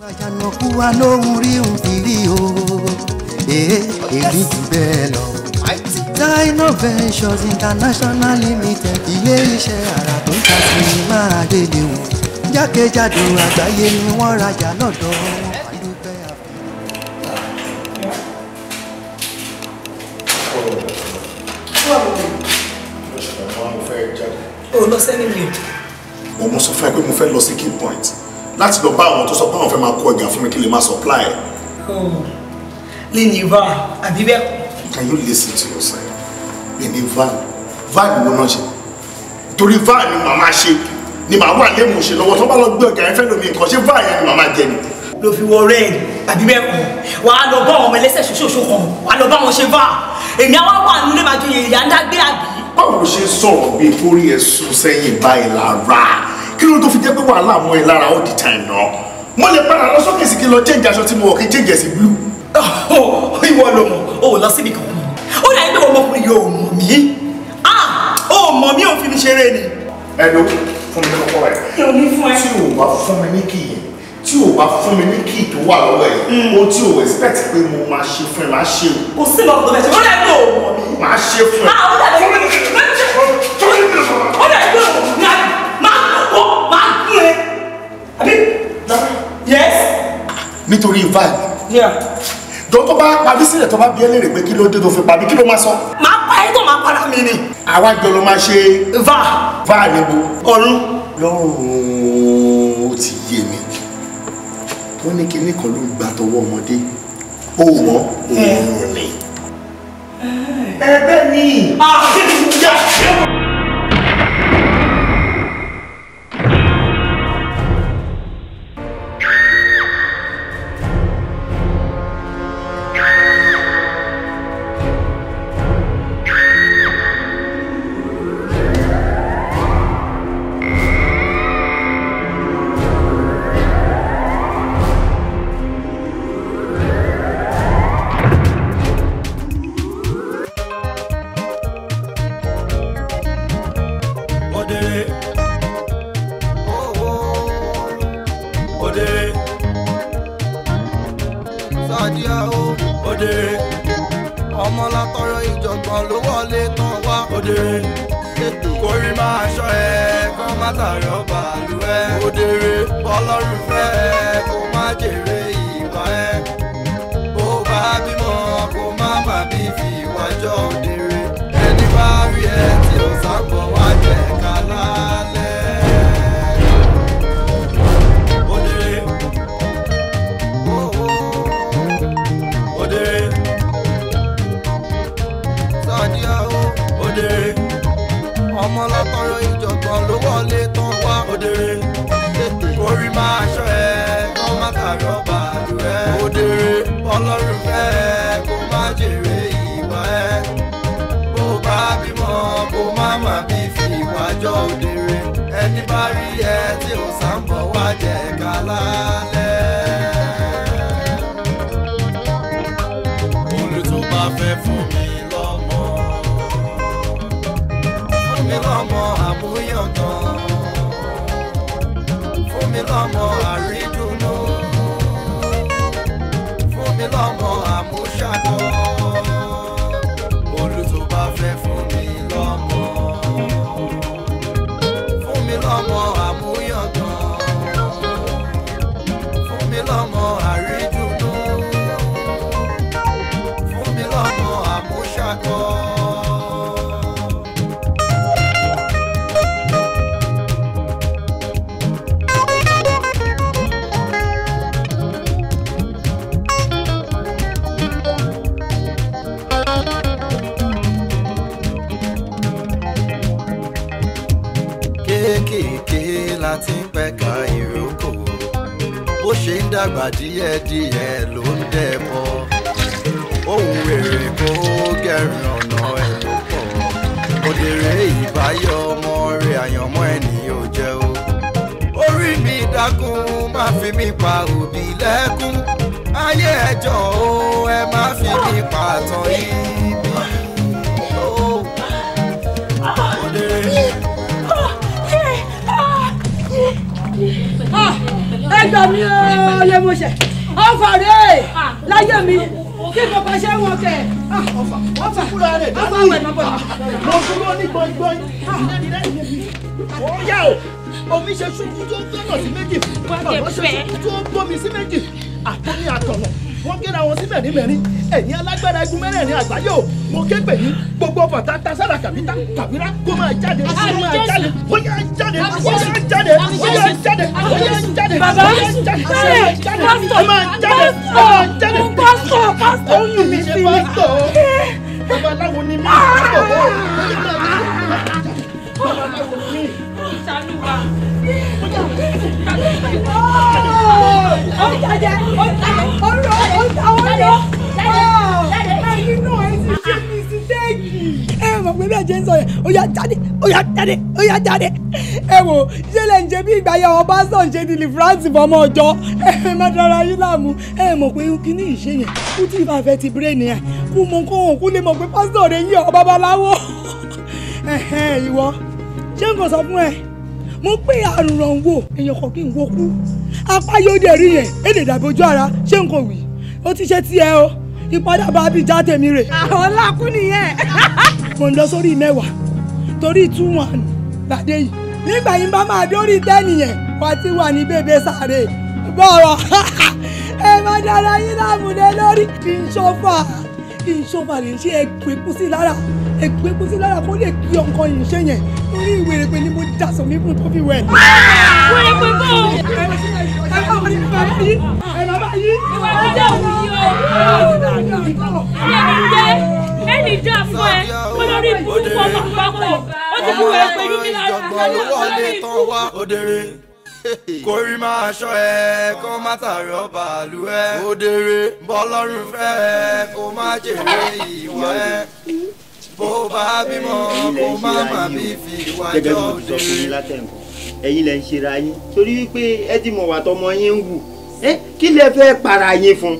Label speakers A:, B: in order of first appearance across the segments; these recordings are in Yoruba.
A: Àjànàkú wa lóhùn rí òun fi rí o, èrí jù bẹ́ẹ̀ lọ. Dino Ventures International Limited, ilé iṣẹ́ àrà tó ń ta sinimá àgbéléwò jákèjádò àgbáyé ni wọ́n rajà lọ́dọ̀ wọn. Àdúpẹ́ àfẹ́.
B: O lọ sẹ́ni mi.
C: Mo sọ fún ẹ pé mo fẹ́ lọ sí key point láti lọ bá àwọn tó sọ pé àwọn fẹ́ máa kó ọjà fún mi kí lè máa supply ẹ̀.
B: Lè ní va àbí bẹ́ẹ̀ kọ́.
C: Can you listen to yourself? Lè ní van van wo náà ṣe? Torí van ni màmá ṣe ni màá wà lé mò ṣe lọ́wọ́ tó bá lọ gbé ọjà yẹn fẹ́ lómi nǹkan ṣé van yẹn ni màmá jẹ ni.
B: Ló fi wọ red àbí bẹ́ẹ̀ kọ́, wàá lọ bá àwọn ọmọ ẹlẹ́sẹ̀ ṣoṣooṣo kan, wàá lọ bá wọn ṣe va. Èmi àwa wà nílé máa joyè ìyá ń dágbé àbí.
C: Báwo ló ṣe ń sọ̀rọ̀ bíi kórí ẹ̀ sún sẹ́yìn báyìí lára? Kí ló tó fi jẹ́ pé wàhálà mọ́ ẹ lára all the time náà? Mo lè padà lọ sókè sí kí n lọ change aṣọ tí mo wọ̀ kí n change ẹ̀ sí blue.
B: Ìwọ ló mọ̀, o ò lọ síbi kankan. Ó dàbí pé ọmọkùnrin yóò mọ̀ mí. Ó mọ̀ mí, ò fi mi ṣeré ni.
C: Ẹ ló fún mi ní kọ́kọ́rọ́ ẹ̀.
B: Kí o ní fún ẹ.
C: Tí o bá fún mi ní kì yẹn, tí o bá fún mi ní kì tó wà lọ́wọ́ ẹ̀, ohun tí o expect pé mo máa ṣe fún ẹ máa ṣe o.
B: Kò sí ìmọ̀ tó fẹ́ ṣe, ó dàbí pé o mọ̀ mí.
C: Máa ṣe fún ẹ.
B: Ó dàbí pé ó dàbí pé o mọ̀ mí. Máa kọ́ máa gún ẹ. Àbí? Yes.
C: Nítorí vibe.
B: Yeah.
C: Jọ tó bá pa mí sílẹ̀ tó bá bí ẹ léèrè pé kí ló dé tó fi pa mí, kí ló máa sọ?
B: Máa pa ẹ́ tó máa para mi ni.
C: Àwa jọ ló máa ṣe.
B: Va.
C: Va níbo?
B: Ọ̀run.
C: Lọ́rùn ó ti yé mi. Wọ́n ní kinní kan ló ń gba tọwọ́ ọmọdé. Ó mọ̀ òun ni. Ẹ bẹ́ẹ̀ ni.
B: Ẹ gbà mí o lè mo ṣe. Ọfà rẹ̀ láyé mi kí bàbá ṣe wọn kẹ.
C: Ọfà ọfà kúrò rẹ̀
B: ọfà wẹ̀ nọ́bọ̀.
C: Mo dúró ní gbọ̀ngbọ̀n. Ó yá o, omi ṣe ṣubú tó gbọ́nà sí méjì. Ọ̀nà ṣe ṣubú tó gbómi sí méjì. Àtọ́ni àtọ̀nà wọ́n gẹ́ra wọn sí mẹ́rin mẹ́rin. Ẹ̀yin alágbára igun mẹ́rẹ̀ẹ̀rin àgbáyé o, mo ké pè yín gbogbo bàtà tasára kàbítà kàbírá kó máa jáde kó máa jáde ó yá jáde ó yá jáde ó yá jáde ó yá jáde
B: bàbá
C: ó yá jáde ó yá jáde ó máa jáde ó máa jáde.
B: Pásítọ̀ pásítọ̀ ó yùn mí sí mi.
C: Babaláwo ni mí babaláwo ni mí.
D: Ìṣàánú wa.
B: Ó jáde ó jáde ó rọ ó ta ó rọ. Ẹyin náà ẹ ti ṣe mistéèkì. Ẹ mọ̀ pé bí ẹ ṣe ń sọ yẹn, ó yá jáde, ó yá jáde, ó yá jáde. Ẹ wò, ṣé lè ń ṣe bí ìgbà yẹn ọba sọ̀ ń ṣe deliverance fọmọ ọjọ́. Ẹ má dára yín láàmú. Ẹ mọ̀ pé kíní ìṣe yẹn, kú tí ìbá fẹ́ ti bírèèni yẹn, kú mọ kó hàn kú lè mọ̀ pé pásítọ̀ rẹ̀ yí ọ babaláwo. Ìwọ, ṣé n kò sọ fún ẹ? Mo pé àrùn ràn wò, èèyàn kan kí n wo kú. Apá yóò dẹ̀ rí yẹn, èdè dàbí ojú ara, ṣé n kò wí? Ó ti ṣe tiẹ̀ o, ìpadà bá bí já tèmi rè.
E: Àwọn lákú nìyẹn.
B: Mo ń lọ sórí mẹ́wàá torí 2-1 gbàdé yìí. Nígbà yìí bá máa dórí tẹ́nì yẹn, wà á ti wà ní bèbè sáré. Bọ̀rọ̀ ẹ má dára yín láàmúlẹ̀ lórí. Kì í ṣọ́fà kì í ṣọ́fà lè ṣe ẹgbẹ́ kú sí lára ẹgbẹ́ kú sí lára kó lè kí ọkàn yìí ṣe yẹn. Torí ìwéré pé ni mo dasọ̀ mí fún tó fi wẹ̀.
D: Wéré pé bó o.
B: Ẹ bá wọn ní bàbá yìí, ẹ bàbá yìí.
D: Ìwà ìjọ òun yìí o. Ẹni dá fún ẹ, olórí burúkú ọmọ àpapọ̀, ó ti fi wẹ̀rẹ̀ pẹ̀lú mi lára.
F: Òdèrè kórí máa ṣọ́ ẹ kó má tààrọ̀ bàálù ẹ. Òdèrè bọ́lọ́run fẹ́ ẹ kó má jèrè ìwà ẹ. Bó bá bímọ kó má má bí fi ìwà jọ òdèrè.
G: Ẹ̀yin lẹ ń ṣera yín torí wípé ẹ ti mọ̀ wà tọmọ yín ń wù. Kí lẹ fẹ́ para yín fún?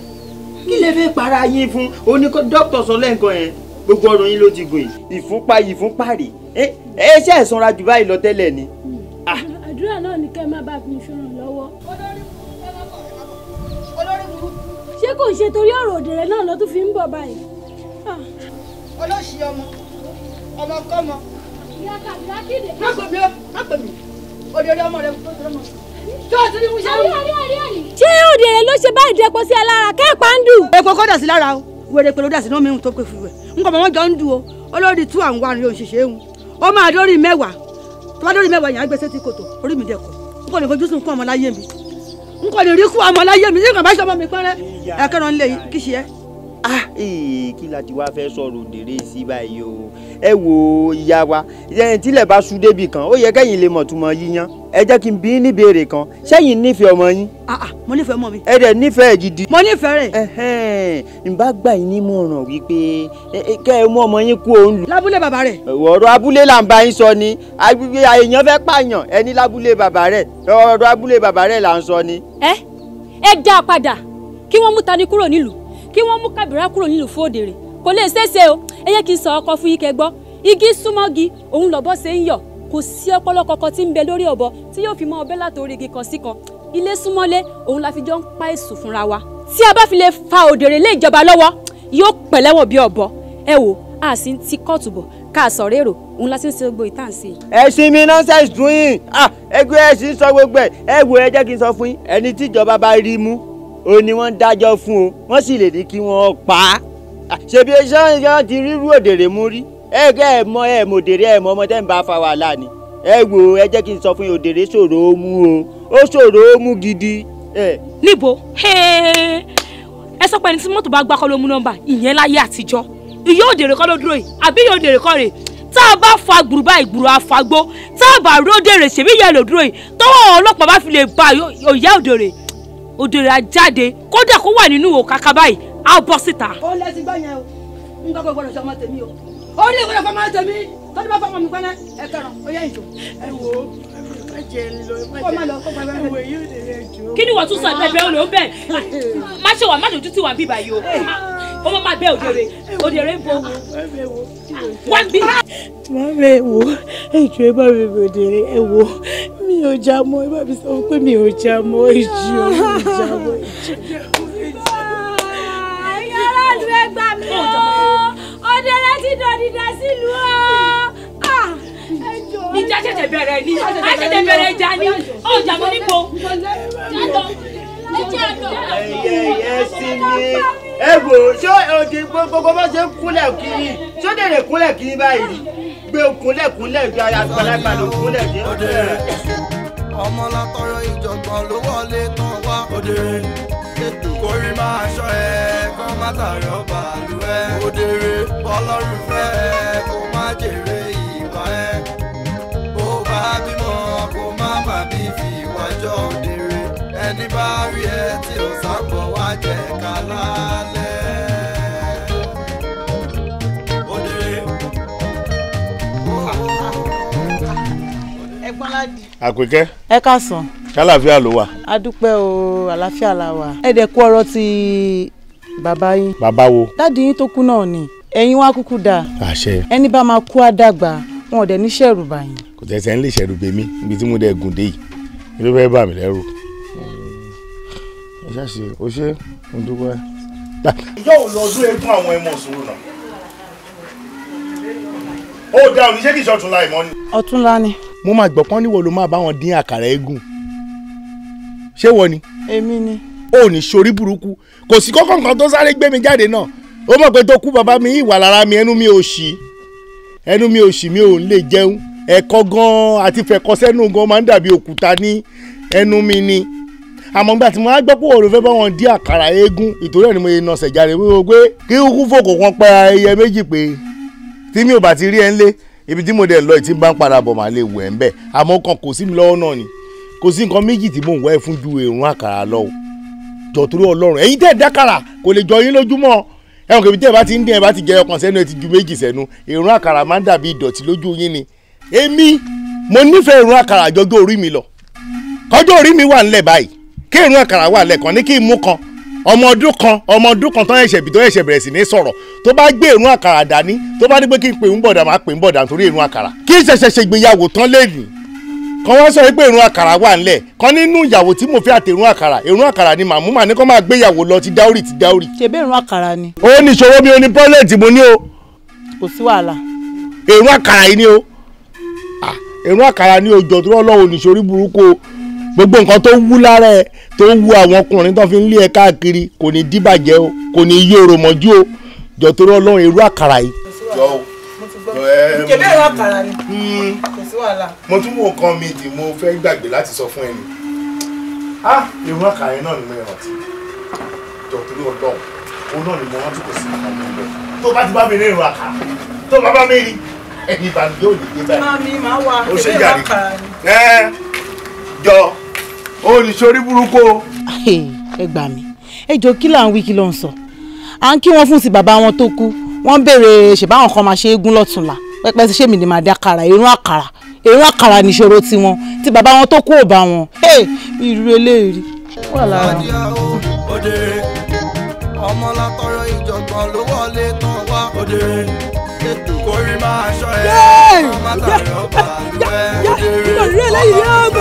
G: Kí lẹ fẹ́ para yín fún? Ó ní dókítà sọ lẹ́ǹkan yẹn gbogbo ọrùn yín ló ti gùn yìí ìfúnpá ìfúnpá rè é ṣe é sanra jù báyìí lọ tẹ́lẹ̀ ni.
D: Àdúrà náà ni kẹ́ ẹ má bá fi ṣòràn lọ́wọ́. Ṣé kò ń ṣe torí ọ̀rọ̀ òdèrè náà ló tún fi ń bọ̀ báyìí?
B: Olóṣì ọmọ ọmọ kọ́mọ.
D: Ìyá kàbílá kéde.
B: Má pè mí o, má pè mí. Òdèrè ọmọ rẹ tó tẹ̀lé mọ́.
D: Ṣé òdèrè ló ṣe báyìí dẹ́po sí ẹ lára kẹ́ẹ̀pá ń dù?
B: Epo kó dà sí lára o, wèrè pé ló dà sí náà mi tó pé fún rẹ̀. N kò mọ̀ wọ́n jọ ń dù o, olórí 2 and 1 yóò ṣèṣe ń. Ó máa dórí mẹ́wàá, tó bá dórí mẹ́wàá yẹn á gbé sétí kòtò, orí mi dẹ̀kọ̀. N kò lè fojú sùn kún ọmọ láyé mi. N kò lè rí kú ọmọ láyé mi, nígbà bá ṣe ọmọ mi pẹ́rẹ́. Ẹ kẹ́ran lé kí ṣe ẹ́.
G: Kí la ti wá fẹ́ sọ̀rọ̀ òdèrè sí báyìí o. Ẹ wo ìyá wa, tílẹ̀ bá sú débì kan, ó yẹ kẹ́yìn lè mọ̀ túmọ̀ yíyan. Ẹ jẹ́ kí n bí níbèrè kan, ṣẹ́yìn nífẹ̀ẹ́ ọmọ yín?
B: Mo nífẹ̀ẹ́ ọmọ mi.
G: Ẹ dẹ̀ nífẹ̀ẹ́ gidi.
B: Mo nífẹ̀ẹ́ rẹ̀.
G: N bá gbà yín nímọ̀ràn wípé kẹ́ ẹ mú ọmọ yín kú òun lù.
B: Lábúlé bàbá rẹ̀.
G: Ọ̀rọ̀ abúlé là ń bá yín sọ ni, èèyàn fẹ́ pààyàn ẹni lábúlé bàbá rẹ̀, ọ̀rọ̀ abúlé bàbá rẹ̀ là ń sọ ni.
D: Ẹ dá a padà kí wọ́n mú Tani kúrò nílùú, kí wọ́n mú Kàbírà kúrò nílùú fún òdèrè. Kò lè ṣeéṣe o, ẹ yẹ kí n sọ ọkọ fún yín kẹ́ gbọ́. Igi súnmọ́gi, òun lọ́bọ̀ ṣe ń yọ̀. Kò sí ọpọlọ kankan tí ń bẹ lórí ọ̀bọ tí yóò fi mọ ọbẹ̀ látòrí igi kan sí kan. Ilé súnmọ́lé, òun la fi jọ ń pa èṣù fúnra wa. Tí a bá fi lè fa òdèrè lé ìjọba lọ́wọ́, yóò pẹ̀lẹ́wọ̀n bí ọ̀bọ. Ẹ wò, a sì ń ti kóòtù bọ̀ ká sọ̀rọ̀ èrò, òun la sì ń ṣe gbogbo ìtàn sí i.
G: Ẹ sinmi nonsense dùn yín, ẹgbẹ́ ẹ sì ń sọ gbogbo ẹ̀. Ẹ wò, ẹ jẹ́ kí n sọ fún yín, ẹni tíjọba bá rí mú ó ní wọ́n dájọ́ fún o, wọ́n sì lè ní kí wọ́n pa á. Ṣebí ṣé ti rírú òdèrè mú rí? Ẹ kẹ́ ẹ mọ ẹ mọ òdèrè ẹ mọ ọmọ tẹ́ ń bá fa wàhálà ni. Ẹ wò, ẹ jẹ́ kí n sọ fún yín, òdèrè ṣòro ó mú o, ó ṣòro ó mú gidi.
E: Níbo ẹ sọ pé ẹni tí mọ́tò bá gbá kọ́ ló mú nọ́mbà ìyẹn láyé àtijọ́. Ìyá òdèrè kọ́ ló dúró yìí, àbí ìyá òdèrè kọ́ rè? Tá a bá fa gbùrù báyìí gbùrù àfagbó, tá a bá rí òdèrè ṣèbí ìyá ló dúró yìí, tọ́wọ́ ọlọ́pàá bá fi lè ba ìyá òdèrè, òdèrè á jáde, kódà kó wà nínú òkàkà báyìí, á bọ́ síta.
B: Ó lẹ́sìn gbọ́ yẹn o, nǹkan kò gbọdọ̀ sọmọ tèmi o, ó ní ìgbọdọ̀ fọmọ tèmi, tọ́jú bá fọmọ mi pẹ́rẹ́, ẹ kẹràn, ó yẹ ìjò.
H: Ẹ wò ó, ẹ jẹ ń lọ,
B: kó má lọ, kó má lọ.
H: Ẹ wò yóò lè rẹ jù.
E: Kí ni wọ́n tún sọ ẹgbẹ́ olè ó bẹ̀? Má ṣe wà, má dojú tì wá bíbá yìí o. Ó má má bẹ́ òdèrè, òdèrè ń bo. Wá ń bí.
H: Màmá ẹ wò, ẹ jọ̀ọ́ ẹ bá mi bòdèrè, ẹ wò, mi Mi ò já mọ́, ẹ bá mi sọ pé mi ò já mọ́, ìjì ò mi ò já mọ́, ìjì.
D: Ẹ̀yin aráàlú ẹ gbà mí o, Òdèrè ti dòdìdà sílùú o.
E: Ìjà ṣẹ̀ṣẹ̀ bẹ̀rẹ̀ ni, a ṣẹ̀ṣẹ̀ bẹ̀rẹ̀ ìjà ni, ó jà mọ́ níbo.
G: Ẹyẹ sí mi. Ẹ wò ṣé òdì gbogbo bá ṣe ń kúnlẹ̀ kiri, ṣé Òdèrè kúnlẹ̀ kiri báyìí? Gbé kúnlẹ̀ kúnlẹ̀ ju àgbàlagbà ló kúnlẹ̀ dé.
F: Òdèrè ọmọ látọrọ ìjọ̀gbọ̀n ló wọlé tán wá. Òdèrè kórí máa ṣọ́ ẹ kó má tààrọ̀ bàálù ẹ. Òdèrè bọ́lọ́run fẹ́ ẹ kó má jèrè ìwà ẹ. Bó bá bímọ kó má má bí fi ìwà jọ. Òdèrè ẹni bá rí ẹ tí ò sábọ̀ wá jẹ ká lálẹ́. Òdèrè.
I: Àpèkẹ́.
H: Ẹ káàsán.
I: Kálàáfíà ló wà.
H: A dúpẹ́ o, àlàáfíà la wà. Ẹ dẹ̀ kú ọ̀rọ̀ ti bàbá yín.
I: Bàbá wo?
H: Dádì yín tó kú náà ni. Ẹ̀yin wá kúkú dáa.
I: Àṣẹ.
H: Ẹni bá máa kú á dàgbà, wọn ò dẹ̀ ní ṣẹ̀rù bà yín.
I: Kò tẹ̀sẹ̀ ń lè ṣẹ̀rù bèmí níbi tí mo dẹ̀ gùn dé yìí. Kí ló fẹ́ bà mí lẹ́rù? Ẹ ṣáṣe, o ṣé, mo dúpẹ́. Ìjọ́ ò lọ ọdún eégún àwọn ẹmọ sùúrù náà. Ó dá òní ṣé kìí ṣe ọ̀túnla ìmọ̀ ni.
H: Ọ̀túnla ni.
I: Mo máa gbọ́ pọ́n níwọ̀ ló máa bá wọn dín àkàrà eégún. Ṣé wọ ni?
H: Èmi ni.
I: Ó ní sórí burúkú. Kò sí kọ́kọ́ nǹkan tó sáré gbé mi jáde náà. Ó mọ̀ pé tó kú bàbá mi ìwà lára mi, ẹnu mi ò ṣì. Ẹnu mi ò ṣì, mi ò lè jẹun. Ẹ̀kọ gan-an àti fẹ̀kọ sẹ́nu gan máa ń dàbí òkúta ní ẹnu mi ni. Àmọ́ nígbà tí mo á gbọ́ pé òun fẹ́ bá wọn dín àkàrà eégún, ìtorí ẹ̀ ni mo yẹ nà ṣẹ̀jáde wíwọ́ pé kí kúkú fòkò kan pa ẹyẹ méjì pé tí mi ò bá ti rí ẹ ń lé ibi tí mo dẹ̀ lọ ìtí bá ń padà bọ̀ máa lè wẹ̀ ń bẹ̀. Àmọ́ kan kò sí mi lọ́wọ́ náà ni, kò sí nǹkan méjì tí mò ń wá ẹ fún ju èrún àkàrà lọ o. Jọ torí Ọlọ́run, ẹ̀yin tẹ́ ẹ̀ dákàrà kò lè jọ yín lójúmọ́. Ẹ̀wọ̀n kèmí tẹ́ ẹ bá ti ń dín ẹ bá ti jẹ ọkàn sẹ́nu ẹ ti ju méjì sẹ́nu, èrún àkàrà máa ń dàbí ìdọ̀tí lójú yín ni. Èmi mo nífẹ̀ẹ́ èrún àkàrà jọjọ́ orí mi lọ. Kọjọ́ orí mi wà ńlẹ̀ báyìí, kí èrún àkàrà wà lẹ́kàn ní kí n mú kan. Ọmọ ọdún kan tó ẹ̀ṣẹ̀ bí tó ẹ̀ṣẹ̀ bẹ̀rẹ̀ sí ní sọ̀rọ̀ tó bá gbé èrún àkàrà dání tó bá ní pé kí n pè ń bọ̀dà máa pè ń bọ̀dà nítorí èrún àkàrà. Kí n ṣẹ̀ṣẹ̀ ṣègbéyàwó tán lẹ́nìí kan wá sọ pé èrún àkàrà wà ńlẹ̀ kan nínú ìyàwó tí mo fẹ́ àti èrún àkàrà, èrún àkàrà ni màmú mà ní kó máa gbéyàwó lọ ti dáórì ti dáórì.
H: Ṣèbí èrún àkàrà ni.
I: Ó ní ìṣòro mi ò ní pọ́lẹ̀tì mo ní o.
H: Kò sí wàhálà.
I: Èrún àkàrà yìí ni o. Èrún àkàrà ni òjò tó lọ́wọ́ oníṣòrí burúkú o. Gbogbo nǹkan tó wú lára ẹ tó wú àwọn ọkùnrin tó fi ń lé ẹ káàkiri kò ní díbàjẹ́ o, kò ní yí orò mọ́jú o. Jọ torí Ọlọ́run èrú àkàrà yìí. Jọ o.
H: Ṣèbí èrún àkàrà ni. Kò sí wàhálà.
I: Mo tún wo nǹkan mi tí mo fẹ́ gbàgbé láti sọ fún ẹ ni. Èrú àkàrà yẹn náà ni mo rántí. Jọ torí Ọlọ́run, òun náà ni mo rántí, kò sí nǹkan mi bẹ́ẹ̀. Tó bá ti bá mi rí èrú àkàrà, tó bá bá mi rí ẹni ìbànújẹ́ ò ní dé báyìí.
H: Màmí máa wà ṣèbí èrú àkàrà ni.
I: Jọ olùsórí burúkú o.
H: Ẹ gbà mí, ẹ jọ kí là ń wí kí ló ń sọ. À ń kí wọn fún sí bàbá wọn tó kú, wọn béèrè ṣèbáwọn kan máa ṣe eégún lọ́túnla pẹpẹ ṣe mi ni màá dá kàrà èrún àkàrà, èrún àkàrà nìṣòro tiwọn tí bàbá wọn tó kú ò bá wọn. Irú eléyìí wà lára.
F: Òdèrè ọmọ látọrọ ìjọ̀gbọ̀n ló wọlé tán wá. Òdèrè kórí máa ṣọ́ ẹ kó má tààrọ̀ bàálù ẹ. Òdèrè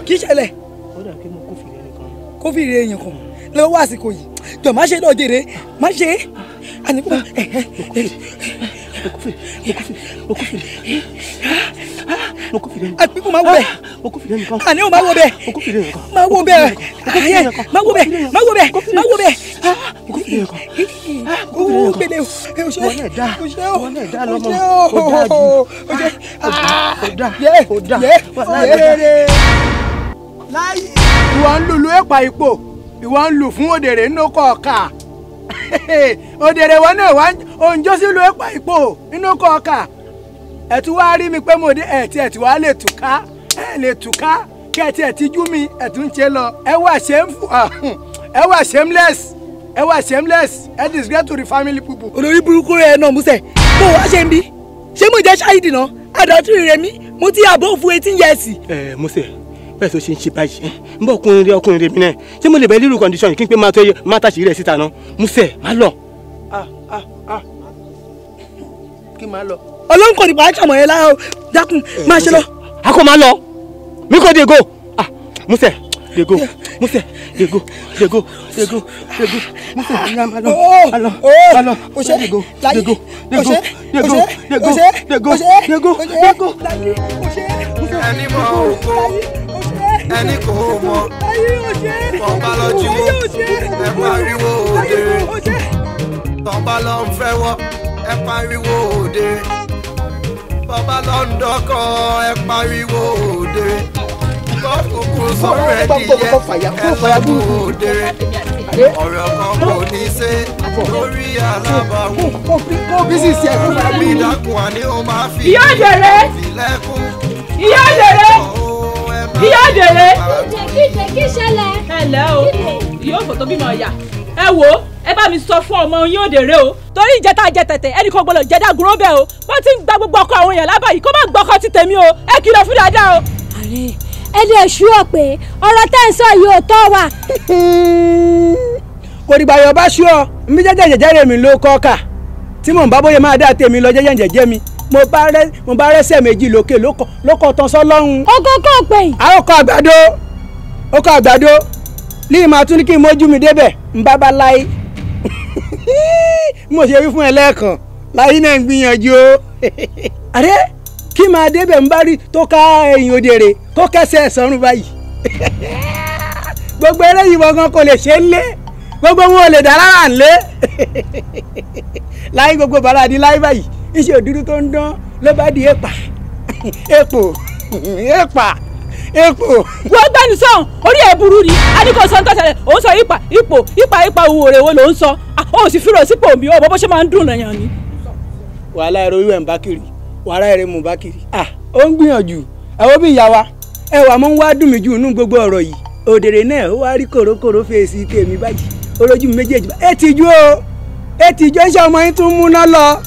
B: Kí ṣẹlẹ̀? Kófìrí èèyàn kan lọ́wọ́ àsìkò yìí, jọ má ṣe náà jèrè, má ṣe é. Àníkú àpínkù máa wọ bẹ́ẹ̀, àníwò máa wọ bẹ́ẹ̀, máa wọ bẹ́ẹ̀, máa wọ bẹ́ẹ̀, máa wọ bẹ́ẹ̀, máa wọ bẹ́ẹ̀. Owó gbélé o, o ṣe o ṣe o, o ṣe o, o ṣe yẹ yẹ.
J: Láyé ìwọ ń lùlù ẹ̀pà ipò, ìwọ ń lù fún Òdèrè nínú kọ̀ọ̀kà. Òdèrè wọn náà wá òǹjọ́ sílùú ẹ̀pà ipò nínú kọ̀ọ̀kà. Ẹ tún wá rí mi pé mo dé ẹ̀ tí wàá lè tùká, ẹ̀ lè tùká kí ẹ tiẹ̀ tijú mi ẹ̀ tún ṣe lọ. Ẹ wà shameful, ẹ wà shameless, ẹ wà shameless, ẹ disgrace to the family people.
B: Olórí burúkú rẹ náà músẹ̀, bó wàá ṣe ń bí? Ṣé mo jẹ́ ṣáìdì náà? Adọ́tún rẹ̀ mi mo ti àbọ̀ fún 18 years.
K: Ẹ Mose bẹ́ẹ̀ tó ṣe ń ṣe báyìí ń bọ̀ ọkùnrin rẹ̀ mi náà ṣé mo lè bẹ lílù condition yìí kí n pé máa tó yẹ máa tàṣírí rẹ̀ síta náà Mose má lọ.
J: Kí máa lọ.
B: Ọlọ́run kò ní bá ṣàmọ̀ yẹn lára o dákun máa ṣe lọ.
K: A kò máa lọ mi kò dey go ah Mose dey go Mose dey go dey go dey go dey go Mose ya ma lọ ma lọ ma lọ dey go dey go dey go dey go dey go dey go dey go dey go.
F: Ẹni mọ òkú ẹni kò mọ tọ́ba lọ jíwó ẹ pariwo òde tọ́ba lọ ń fẹ́wọ́ ẹ pariwo òde bàbá lọ ń dọ́kọ̀ ẹ pariwo òde kọ́kùnkùn sọ̀rọ̀ ẹ nìyẹn ẹ lọ́kùn òde ọ̀rọ̀ kan kò ní ṣe lórí alábàáwò mi dákun àní ó máa fi
E: Ìyá Òdèrè!
F: ìlẹ́kùn.
E: Ìyá Òdèrè! Ìyá Òdèrè!
D: Kíde kí ṣẹlẹ̀.
E: Ẹ ǹlẹ́ o, ìyá òfò tó bímọ ìyá. Ẹ wò ó, ẹ bá mi sọ fún ọmọ yín Òdèrè o. Torí ìjẹta jẹ tẹ̀tẹ̀, ẹnì kan gbọ́dọ̀ jẹ dágúró bẹ́ẹ̀ o. Bó ti ń gba gbogbo ọkọ àwọn èèyàn lábàá yìí, kó má gbọ́kọ ti tèmi o. Ẹ kìlọ̀ fún dáadáa o.
D: Ààrẹ ẹ lè ṣú ọ pé ọ̀rọ̀ tẹ́ ń sọ yìí ò tọ́ wa.
J: Kò dìgbà yọ̀ bá ṣú ọ mi jẹ́jẹ́ jẹ́jẹ́ rẹ̀ mi ló kọ́ kà tí mò ń bá bóyá máa dá tèmi lọ jẹ́jẹ́ jẹ́jẹ́ mi mo bá rẹ́sẹ̀ méjì lókè lókọ̀ tán sọ́lọ́hún.
D: Ogo kò pè.
J: A ó kọ àgbàdo ó kọ àgbàdo líì máa tún ní kí n mójú mi débẹ̀ ń bá bá láyé mo ṣe wí fún ẹ lẹ́ẹ̀kan láyé náà ń gbìyànjú o. Àrẹ kí máa débẹ̀ ń bá rí tó ká ẹ̀yìn Òdèrè kó kẹsẹ̀ sọ́run báyìí gbogbo eré yìí wọ́n gan kò lè ṣe é lé gbogbo wọn ò lè dá lára ń lé láyé gbogbo bàrà di láyé báyìí iṣẹ́ òdúdú tó ń dán ló bá di èpà èpò èpà èpò.
E: Wọ́n gbẹ́nu sọ̀hún, orí ẹ̀ burú ni. A ní kò sọ ń tọ́sẹ̀lẹ̀, òun sọ ipa ipò ipa ipa òun òrè wo ló ń sọ. Ó sì fírò sípò mi, ó bọ́ bó ṣe máa ń dùn lẹ́yìn ni.
J: Wàhálà ẹ̀rọ wíwẹ̀ ń bá kiri wàhálà ẹ̀rọ mò ń bá kiri. Ó ń gbìyànjú ẹ wo bí ìyá wa ẹ wà mọ́ ń wá dùn mí jù nínú gbogbo ọ̀rọ̀ yìí Òdèrè náà ó wá rí kòrókòró fèsì tèmi báyìí olójú mi méjèèjì bá ẹ tìjú o ẹ tìjú ẹ ṣe ọmọ yín tún múná lọ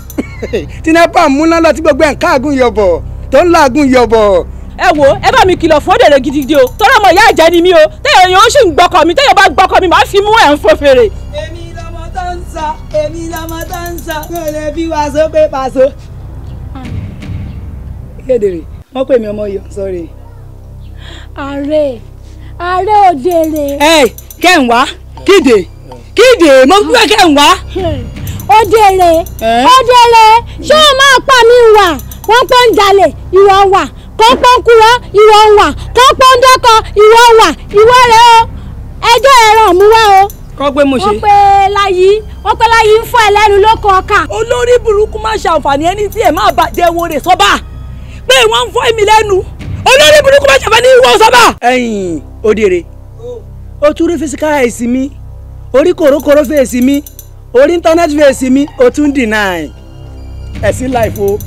J: tí nẹ́pà múná lọ tí gbogbo ẹ̀ ń káàgùn yọ̀bọ̀ tó ń làágùn yọ̀bọ̀.
E: Ẹ wo ẹ bá mi kìlọ̀ fún Òdèrè gidigidi o tọ́lá ọmọ ìyá àjẹ́ ni mí o téèyàn yóò sì ń gbọ́kọ̀ mi téèyàn bá gbọ́kọ̀ mi màá fi mú ẹ̀ ń fò fèrè.
B: Èmi lọmọ tó ń sọ èmi lọmọ tó ń sọ mi ò lè bí wàásù pé pàṣọ. Òdèrè wọ́n pè mí ọmọ yọ̀ sọ́ọ̀rẹ́.
D: Ààrẹ Ààrẹ Òdèrè.
B: Ẹ kẹ́ ń wá kíde kíde mo gbé kẹ́ ń wá.
D: Òdèrè Òdèrè ṣé o máa pa mí wà wọ́n pọ́n ń jalè ìwọ wà kọ́ pọ́n kúrọ́ ìwọ wà kọ́ pọ́n dọ́kọ ìwọ wà ìwọ rẹ o ẹjọ́ ẹ̀rọ mú wá o.
B: Kọ́ pé mo ṣe.
D: Wọ́n pe láyé wọ́n pe láyé ń fọ́ ẹ lẹ́nu lóko ọkà.
B: Olórí burúkú má ṣàǹfààní ẹni tí ẹ máa bàjẹ́ wo rè sọ́ba pé wọ́n ń fọ́ èmi lẹ́nu olórí burúkú má ṣàǹfààní ìwọ sọ́ba.
J: Ẹ̀yin Òdèrè o tún rí physical eyes mi orí kòrókòró fèsì mi orí internet fèsì mi o tún deny ẹ̀sìn life o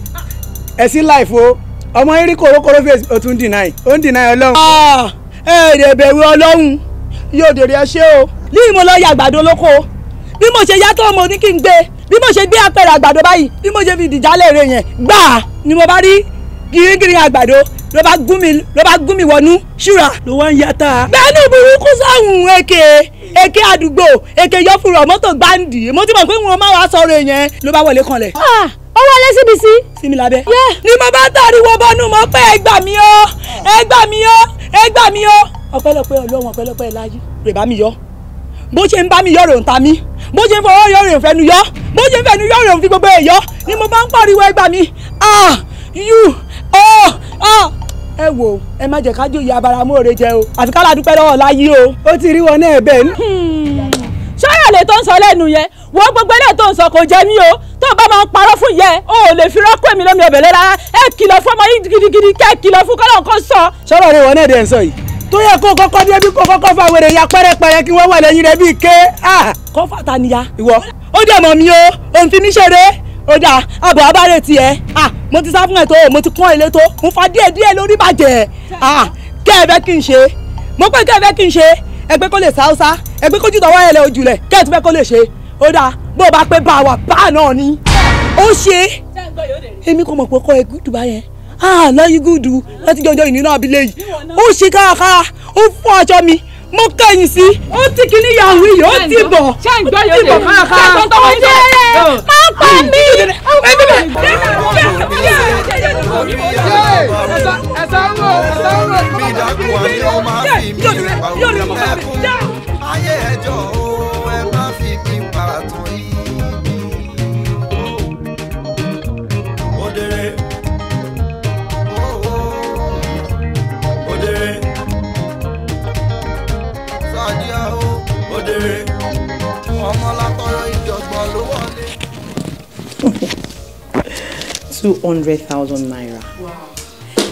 J: ẹ̀sìn life o ọmọ yín rí kòrókòró fèsì o tún deny o ń deny ọlọ́run.
B: Ẹ ẹ bẹ̀rù ọlọ́run yóò dèrè ẹ ṣé o. Ní mo lọ ya àgbàdo lóko bí mo ṣe yá tó mo ní kí n gbé bí mo ṣe gbé apẹ̀rẹ̀ àgbàdo báyìí bí mo ṣe fi dìjálẹ̀ rẹ̀ yẹn gbà ni mo bá rí gírígírí àgbàdo ló bá gún mi ló bá gún mi wọnú ṣúra.
J: Ló wá ń yàtà.
B: Bẹ́ẹ̀ni burúkú sáhùn èké èké àdúgbò èké yọfùrọ̀ mọ́tò gbáǹdì mo ti mọ̀ pé wọn máa wá sọ̀rọ̀ yẹn ló bá wọlé kanlẹ̀.
D: Ó wọlé síbi sí.
B: Sí mi lábẹ́. Ni mo bá tariwo bọ́nú mo pé ẹ gbà mí o ẹ gbà mí o ẹ gbà mí o. Ọpẹ́lọpẹ́ Ọlọ́run ọpẹ́lọpẹ́ láyé rè bá mi yọ bó ṣe ń bá mi yọ rò ń ta mí bó ṣe ń fọwọ́ yọ rò ń fẹnu yọ bó ṣe ń fẹnu yọ rò ń fi gbogbo ẹ̀ yọ ni mo bá ń pariwo ẹ gbà mí ah you oh ah ẹ wò ẹ má jẹ́ ká jòyè abáramóore jẹ o àfi ká ládùúpẹ́ lọ́wọ́ láyé o.
J: Ó ti rí wọn náà bẹ́ẹ̀ ni.
E: Ṣọ́yà lè tó ń sọ lẹ́nu yẹn wo gbogbo eléyìí tó ń sọ kò jẹ mí o tó o bá máa ń parọ́ fún yẹ o ò lè fi rọ́pò èmi lómi ọbẹ̀ lẹ́la ẹ kìlọ̀ fún ọmọ yín gidigidi kẹ́ ẹ kìlọ̀ fún kọ́lọ́ nǹkan sọ.
J: Sọ̀rọ̀ rẹ̀ wọ́n náà dẹ̀ ń sọ yìí tó yẹ kó kọ́kọ́ débi kó kọ́kọ́ fa wèrè ya pẹ́rẹ́pẹ́rẹ́ kí wọ́n wà lẹ́yìn rẹ̀ bíi ké.
B: Kọ́ fàtà níyà.
J: Ìwọ.
B: Ó dẹ̀ mọ̀ mí o òun fi mí ṣeré ó dà àbọ̀ abáre tiẹ̀ mo ti sá fún ẹ̀ tó mo ti kún ilé tó mo fa díẹ̀ díẹ̀ lórí bàjẹ́ kẹ́ ẹ fẹ́ kí n ṣe mo pé kẹ́ ẹ fẹ́ kí n ṣe ẹgbẹ́ kó lè sáúsá ẹgbẹ́ kó jù tọwọ́ ẹ̀ lẹ ojúlẹ̀ kẹ́ ẹ tún fẹ́ kó lè ṣe ó dà bó o bá pé bá wa bá náà ni ó ṣe èmi kò mọ̀ pé kọ́ ẹ gúdù báyẹn Láyé gùdù láti jọjọ ìnira abilé yìí ó ṣe kárakára ó fún aṣọ mi mo kẹ́yìn sí ó ti kíní yahoo yìí ó ti bọ̀ ó ti bọ̀ kárakára.
D: Òdèrè má pa mí.
F: Ayé ẹjọ́ o, ẹ má fi mí pàtó yìí. Òdèrè, òdèrè, Sàdíà o, òdèrè, ọmọ látọrọ ìjọ̀gbọ̀n ló wọlé.
H: 200,000 naira. Wow.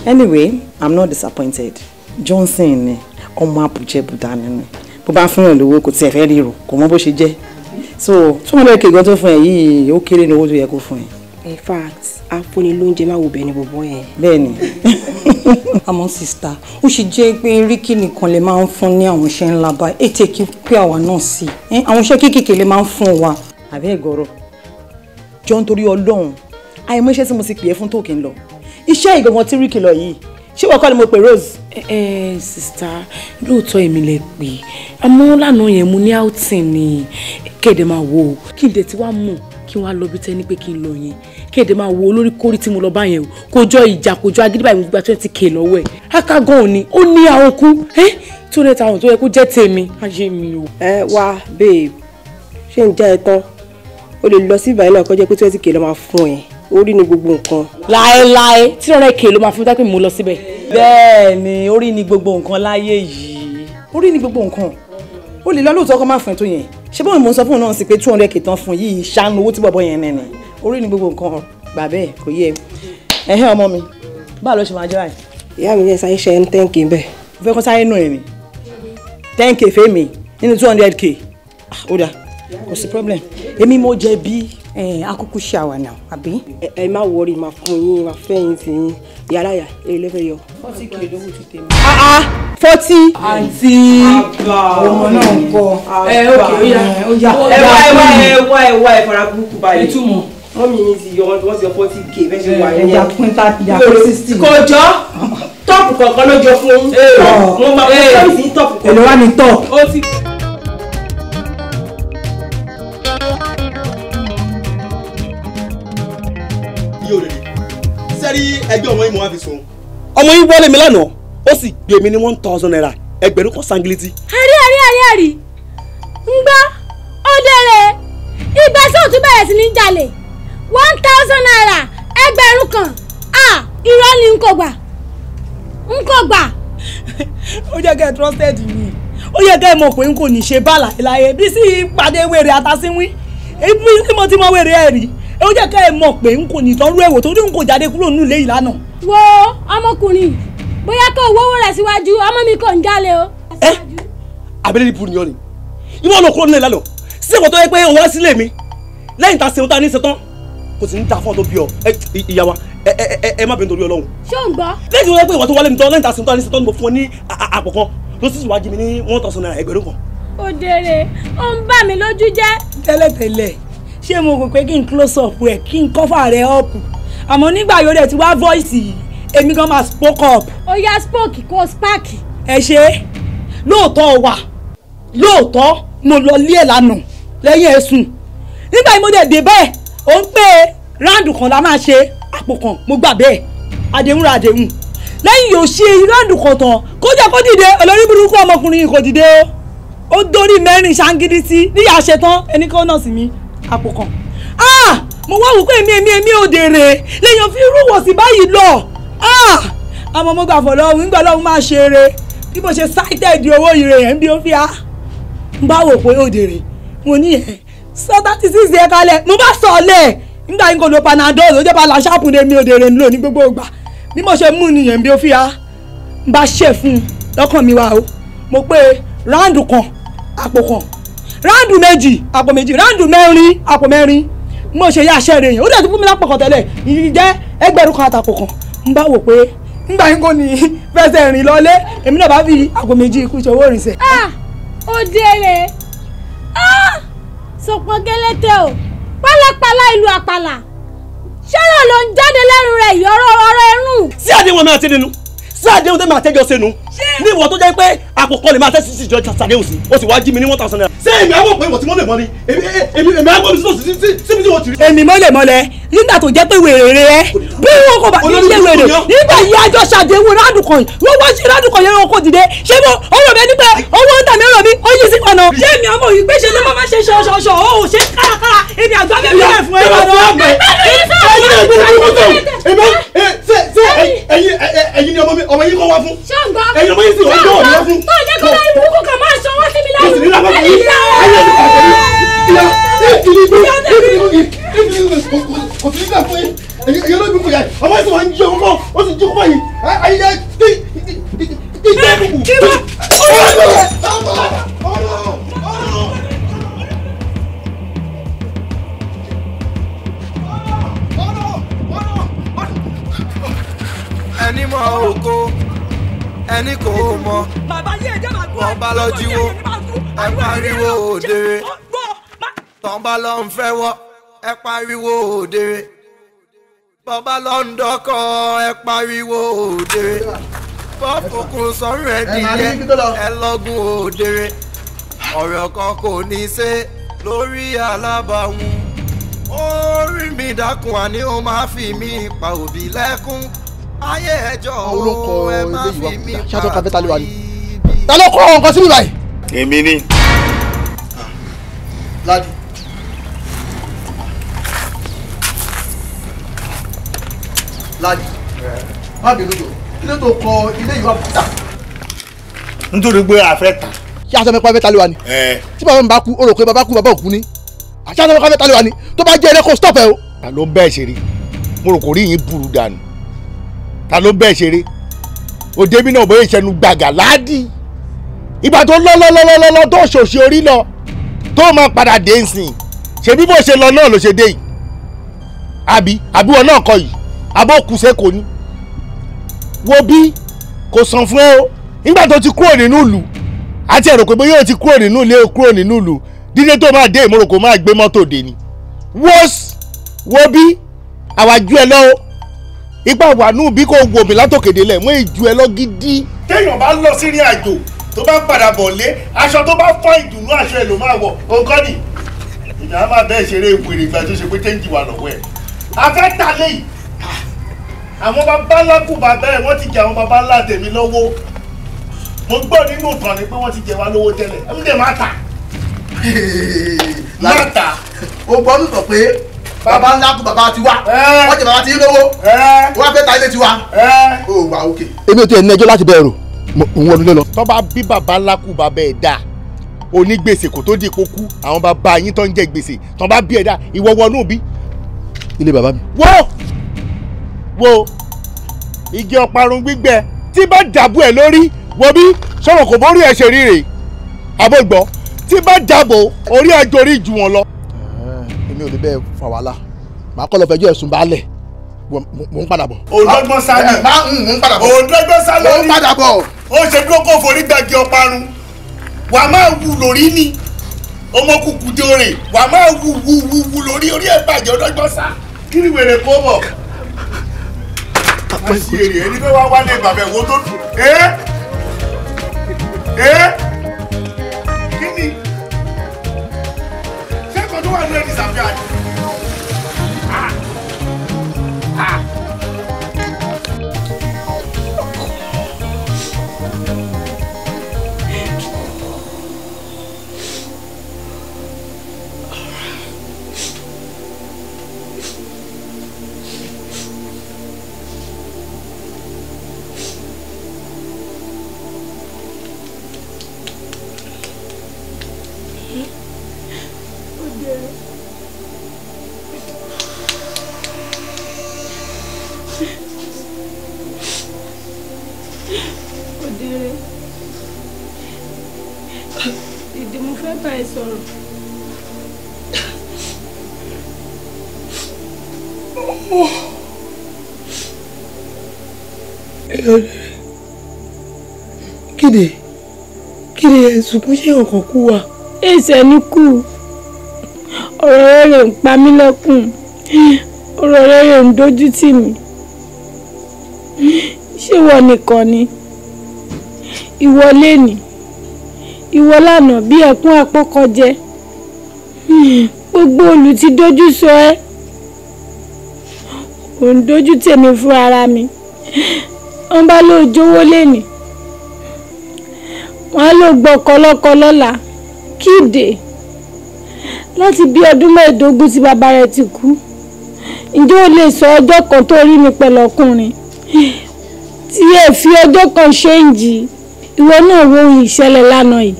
H: Anyway, I'm not disappointed. Johnson ni ọmọ àbújẹ́bùdá nínú. Bó bá fún yàn lówó kò tiẹ̀ fẹ́ ríro, kò mọ bó ṣe jẹ́. So 200k gan tó fún ẹ yìí, ó kéré ní owó tó yẹ kó fún ẹ.
L: In fact, afúnni lóúnjẹ máa wò bẹ́ẹ̀ ni bọ̀bọ̀ yẹn.
H: Bẹ́ẹ̀ni.
M: Àmọ́ sista, ó ṣe jẹ́ pé Ríkì nìkan lè máa ń fún ní àwọn iṣẹ́ ńlá báyìí. Ètè kí pé àwa náà sí i. Àwọn iṣẹ́ kéékèèké lè máa ń fún wa.
H: Àbí ẹ̀gọ́rọ̀. Jọ nítorí Ọlọ́run, àìmọ̀ iṣẹ́ tí mo ti pè é fún tó kì í lọ. Iṣẹ́ ìgangan tí Ríkì lọ yìí, ṣé wọ́n kọ́ ni mo pè Rose?
E: Ẹ sista, lóòótọ́ èmi lè pè é. Àmọ́ lánàá yẹn mo ní outing ni kéde máa wò ó. Kí n dẹ̀ ti wá mọ̀ kí wọ́n á lọ bí tẹ́ni pé kí n lọ yẹn. Kéde máa wo olórí kórí tí mo lọ bá yẹn o. Kò jọ ìjà kò jọ agídí báyìí mo gba 20k lọ́wọ́ ẹ̀. Akágan òní, ó ní àwọn kú. 200,000 tó yẹ kó jẹ́ tèmi. Ayé mi o.
L: Ẹ wá babe, ṣé n já ẹ tán? O lè lọ sí ìbàyẹn náà kó jẹ́ pé 20k ló máa fún ẹ. Orí ni gbogbo nǹkan.
E: Láéláé 300k ló máa fún mi dápẹ́ mo lọ síbẹ̀.
H: Bẹ́ẹ̀ ni orí ni gbogbo nǹkan láyé yìí. Orí ni gbogbo nǹkan. O lè lọ lóòótọ́ kó má fún ẹ tó yẹn. Ṣé bóun mo sọ fún òun náà sí pé 200k tán fún yìí ṣáánú owó tí bọ̀bọ̀ yẹn nẹ́ni. Orí ni gbogbo nǹkan gbà bẹ́ẹ̀ kò yé ẹ. Ẹ̀hẹ́ ọmọ mi, báwo ló ṣe máa jẹ́ báyìí?
L: Ìyá mi ní sáyé ṣe ń 10k bẹ́ẹ̀.
H: Mo fẹ́ kó sáyé nù ẹ̀ ni. 10k fẹ́mi nínú 200k. Ó dáa, kò sí problem. Èmi mo jẹ̀bi.
M: Akúkú ṣe àwà náà, àbí?
L: Ẹ má wọrí, máa fún yín, máa fẹ́ yín sí yín. Yàrá yà, èrè ló fẹ́ yọ.
H: 40k lówó ti tèmi. 40.
B: Àǹtí
H: ọmọ náà ń kọ.
B: Ẹ ókè ó yá ó yá.
L: Ẹ wá ẹ wá ẹ wá ẹ wá ẹ fara burúkú balẹ̀.
B: Ìtumọ̀.
L: Mọ́mí yín ti yọ wọ́n ti yọ 40k bẹ́ẹ̀ ṣe wà yẹn.
H: Ẹja pín 30, ìjà pín 60.
L: Kò jọ tọ́ọ̀pù kọ̀ọ̀kan ló jọ fún yín. Mo máa fún sọ́ọ̀sì ní tọ́ọ̀pù kọ̀ọ̀kan.
H: Èlò wá ní tọ́ọ̀pù.
B: Ó ti.
K: Sẹ́rí ẹjọ́ ọmọ yìí mo wá fi sùn. Ọmọ yìí wọlé mi lánàá, ó sì gbé mi ní 1,000 naira ẹgbẹ̀rún kan sangiliti.
D: Àrí àrí àrí àrí ń gbọ́ Òdèrè ìgbà sí òtún bẹ̀rẹ̀ sí ní jalè 1,000 naira ẹgbẹ̀rún kan irọ́ ni n kò gbà n kò gbà.
B: Ó jẹ́ kẹ́ ẹ trusted mi, ó yẹ kẹ́ ẹ mọ̀ pé n kò ní ṣe bá láyé bí sí ìpàdé wèrè àtàsínwín ibi tí mo ti mọ wèrè ẹ̀ rí. Ó jẹ́ ká ẹ mọ̀ pé n kò ní tọ́rú ẹ̀wò torí n kò jáde kúrò nínú ilé yìí lánàá.
D: Wo ọmọkùnrin bóyá kó owó rẹ̀ síwájú ọmọ mi kò ń jalè o.
K: Ẹ abẹ́lẹ́ ní burú ni ọ ni ìwọ ló kúrò nílé lánàá sí ìwọ tó yẹ pé òun wá sílé mi lẹ́yìn tá a ṣe ohun tá a ní ṣe tán kò sì ní ta fún ọ tó bí ọ ìyá wa ẹ má bínú torí Ọlọ́run.
D: Ṣé ò ń gbọ́?
K: Lẹ́yìn tó yẹ pé ìwọ tó wọlé mi tán lẹ́yìn tá a ṣe ohun tá a ní ṣe tán ni mo fún ọ ní àpò kan ló sì wá jí mi ní 1,000 naira ẹgbẹ̀rún kan.
D: Òdèrè ó ń bà mí lójú jẹ́.
B: Tẹ́lẹ̀tẹ́lẹ̀ ṣé mo rò pé kí n close up rẹ kí n cover rẹ up àmọ́ nígbà yóò dẹ̀ ti wá voice yìí èmi gan máa spoke up.
D: Ó yá spoke kó spark.
B: Ẹ ṣe lóòótọ́ wà lóòótọ́ mo lọ lé ẹ̀ lánàá lẹ́yìn ẹ̀sùn nígbà yìí mo dẹ̀ dé bẹ́ẹ̀ ó ń pè ráǹdù kan la máa ṣe àpò kan mo gbà bẹ́ẹ̀ àdéhùn ra àdéhùn lẹ́yìn yóò ṣe ráǹdù kan tán kó jẹ́ kó dìde olórí burúkú ọmọkùnrin yìí kò dìde o ó dórí mẹ́rin ṣáńgídí sí níyà ṣe tán ẹni kó náà sí mi àpò kan. Mo wá wò pé èmi Òdèrè lèèyàn fi irú wọ̀ sí báyìí lọ. Àmọ́ mo gbà fọlọ́hún nígbà lọ́hún máa ṣe eré bí mo ṣe sáìtẹ̀dì owó ìrè yẹn bí ó fi á. N bá wò pé Òdèrè mo ní ẹ̀ sọ 36 yẹn kalẹ̀ mo bá sọ lẹ̀ nígbà yín kò lo panadol ó jẹ́ bá la ṣáàpù ní èmi Òdèrè ń lò ní gbogbo ìgbà bí mo ṣe mú nìyẹn bí ó fi á. N bá ṣe fún un lọ́kàn mi wá o mo pé ráǹdù kan àpò kan ráǹdù méjì àpò méjì ráǹdù mẹ́rin àpò mẹ́rin mo ṣe yá aṣẹ́ rẹ̀ yẹn ó dẹ̀ tún fún mi lápò kan tẹ́lẹ̀ ìyí jẹ́ ẹgbẹ̀rún kan àtàpò kan n bá wò pé nígbà yín kò ní fẹsẹ̀ rìn lọlé èmi náà bá fi àpò méjì ikú ṣòwò rìnsẹ̀.
D: Òdèrè sọ̀pọ̀ gẹ́lẹ́tẹ̀ o pálapàla ìlú àpàlà Ṣọ́rọ̀ ló ń jáde lẹ́nu rẹ̀ yìí, ọ̀rọ̀ ẹrùn.
K: Sí àdéhùn mi àti nínú, sí àdéhùn tẹ́mi àtẹ́jọ́ sẹ́nu ní ìwọ tó jẹ́ pé àpòkọ lè máa tẹ́sí sí ìjọ sàdéhùn sí, o sì wá jí mi ní 1000 naira. Ṣé èmi àwọn òpin ìwọ̀ tí wọ́n lè mọ́ ni? Èmi àwọn òpin síbi tí wọ́n ti rí.
B: Èmi mọ́lẹ̀ mọ́lẹ̀ nígbà tó jẹ́ pé wèrè rẹ bí wọn kò bá ní ilé wèrè nígbà yìí àjọ ṣàdéhùn rádùkàn wọ́n wá sí rádùkàn yẹn wọn kò dìde. Ṣé mo ọ̀rọ̀ mi ní pé owó ń tàmí ọ̀rọ̀ mi ó yí sí ọ̀nà. Ṣé èmi àmọ́ yìí pé ṣe ló máa ṣe ṣọṣọṣọ ó ṣe kárakára èmi àgbà bẹ́ẹ̀ bẹ́ẹ̀ fún ẹ.
K: Ẹ̀yin ni ọmọ yìí kọ́ wá fún. Ẹ̀yin ọmọ yìí sì wọ́n jọ́ ọ̀nà fún.
D: Tó jẹ́ kó lórí burúkú kan máa ṣọwọ́ sí mi lẹ́nu.
F: Ẹni mọ oko ẹni kò mọ wọn bá lọ jíwó ẹ pariwo òdèrè tọ́n bá lọ ń fẹ́ wọ́ ẹ pariwo òdèrè bọ́n bá lọ ń dọ́kọ̀ ẹ pariwo òdèrè bọ́fòkun sọ́rùn ẹ dìde ẹ lọ́gùn òdèrè ọ̀rọ̀ kan kò ní ṣe lórí alábàáhùn orí mi dákun àní ó máa fi mí pa òbí lẹ́kún ayé ẹjọ́ o ẹ má fi mí pa
C: òbí. Ta ló kọ́ nǹkan síbí báyìí.
I: Èmi ni.
C: Ladi. Ladi. Má bínú jọ, kí ló tó kọ ilé ìwà bùtà?
I: Nítorí pé a fẹ́ tà.
C: Ṣé aṣọ mi pa fẹ́ ta lé wa ni? Tí bàbá mi bá kú, o rò pé bàbá kú bàbá òkú ni. Ṣé aṣọ mi pa fẹ́ ta lé wa ni? Tó bá jẹ́ eré kó stop ẹ o.
I: Ta ló ń bẹ́ẹ̀ ṣeré? Mo rò kò rí yín burú dànù. Ta ló ń bẹ́ẹ̀ ṣeré? Òde mi náà bóyá ìṣẹ́nu gbàgà láàdì. Ìgbà tó lọ́lọ́lọ́lọ́lọ́ tó ṣòṣì orí lọ tó máa padà dé nsìn ṣebí bó ṣe lọ náà ló ṣe dé yìí àbí àbí wọn náà kọ yìí àbó kùsẹ́ kò ní. Wo bí kò sàn fún ẹ o nígbà tó ti kúrò nínú ìlú àti ẹ̀rọ pé bóyá o ti kúrò nínú ilé o kúrò nínú ìlú dídé tó máa dé ìmọ̀rò kò máa gbé mọ́tò dé ni. Wo bí àwàjú ẹ lọ ipa wà nù bí kò wò mí látòkèdè lẹ̀ mọ́ ìjú ẹ lọ gidi. Téèyàn bá lọ sí ìrìn àjò tó bá padà bọ̀ lé aṣọ tó bá fọ́ ìdùnnú aṣọ ẹ̀ ló máa wọ̀ òǹkọ́ ni ìjà máa bẹ́ẹ̀ ṣeré ìwèrè ìgbà tó ṣe pé téńjì wà lọ́wọ́ ẹ̀. A fẹ́ tà léyìí àwọn bàbá ńlá kù bàbá ẹ̀ wọ́n ti jẹ àwọn bàbá ńlá tèmi lọ́wọ́ mo gbọ́ nínú ìtàn ni pé wọ́n ti jẹ wá lówó tẹ́lẹ̀ ẹ̀ ń dẹ̀ má tà. Má tà.
C: O gbọ́ nùtọ̀ pé bàbá ńlá kù bàbá ti wá wọ́n jẹ bàbá ti lówó wọ́n fẹ́ ta ilé tiwa ó wà ókè. Èmi ò tiẹ̀ ní ẹjọ́ láti bẹ̀rù òun wọnú lé lọ.
I: Tó bá bí bàbá ńlá kú bàbá ẹ̀ dà onígbèsè kò tó di kó kú àwọn bàbá yín tó ń jẹ gbèsè tó bá bí ẹ̀ dà ìwọ wọnú bí.
C: Ilé bàbá mi.
I: Wo igi ọparun gbígbẹ tí bá dàbò ẹ lórí wo bí sọ̀rọ̀ kò bórí ẹ̀ ṣe ríre àbọ̀gbọ́ tí bá dàbò orí àjòrí jù wọn lọ.
C: Èmi ò lè bẹ́ẹ̀ fa wàhálà màá kọ́ lọ fẹjọ́ ẹ̀sùn baálẹ̀ mò ń padà bọ̀.
I: Òǹdọ́gbọ́n sáré
C: mò ń padà bọ̀.
I: Òǹdọ́gbọ́n sáré
C: mò ń padà bọ̀.
I: Ó ṣe dúró kó forí gbàgé ọparun wà á máa wù lórí ni ọmọ kúkú dé orè wà á máa wù wù wù wù lórí orí ẹ̀ bàjẹ́ ọdọ́gbọ́n sá kí ni wèrè kó bọ̀. A ṣe èrè ẹni fẹ́ wá wálé bàbá ẹ̀wọ̀n tó dùn. Kí ni ṣé kò tó wà ní ẹni sàfihàn?
D: Òdèrè ìdí mo fẹ́ bá ẹ sọ̀rọ̀.
B: Kíni ẹ̀sùnkún ṣé ọkàn kú wa.
D: Èsì ẹni kú ọ̀rọ̀ rẹ̀ ń pa mí lẹ́kùn.
N: Ọ̀rọ̀ rẹ̀ yóò ń dojú tì mí. Ṣé ìwọ nìkan ni? Ìwọ lénìí, ìwọ lánàá bí ẹkún apọ́kọjẹ. Gbogbo olù ti dojú sọ ẹ́. Ò ń dojú tèmi fún ara mi. Wọ́n bá lóò jówó lénìí, wọ́n á lò gbọ́kọ lọ́kọ lọ́la. Kíde láti bí ọdún 15 tí bàbá rẹ̀ ti kú, ǹjẹ́ o lè sọ ọjọ́ kan tó rí mi pẹ̀lú ọkùnrin tí ẹ fi ọjọ́ kan ṣe ń jì? Ìwọ náà wo ohun ìṣẹ̀lẹ̀ lánàá yìí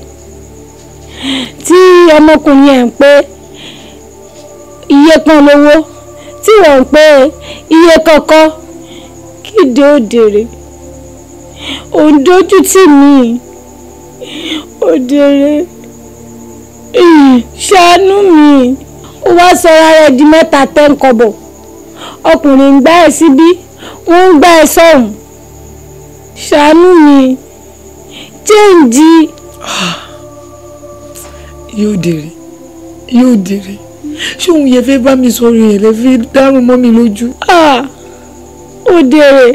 N: tí ọmọkùnrin ẹ̀ ń pé iye kan lówó, tí wọ́n ń pé iye kankan. Kíde Òdèrè, ò ń dojú tì mí. Òdèrè, ṣàánú mi. Ó wá sọra rẹ̀ di 3 tẹ́ńkọ̀bọ̀. Ọkùnrin ń gbá ẹ síbí, wọ́n ń gbá ẹ sọ́hùn. Ṣàánú mi, chéǹjì.
B: Yóò dèrè, yóò dèrè. Ṣé òun yẹn fẹ́ bá mi sọ̀rọ̀ yẹn lè fi dárùn mọ́ mi lójú?
N: Òdèrè,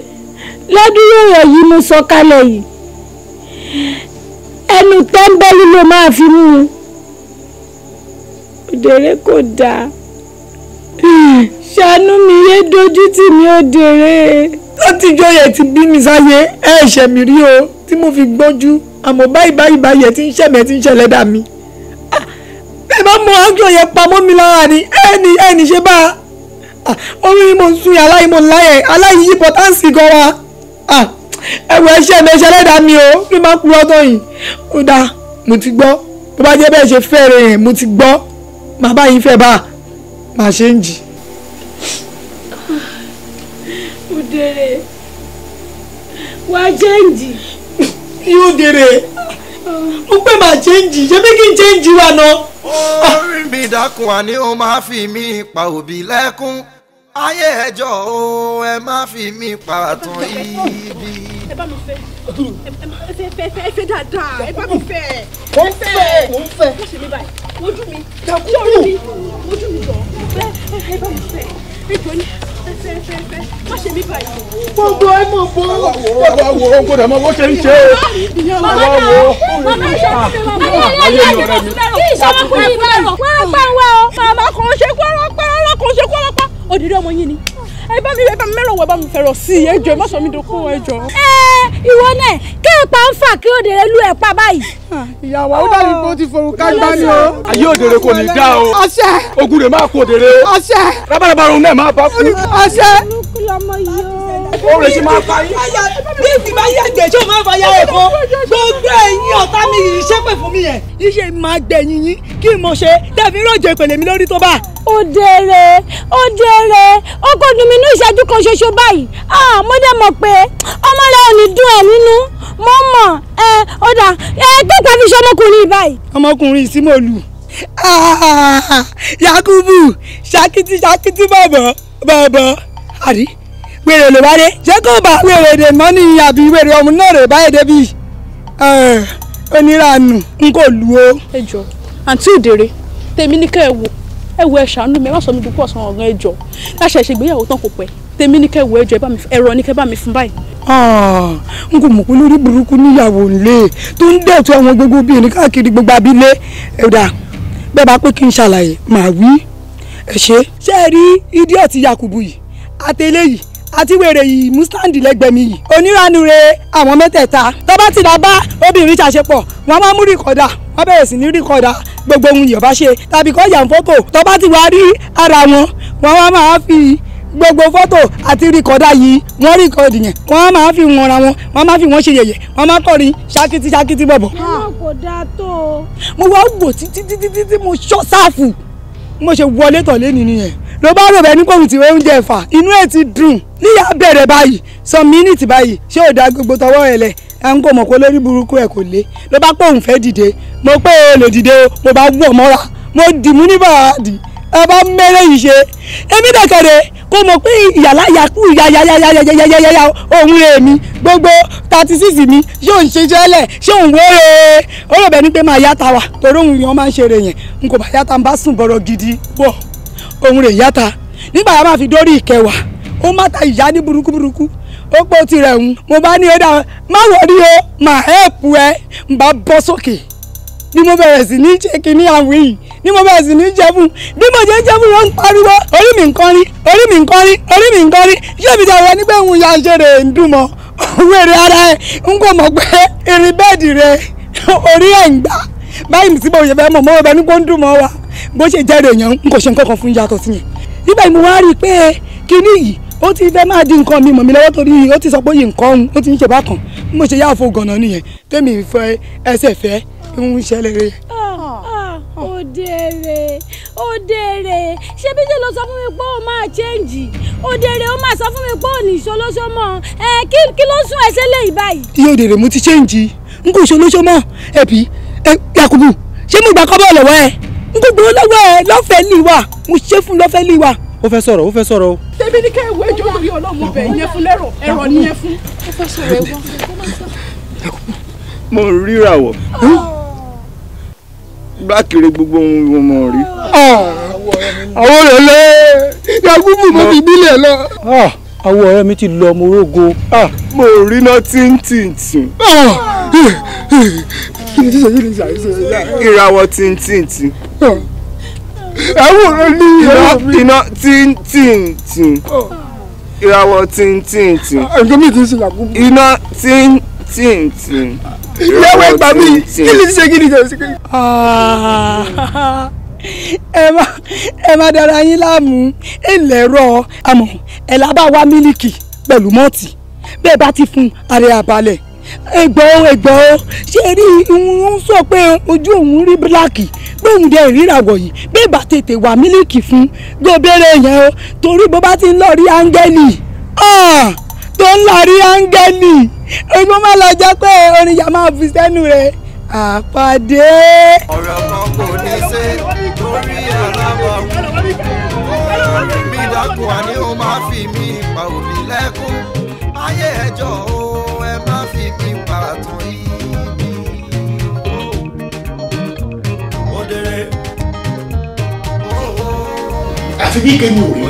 N: ládùúgbò ọ̀rọ̀ yìí mo sọ kalẹ̀ yìí, ẹnu tẹ́ńbẹ́lú ló máa fi mú un. Òdèrè kò dáa, ṣàánú mi, yé dojú tì mí Òdèrè.
B: Látijọ́ yẹn ti bí mi sáyé, ẹ ṣẹ̀ mi rí o tí mo fi gbọ́njú, àmọ́ báyìí báyìí báyìí ẹ ti ń ṣẹ̀mí, ẹ ti ń ṣẹlẹ́dà mi. Ẹ bá mọ àjọ yẹn pamọ́ mi lára ni ẹni ṣe bá a orí yìí mo ń sun yàrá yìí mo ń láyẹ̀ aláyìí yìí pọtánsì gan wa. Ẹwọ ẹṣẹ mi ẹṣẹ lẹ́dàá mi o, mi máa kúrò ọtọ yìí. Ó dáa, mo ti gbọ́. Bó bá jẹ́ bẹ́ẹ̀ ṣe fẹ́ rẹ̀ yẹn, mo ti gbọ́. Màá bá yín fẹ́ bá a máa ṣe ń jì.
N: Òdèrè, wá ṣéǹjì.
B: Yóò dèrè, mo pé màá ṣéǹjì, ṣé bí kí n ṣéǹjì wà náà.
F: Orí mi dákun wá ní ó máa fi mí pa òbí lẹ́kún. Ayé ẹjọ́ o, ẹ má fi mí pa àtàn ibi.
E: Ẹ bá mi fẹ́, ẹ fẹ́ fẹ́ fẹ́ dáadáa, ẹ bá mi fẹ́.
C: Mo ń fẹ́, mo ń fẹ́.
E: Mo ṣe mi báyìí, wojú mi, ṣé orí mi, wojú mi jọ, fẹ́, ẹ bá mi fẹ́, ẹ jọ ní, ẹ fẹ́ fẹ́ fẹ́, má ṣe mi báyìí.
C: Gbogbo ẹ mọ̀ bọ́.
I: Àwa wo ó gbọ́dọ̀ mọ bó ṣe ń ṣe o. Àwa wo.
D: Màmá ìṣe mi, kí ìṣọmọkùnrin yìí bá rọ̀. Wọ́n pẹ́ wá o.
E: Màmá kò ṣe kọ́rọ́pá, rárá kò ṣe kọ́rọ́pá. Òdìrí ọmọ yín ni. Ẹ bá mi mẹ́rọ̀ wọ, ẹ bá mi fẹ̀rọ̀ sí i, ẹ jọ̀ọ́ ẹ má sọ mí dokún, ẹ jọ̀ọ́.
D: Ẹ ìwọ náà kí ẹ̀pà ń fà kí Òdèrè lu ẹ̀pà báyìí.
J: Ìyàwó ó dàbí pé ó ti forúkà gbá ni o.
K: Ayé Òdèrè kò ní dá o.
J: Àṣẹ.
K: Ogun rẹ̀ máa kú Òdèrè.
J: Àṣẹ.
K: Rábàràbà òun náà máa bá kú.
J: Àṣẹ.
K: Ó rẹ̀ ṣe máa pa yín.
B: Bí ìdí bá yàgbẹ́ ṣé o máa fa ya ẹ̀kọ́? Gbogbo ẹ̀yin ọ̀tá mi yìí ṣépè fún mi yẹn. Iṣẹ́ máa gbẹ̀yìn yín kí n mọ̀ ṣe tẹ̀fí rọ̀jò ìpèlè mi lórí tó bá.
D: Òdèrè, Òdèrè, ó kò dùn mí ní ìṣẹ́jú kan ṣoṣo báyìí. Mo dẹ̀ mọ̀ pé ọmọ rẹ ò ní dùn ẹ̀ nínú. Mo mọ̀ ẹ ó dà ẹ tó pa fi ṣe ọmọkùnrin báyìí.
B: Ọmọkùnrin sí mo lù. Yakubu ṣakiti ṣakiti bọ̀bọ̀ bọ̀bọ̀ àrí wèrè ló bá dé. Ṣé kò bá wèrè dè mọ́ ní àbí wèrè ọmọ náà rè báyìí débi oníranù n kò lù o.
E: Ẹ jọ̀ọ́ àǹtí Òdèrè, tèmi ní kẹ́ ẹ wò, ẹ wo ẹ ṣàánú mi, ẹ má sọ mi dúpọ̀ ọ̀sán ọ̀gán, ẹ jọ̀ọ́. Láṣẹ ìṣègbéyàwó tán kò pẹ́, tèmi ní kẹ́ ẹ wò, ẹ jọ̀ọ́ ẹ bá mi ẹ̀rọ ní kẹ́ bá mi fún báyìí.
B: N kò mọ̀ pé lórí burúkú níyàwó ńlẹ̀ tó ń dẹ̀tú àwọn gbogbo obìnrin káàkiri gbogbo abilé. Ẹ̀dá bẹ́ẹ̀ bá pé kí n ṣàlàyé màá wí ẹ ṣe. Ṣé ẹ rí idiot Yakubu yìí àtẹlẹ́ yìí àti wèrè yìí mustandi lẹ́gbẹ̀ẹ́ mi yìí oníranure àwọn mẹ́tẹ̀ẹ̀ta tó bá ti là bá obìnrin ṣàṣepọ̀ wọ́n máa mú rìkọ̀dà, wọ́n bẹ̀rẹ̀ sí ní rìkọ̀dà gbogbo ohun yìí ọba ṣe tàbí kọ́ yà ń fọ́tò tó bá ti wá rí ara wọn wọ́n wá máa fi gbogbo fọ́tò àti rìkọ̀dà yìí wọ́n rìkọ̀dì yẹn wọ́n máa fi wọn ra wọn, wọ́n máa fi wọ́n ṣe yẹ̀yẹ̀, wọ́n máa kọrin ṣakiti ṣakiti bọ̀bọ̀.
N: Ẹ kò dáa tó o.
B: Mo wá wò títí títí tí mo ṣọ́ sáàfù mo ṣe wọlé tọ̀lé nìyẹn ló bá rò bẹ́ẹ̀ ní kòhùn tí oúnjẹ ẹ̀fà inú ẹ̀ ti dùn níyà bẹ̀rẹ̀ báyìí some minutes báyìí ṣé ò dá gbogbo tọwọ́ ẹ̀ lẹ̀ ẹ̀ ń kò mọ̀ kó lórí burúkú ẹ̀ kò lé ló bá pé òun fẹ́ dìde mo pé o lè dìde o mo bá wọ̀ mọ́ra mo dì mú ní bàdì ẹ bá mẹ́rẹ̀ yìí ṣe èmi dẹ̀kẹ̀rẹ̀ kó mọ̀ pé ìyàlá yakú yayayayayayaya òun rẹ̀ mi gbogbo 36 mi ṣé òun ṣe jẹ́lẹ̀ ṣé òun wéere ó rò bẹ́ẹ̀ ni pé máa yáta wa torí òun yẹn máa ń ṣeré yẹn n kò bá yáta n bá sùn bọ̀rọ̀ gidi wọ̀ òun rè yáta Nígbà yà máa fi dórí ìkẹwàá, ó má ta ìyá ní burúkú burúkú. Ó pọ̀ tirẹ̀ ń. Mo bá ní ó má wọrí o, mà hẹ́ẹ̀pù ẹ, ń bá bọ́ sókè. Bí mo bẹ̀rẹ̀ sí ní ṣe kinní àwìn yìí, ní mo bẹ̀rẹ̀ sí ní jẹ fún. Bí mo ṣe ń jẹ fún wọn ń pariwo, orí mi ń kọrin, orí mi ń kọrin, orí mi ń kọrin. Ṣé ibi tí àwọn ẹni pé ń ya ṣe rè ń dùn mọ́? Wèrè ara ẹ̀ ń kò mọ̀ pé irin bẹ́ẹ̀dì rẹ̀ orí ẹ̀ ń gbà. Báyìí sí bó ṣe fẹ́ mọ̀ mọ́ ọbẹ̀ ní kó ń dùn mọ́ wa. Bó ṣe jẹ́ èèyàn ń kò ṣe nǹkan kan fún yàtọ̀ sí yẹn. Nígbà yìí mo wá rí i pé kinní yìí ó ti fẹ́ máa di nǹkan mi mọ̀ mi lọ́wọ́ torí ó ti sọ pé yìí nǹkan òun ó ti ń ṣe bákan. Bí mo ṣe yá àfo gànà nìyẹn tẹ́mi fẹ́ ẹsẹ̀ fẹ́ ń ṣẹlẹ̀ rẹ̀.
N: Òdèrè Òdèrè ṣé bí jẹ́ ló sọ fún mi pé ó máa chẹ́ǹjì? Òdèrè ó máa sọ fún mi pé ó ní ìṣolóṣó mọ́ ẹ, kí ló sún ẹsẹ̀ lé báyìí.
B: Iye Òdèrè mo ti chẹ́ǹjì, n kò ṣolóṣó mọ́. Ẹ̀bí Yakubu, ṣé mo gbà kọ́bọ̀ lọ́wọ́ ẹ? N kò gbowó lọ́wọ́ ẹ lọ́fẹ̀ẹ́ lì wà, mo ṣe fún lọ́fẹ̀ẹ́ lì wà.
K: Ó fẹ́ sọ̀rọ̀, ó fẹ́ sọ̀rọ̀ o.
O: Tèmi ní kẹ́ ìwé ìjọ torí ọlọ́mọ bẹ̀ ìyẹn fún lẹ́rọ̀ ẹ̀rọ nìyẹn fún. Ó fẹ́ sọ̀rọ̀ ẹ̀wọ̀n.
P: Mo ríràwọ̀ bákìrì gbogbo ohun mo rí.
I: Àwọn ọ̀rẹ́ lẹ Yakubu mo fi bílẹ̀ lọ.
K: Àwọn ọ̀rẹ́ mi ti lọ mo rógo.
P: Mo rí iná tíntìntì. Ìràwọ̀ tíntìntì.
I: Àwọn ọ̀rẹ́ ní
P: iná tíntìntì. Ìràwọ̀ tíntìntì.
I: Nǹkan mi ti ń ṣe Yakubu.
P: Iná tíntìntì.
I: Ìyàwó ẹgbà mi kí ni ṣe kí ni ṣe ṣe.
B: Ẹ má dára yín láàmú, ẹlẹ́rọ àmọ́ ẹ̀ lábá wá mílíkì pẹ̀lú mọ́ọ̀tì bẹ́ẹ̀ bá ti fún ààrẹ àbálẹ̀. Ẹgbọ́n ẹgbọ́n ṣe rí òun sọ pé ojú òun rí bíláàkì pé òun dẹ̀ ríràwọ̀ yìí, bẹ́ẹ̀ bá tètè wá mílíkì fún gbòbèrè yẹn o, torí bó bá ti ń lọ rí áńgẹ́lì tó ń lọ rí áńgẹ́lì ẹgbọ́n má lọ jẹ́ pé orin yà máa fi sẹ́nu rẹ̀ àpàdé.
F: Ọ̀rọ̀ kan kò ní ṣe lórí alábọ̀ mi dákun àní ó máa fi mí pa òbí lẹ́kún ayé ẹjọ́ o, ẹ má fi mí pa àtàn ibi. Òdèrè.
I: Àfi bí kéwì ò rí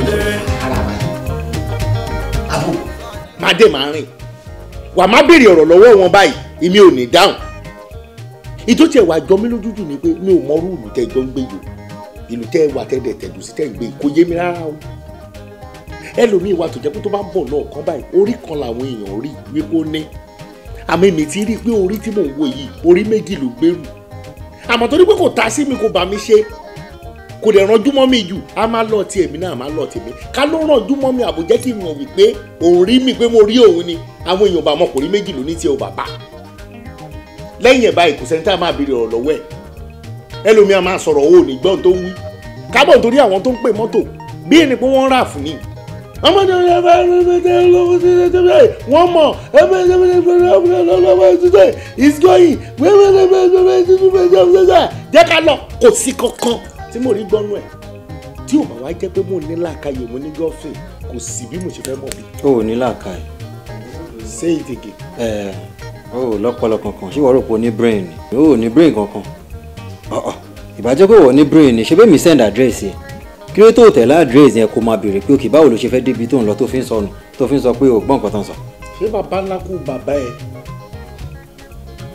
I: ara wa àbò máa dé máa rìn wà má béèrè ọ̀rọ̀ lọ́wọ́ wọn báyìí, èmi ò ní dáhùn. Ìtò tí ẹ wà jọ mí lójú jù ni pé mi ò mọ rúùlù tẹ jọ ń gbé yìí, ìlú tẹ wà tẹ dẹ̀ tẹ̀dù sí tẹ̀ ń gbé kò yé mi rárá o. Ẹlòmíì wà tó jẹ́ pé tó bá ń bọ̀ náà kan báyìí orí kan làwọn èèyàn rí wípé ó ní, àmọ́ èmi ti rí i pé orí tí mò ń wò yìí orí méjì ló gbèrú, àmọ́ torí pé kò ta sí mi kò bá mi ṣe kò dẹ̀ ranjú mọ́ mi jù, a máa lọ ti èmi náà a máa lọ tèmi ká ló ranjú mọ́ mi àbòjẹ́ kí n mọ̀ wípé òun rí mi pé mo rí òun ni àwọn èèyàn bá ọmọkùnrin méjì ló ní tí o bàbá. Lẹ́yìn ẹ̀ báyìí kò sẹ́ni tá a máa béèrè ọ̀rọ̀ lọ́wọ́ ẹ̀, ẹlòmíà máa sọ̀rọ̀ o ní gbọ́n tó ń wí kábọ̀ nítorí àwọn tó ń pè mọ́tò bí ẹni pé wọ́n ń rà fún ni. Wọ́n mọ̀ is going jẹ́ ká lọ kò sí kankan tí mo rí gbọ́nú ẹ̀ tí ò bá wá jẹ́ pé mo ní làákàyè mo ní gọ́fìn kò sí bí mo ṣe fẹ́ mọ̀ bí.
Q: O ò ní làákàyè.
I: Say it again.
Q: Ẹ o ò lọ́pọlọ kankan, ṣé wọ́n rò pé o ní brain ni? O ò ní brain kankan. Ìbàjẹ́ pé wọ́n ní brain ni, ṣé bẹ́ẹ̀ mi send address yẹn? Kí ló tó tẹ̀lé address yẹn kó máa béèrè pé òkè báwo ló ṣe fẹ́ débi tó ń lọ tó fi ń sọnù tó fi ń sọ pé o gbọ́ nǹkan tó ń sọ.
I: Ṣé bàbá ńlá kú bàbá ẹ?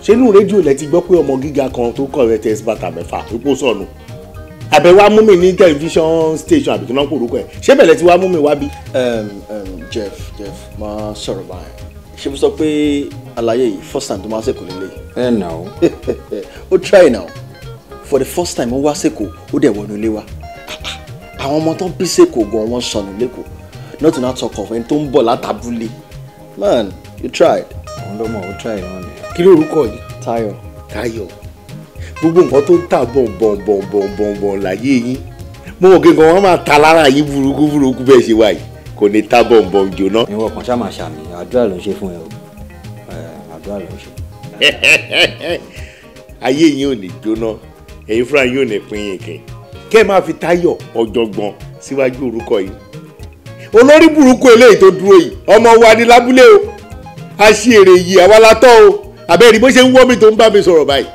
I: Ṣé inú rédíò lẹ ti gbọ́ pé ọmọ gíga kan tó kọ̀ rẹ̀ tẹ̀sí bàtà mẹ́fà ipò sọnù? Àbẹ̀ wá mú mi ní tẹlifíṣàn station àbí kí náà kò rúkọ ẹ̀, ṣé bẹ̀rẹ̀ tí wá mú mi wá bí?
R: Jeff máa sọ̀rọ̀ báyìí. Ṣé mo sọ pé àlàyé yìí first time tó máa ṣèkò lélẹ̀?
Q: Ẹ nà ó.
R: Ó try now. For the first time ó wá ṣèkò, ó dẹ̀ wọnú ilé wa. Àwọn ọmọ tó ń bí ṣèkò gan wọ́n sọnù lẹ́kọ̀ọ́. Not to not talk of ẹni tó ń bọ̀ látàbúlé. Man, you tried.
Q: Òun ló mọ̀, ó try náà ni.
I: Kí ló orúkọ yìí?
R: Táyọ̀.
I: Táyọ̀. Gbogbo nǹkan tó ń tà bọ̀nbọ̀nbọ̀nbọ̀nbọ̀n láyé yín. Mo mọ̀ kí nǹkan wọn máa ta lára yín burúkú burúkú bẹ́ẹ̀ ṣe wà yìí. Kò ní ta bọ̀nbọ̀n jóná.
Q: Ìwọ kan ṣá máa ṣàmì, àdúrà ló ń ṣe fún ẹ o. Àdúrà ló ń ṣe.
I: Ayé yín ò ní jóná, ẹ̀yin fúnra yín ò ní pín yín kẹ́. Kẹ́ ẹ máa fi Táyọ̀ ọ̀jọ̀gbọ́n síwájú orúkọ yìí. Olórí burúkú eléyìí tó dúró yìí, ọmọ wa ni lábúlé o. A ṣe èrè yìí, àwa la tọ́ o. Àbẹ́rẹ́ bó ṣe ń wọ́ mi tó ń bá mi sọ̀rọ̀ báyìí.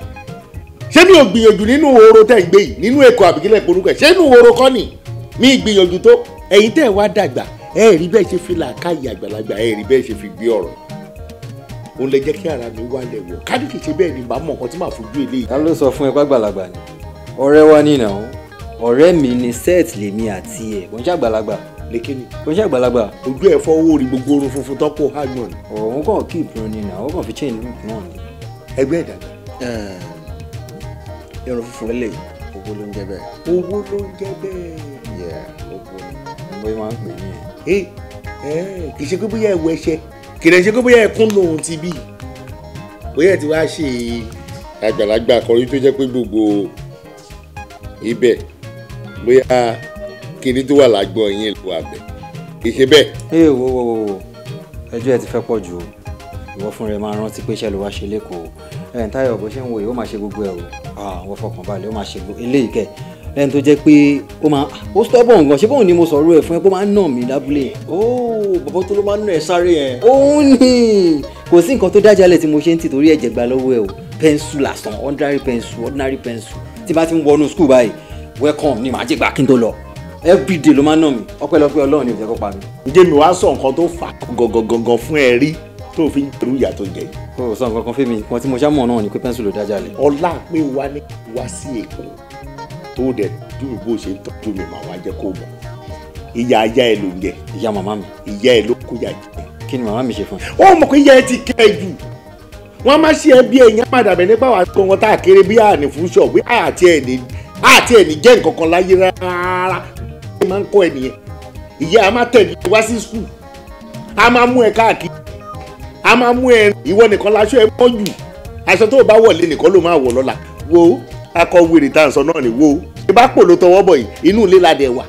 I: Ṣé mi ò gbìyànjú nínú oró tẹ̀ ń gbé yìí, nínú Èkó àbíkílẹ̀ porúkọ ẹ̀? Ṣé inú oró kọ́ ni? Mi gbìyànjú tó. Ẹ̀yin tẹ́ ẹ wá dàgbà, ẹ rí bẹ́ẹ̀ ṣe fi làákàyè àgbàlagbà, ẹ rí bẹ́ẹ̀ ṣe fi gbé ọ̀rọ̀. Òun lè jẹ́ kí ara mi wálẹ̀ wọ̀. Kádì kìí ṣe bẹ́ẹ̀ ni bá mọ̀ nǹkan tí màá fojú eléyìí.
Q: Ta ló sọ fún ẹ pàgbàlagbà ni? Ọ̀rẹ́ wa ni nà ó. Ọ̀rẹ́ mi ni set lèmi àti ẹ̀. Kò ń ṣàgbàlagbà.
I: Lékè ni.
Q: Kò ń ṣàgbàlagbà.
I: Ojú ẹ̀ fọwọ́ rí gbogbo orun funfun tó kó hàgbọ̀n ni.
Q: Òun kàn kí ìpinnu ni nà ó kàn fi chain loop náà ni.
I: Ẹgbẹ́ ìdàgbà.
R: Irun funfun lélẹ̀, owó ló ń jẹ́ bẹ́ẹ̀.
I: Owó ló ń jẹ́ bẹ́ẹ̀.
R: Yeah, owó ni.
Q: Bóyá máa ń pè é nìyẹn.
I: Kì í ṣe pé bóyá ẹ wọ ẹṣẹ, kì í ṣe pé bóyá ẹkún lòun ti bí. Bóyá ẹ ti wá ṣe àgbàlagbà kan tó jẹ́ pé gbogbo ibẹ̀ bóyá kinní tó wà lágbọ̀n yín ló wà bẹ̀. Kì í ṣe bẹ́ẹ̀.
Q: Ẹ wo wo wo, ẹjọ́ ẹ ti fẹ́ pọ̀ jù o. Ìwọ fúnra ẹ máa rántí pé iṣẹ́ ló wá ṣe lẹ́kọ̀ọ́. Ẹ̀ ń Táyọ̀ bó ṣe ń wo yìí, ó máa ṣe gbogbo ẹ̀ o. Àwọn fọkànbalẹ̀, ó máa ṣe gbogbo eléyìí kẹ̀. Lẹ́yìn tó jẹ́ pé ó máa ó stubborn gan, ṣé bóun ni mo sọ̀rọ̀ ẹ̀ fún ẹ pé ó máa ń nà mí lábúlé.
R: Ó bàbá tó ló máa ń nà ẹ sáré yẹn.
Q: Òun ni kò sí nǹkan tó dájálẹ̀ tí mo ṣe ń tì torí ẹ̀jẹ̀ gba lọ́wọ́ ẹ o. Pencil lásán, ordinary pencil, ordinary pencil. Tí bá ti ń wọnú school báyìí, welcome ni màá jẹ́ gbà kí n tó lọ. Everyday ló máa ń nà mí. Ọpẹ́lọpẹ́ Ọlọ́run ni ò jẹ́ kó pa mí.
I: Ǹjẹ́ mi wàá sọ nǹkan tó fà gangan fún ẹ rí tó fi ń jẹrú ìyà tó jẹ?
Q: Ó sọ nǹkan kan fún mi, nǹkan tí mo ṣá mọ̀ náà ni pé pencil ló dájálẹ̀.
I: Ọlá pé wá ní wá sí Èkó tó dẹ̀ dùn bó ṣe ń tọ́jú mi màá wá jẹ́ kó mọ̀. Ìyá ajá ẹ ló ń jẹ.
Q: Ìyá màmá mi.
I: Ìyá ẹ ló kó yà jẹ.
Q: Kí ni màmá mi ṣe fún ẹ?
I: Ó mọ̀ pé ìyá ẹ ti kẹ́ ẹ jù. Wọ́n má ṣe ẹ bí ẹ̀yìn á padà bẹ̀ nípa wàá gbọ̀ngàn tá a kéré bí àní fún ṣọ̀ bí àti ẹ̀ ní jẹ́ nǹkan kan láyé rárá. Ó máa ń kọ́ ẹ nìyẹn. Ìyá a máa tẹ̀lé wá sí skul. A máa mú ẹ káàkiri. A máa mú ẹ ìwọ nìkan láṣọ ẹ mọ́ jù. Aṣọ tó o bá wọlé nìkan ló máa wọ̀ lọ́la. Wo akọ wèrè tá à ń sọ náà ni wo. Ṣé bá pò ló tọwọ́ bọ̀ yìí, inú ilé la dẹ̀ wà.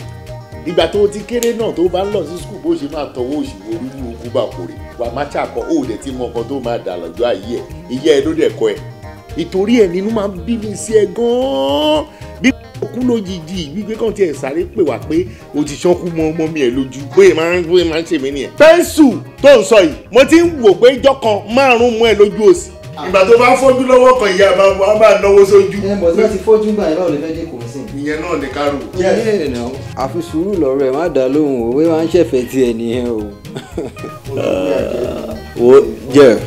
I: Ìgbà tó ti kéré náà tó bá ń lọ sí skul bó ṣe máa tọwọ́ òṣìwò rúrú ogun bá kórè. Wà má ṣàkọ ó dẹ̀ ti mọ ọkọ tó máa dà lọ́jọ́ ayé ẹ̀. Ìyá ẹ ló dẹ̀ kọ ẹ. Ìtorí ẹ̀ nínú máa ń bí mi sí ẹ gan-an. Bí kú lójijì gbígbé kan tiẹ̀ sáré pè wá pé o ti ṣánkú mọ́ ọmọ mi ẹ̀ lójú. Bóyá máa ń ṣe mí nìyẹn. Pẹ́ńsù tó ń sọ yìí, mo ti ń wò pé ijọ́ kan márùn-ún mọ́ ẹ lójú òsì. Ìgbà tó bá fọ́jú lọ́wọ́ kan ìyá máa máa náwó sójú.
Q: Ẹ bọ̀ tí wọ́n ti fọ́jú gbà yẹn, báwo lè fẹ́ dé kò sí.
I: Ìyẹn náà ní kárò.
Q: Àfi sùúrù lọ́rọ̀ ẹ̀ má dá lóhùn òwe máa ń ṣẹ̀fẹ̀ tiẹ̀ nìyẹn o.
R: Wo jẹ́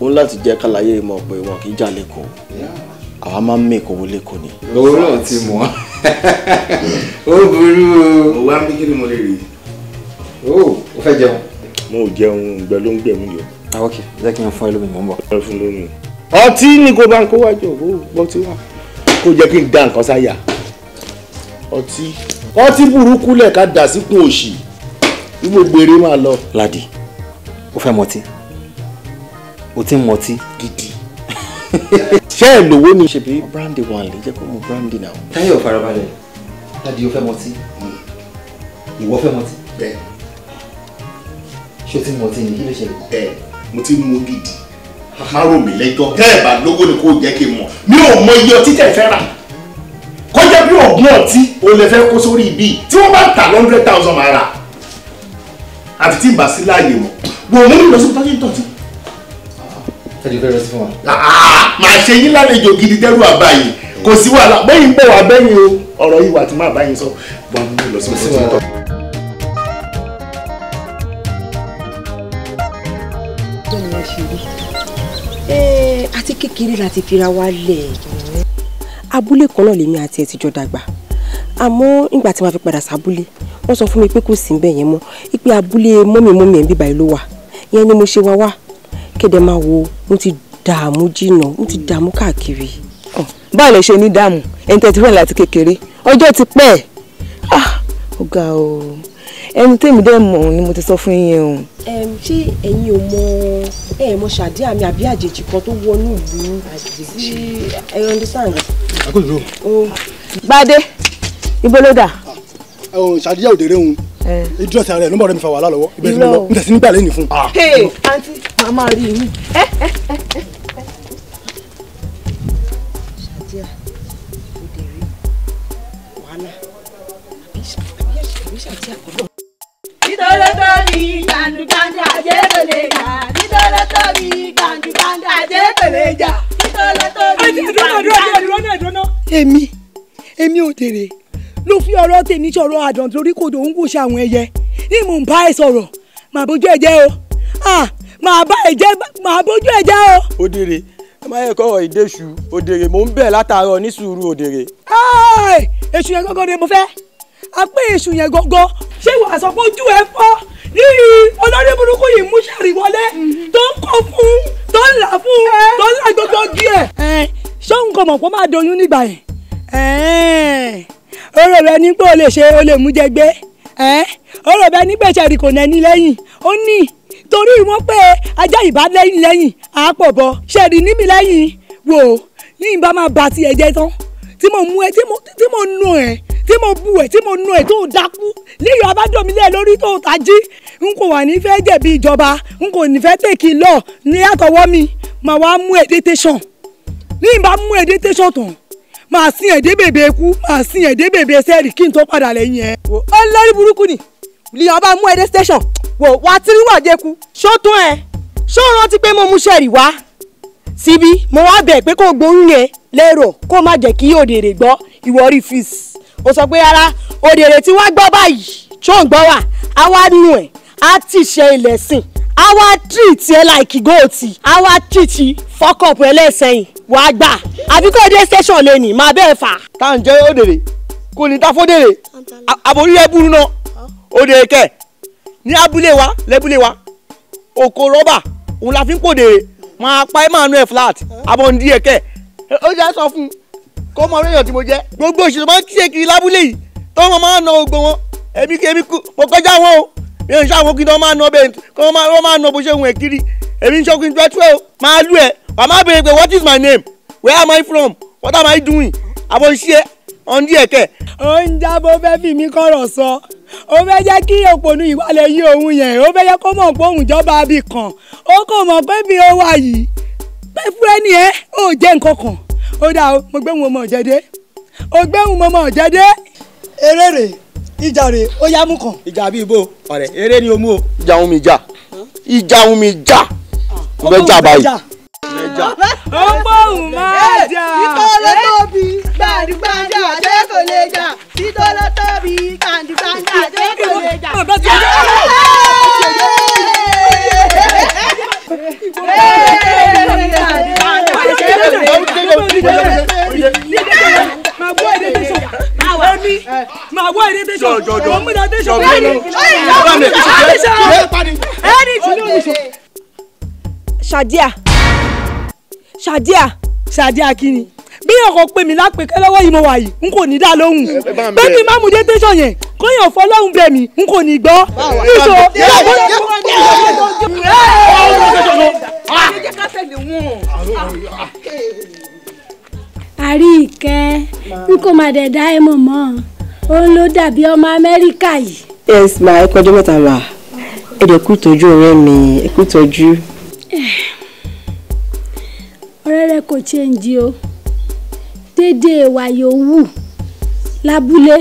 R: òun láti jẹ́ kálàyé mọ̀ pé wọn kì í jà lẹ́kọ̀ọ́. Àwa máa ń mèkó owó lẹ́kọ̀ọ́ ni.
Q: Owó náà ti mọ̀ ó burú o.
I: Owó á ń bí kí ni mo lè rí.
Q: O fẹ́ jẹun.
I: Mo ò jẹun, ìgbẹ́ ló ń gbẹ̀mí yọ.
Q: Ah ok, jẹ́ kí n fún ẹ lómi, mò ń bọ̀.
I: Ẹ fún lómi. Ọtí ni kò bá ń kó wájú òwò gbọ́ tí wà. Kó jẹ́ kí n da nǹkan sáyà. Ọtí. Ọtí burúkú lẹ̀ ká dà síkùn òṣì. Bí gbogbo eré máa lọ.
Q: Ládì, o fẹ́ mọtí? O ti ń mọtí?
I: Gidi. Ṣé ẹ lówó ni?
R: Ṣebí brandy wà lè jẹ́ kó mu brandy náà.
Q: Táyọ̀ farabalẹ̀. Ládì, o fẹ́ mọtí? Ìwọ fẹ́ mọtí?
I: Bẹ́ẹ̀.
Q: Ṣé o ti ń mọtí ni? Kí ló ṣẹlẹ̀?
I: Bẹ́ẹ̀, mo ti mú gidi. Má rò mí lẹ́jọ́. Tẹ́ ẹ̀ bá lówó ni kò jẹ́ kí n mọ̀. Mi ò mọ iye ọtí tẹ̀ fẹ́ rà. Kó jẹ́ bí ọ̀gbọ́n ọtí o lè fẹ́ kó sórí ibi tí wọ́n bá tà 100,000 máa rà. Àfi tí n bá sí láàyè mọ̀. Wò ó mú lọ sí tọ́jú tọ́jú.
Q: Ẹ jù fẹ́ rẹ sí fún wa.
I: Màá ṣe yín lálejò gidi dẹ́rù àbáyé. Kò sí wàhálà. Bẹ́yìn bọ̀ wá bẹ́yìn o. Ọ̀rọ̀ yìí wà tí máa bá yín sọ. Bọ́n mú lọ sí tọ́jú tọ́jú.
L: Àti kékeré la ti fira wa lẹ̀. Abúlé kan náà lèmi àti ẹ̀ ti jọ dàgbà. Àmọ́ nígbà tí màá fi padà sábúlé, wọ́n sọ fún mi pé kò sí níbẹ̀ yẹn mọ́. Ipe abúlé mọ́mì ẹ̀ ń bíbá ló wà. Ìyẹn ni mo ṣe wá wá. Kéde máa wo, mo ti dààmú jìnnà, mo ti dààmú káàkiri.
S: Báwo lè ṣe ní dààmú? Ẹni tẹ́ ti fẹ́ láti kékeré. Ọjọ́ ti pẹ́. Ah, ó ga o. Ẹni tèmi dẹ́ mọ̀ ni mo ti sọ fún yín o.
L: Ṣé ẹ̀yin ò mọ ẹ mọ Ṣàdíà mi àbí àjèjì kan tó wọnú ìlú tí ẹ understand?
K: Àkójọ.
S: Gbadé, ibo ló dà?
K: Ṣàdíà òdèrè òun. Ìdúró rẹ̀ ló ń bọ̀ rẹ̀ mi fa wàhálà lọ́wọ́. Ibẹ̀ tí mo lọ, n tẹ̀sí nígbà lẹ́yìn fún.
S: Hey, àǹtí, màmá rí yín.
L: Ṣàdíà òdèrè wàhálà àbí Ṣàdíà kọ́ náà.
B: Nítorí gbàǹdùgbàǹdù ajé kò lè jà. Nítorí gbàǹdùgbàǹdù ajé kò lè jà. Nítorí
J: Èmi òdèrè
B: Ló fi ọ̀rọ̀ tèmi sọ̀rọ̀ àdàn torí kò dòun kò ṣe àwọn ẹyẹ. Ní mò ń bá ẹ sọ̀rọ̀, màá bójú ẹ jẹ́ o. Màá bá ẹ jẹ́, màá bójú ẹ jẹ́ o.
K: Òdèrè, ẹ má yẹ kọ́rọ̀ ìdéṣù. Òdèrè, mò ń bẹ̀ látàárọ̀ ní sùúrù òdèrè.
B: Èṣù yẹn gángan ni mo fẹ́. A pé èṣù yẹn gángan. Ṣé wàá sọ pé ojú ẹ fọ́? Yìí olórí burúkú yìí mú sàrí wọlé tó ń kọ fún, tó ń là fún, tó ń là gbogbo gí ẹ̀. Ṣé òun kò mọ̀ pé ó máa doyún nígbà yẹn? Ọ̀rọ̀ rẹ ní pé o lè ṣe o lè mú jẹ gbé. Ọ̀rọ̀ rẹ ní pé ṣẹ̀rì kò nẹ́ni lẹ́yìn. Ó ní torí wọ́n pé ajá ìbá lẹ́yìn lẹ́yìn àápọ̀ bọ̀ ṣẹ̀rì ní mi lẹ́yìn wò ó ní ìbá máa ba ti ẹ̀jẹ̀ tán tí mo mú ẹ tí mo nù ẹ tí mo bu ẹ tí mo nù ẹ tó dákú líyọ̀ abájọmílẹ̀ lórí tó tají n kò wà ní fẹ́ jẹ̀bi ìjọba n kò ní fẹ́ tèkì lọ ní àtọwọ́ mi màá wá mú ẹ dé tẹ̀sán ní ìbá mú ẹ dé tẹ̀sán tán màá sin ẹ̀dẹ́ bèbè ikú màá sin ẹ̀dẹ́ bèbè sẹ́ẹ̀rì kí n tó padà lẹ́yìn ẹ.
L: Olórí burúkú ni líyọ̀ bá mú ẹ dé tẹ̀sán wò wá tírí wà jẹ́ku ṣó tún ẹ ṣó rántí pé mo mú sẹ́ẹ̀rì wá síbí mo wá bẹ̀ pé kó gbóyún yẹn lérò kó má jẹ́ kí òdèrè gbọ́ ìwọ rí fíìs ó sọ pé ara òdèrè tí wàá gbọ́ báyìí ṣó ń gbọ́ wà á wá nù ẹ̀ á tì ṣe ilẹ̀ sìn á wá tìrìtì ẹ láìkí góòtì á wá tìrìtì fọ́kọ̀pù ẹlẹ́sẹ̀yìn wàá gbà àbí kó dé station lè ní máa bẹ́ẹ̀ fà.
K: Tá à ń jẹ́ òdèrè kò ní ta fódèrè àbórí ẹ burú náà òdèrè kẹ ní abúlé wa lẹ́búlé wa oko rọ́bà òun la fi ń pòdèrè máa pa ẹ́ máa nu ẹ̀ flat àbọ̀ǹdí ẹ̀ kẹ̀ ó jẹ́ sọ fún un kó mọ orí èèyàn tí mo jẹ́ gbogbo òṣèlú máa ń kíyè kiri lábúlé yìí tó wọn máa ń na ogbó wọn èmi kí èmi kú mo kọjá wọn o mi ò ń ṣàwọn kí wọn máa na ọbẹ̀ kí wọn máa na bó ṣe wùn ẹ̀ kiri èmi ń ṣọ́kùn tó ẹ̀ o máa lù ẹ̀ wà má béèrè pé what is my name where am I from what am I doing àbọ̀ ṣe ọ̀ndí ẹ̀ kẹ̀.
B: Ó ń jábọ́ fẹ́ fi mí kọ̀rọ̀ sọ ó fẹ́ jẹ́ kí òpònú ìwálẹ̀ yí òun yẹn ó fẹ́ jẹ́ kó mọ̀ pé òun jọba abì kan ó kò mọ̀ pé bí ó wà yìí pé fún ẹni ẹ ó jẹ́ nǹkan kan ó dà o mo gbé wọn mọ̀ jẹ́dé ó gbé wọn mọ̀ jẹ́dé. Eré rè ìjà rè ó yá mú kan.
K: Ìjà bíi ibo ọ̀rẹ́ eré ni o mú o.
R: Ìjà òun mi jà ìjà òun mi jà mo fẹ́ jà báyìí.
B: Ó gbóhùn máa jà.
J: Títọ́ ló tóbi gbàdúgbàdà ṣé kò lè jà. Títọ́ ló tóbi gbàdúgbàdà ṣé kò lè jà.
B: Màá wọ èdè tẹ̀sán. Mo mú ìdá tẹ̀sán.
L: Ṣàdíà Ṣàdíà
B: Ṣàdíà kí ni bí ọkọ pè mí lápèké lọ́wọ́ yìí mo wà yìí n kò ní dá lóhùn pé kí n má mú dé tẹ̀sán yẹn kóyàn fọlọ́hùn bẹ̀ mí n kò ní gbọ́.
N: Àríkẹ́ n kò má dẹ̀ dá ẹ mọ̀ mọ́ òun ló dàbí ọmọ Amẹ́ríkà yìí.
L: Yes ma, ẹ kú ọjọ́ mẹ́ta ma, ẹ dẹ̀ kú ìtọ́jú ọ̀rẹ́ mi, ẹ kú ìtọ́jú.
N: Ọ̀rẹ́ rẹ kò change o déédéé wà yòówù lábúlé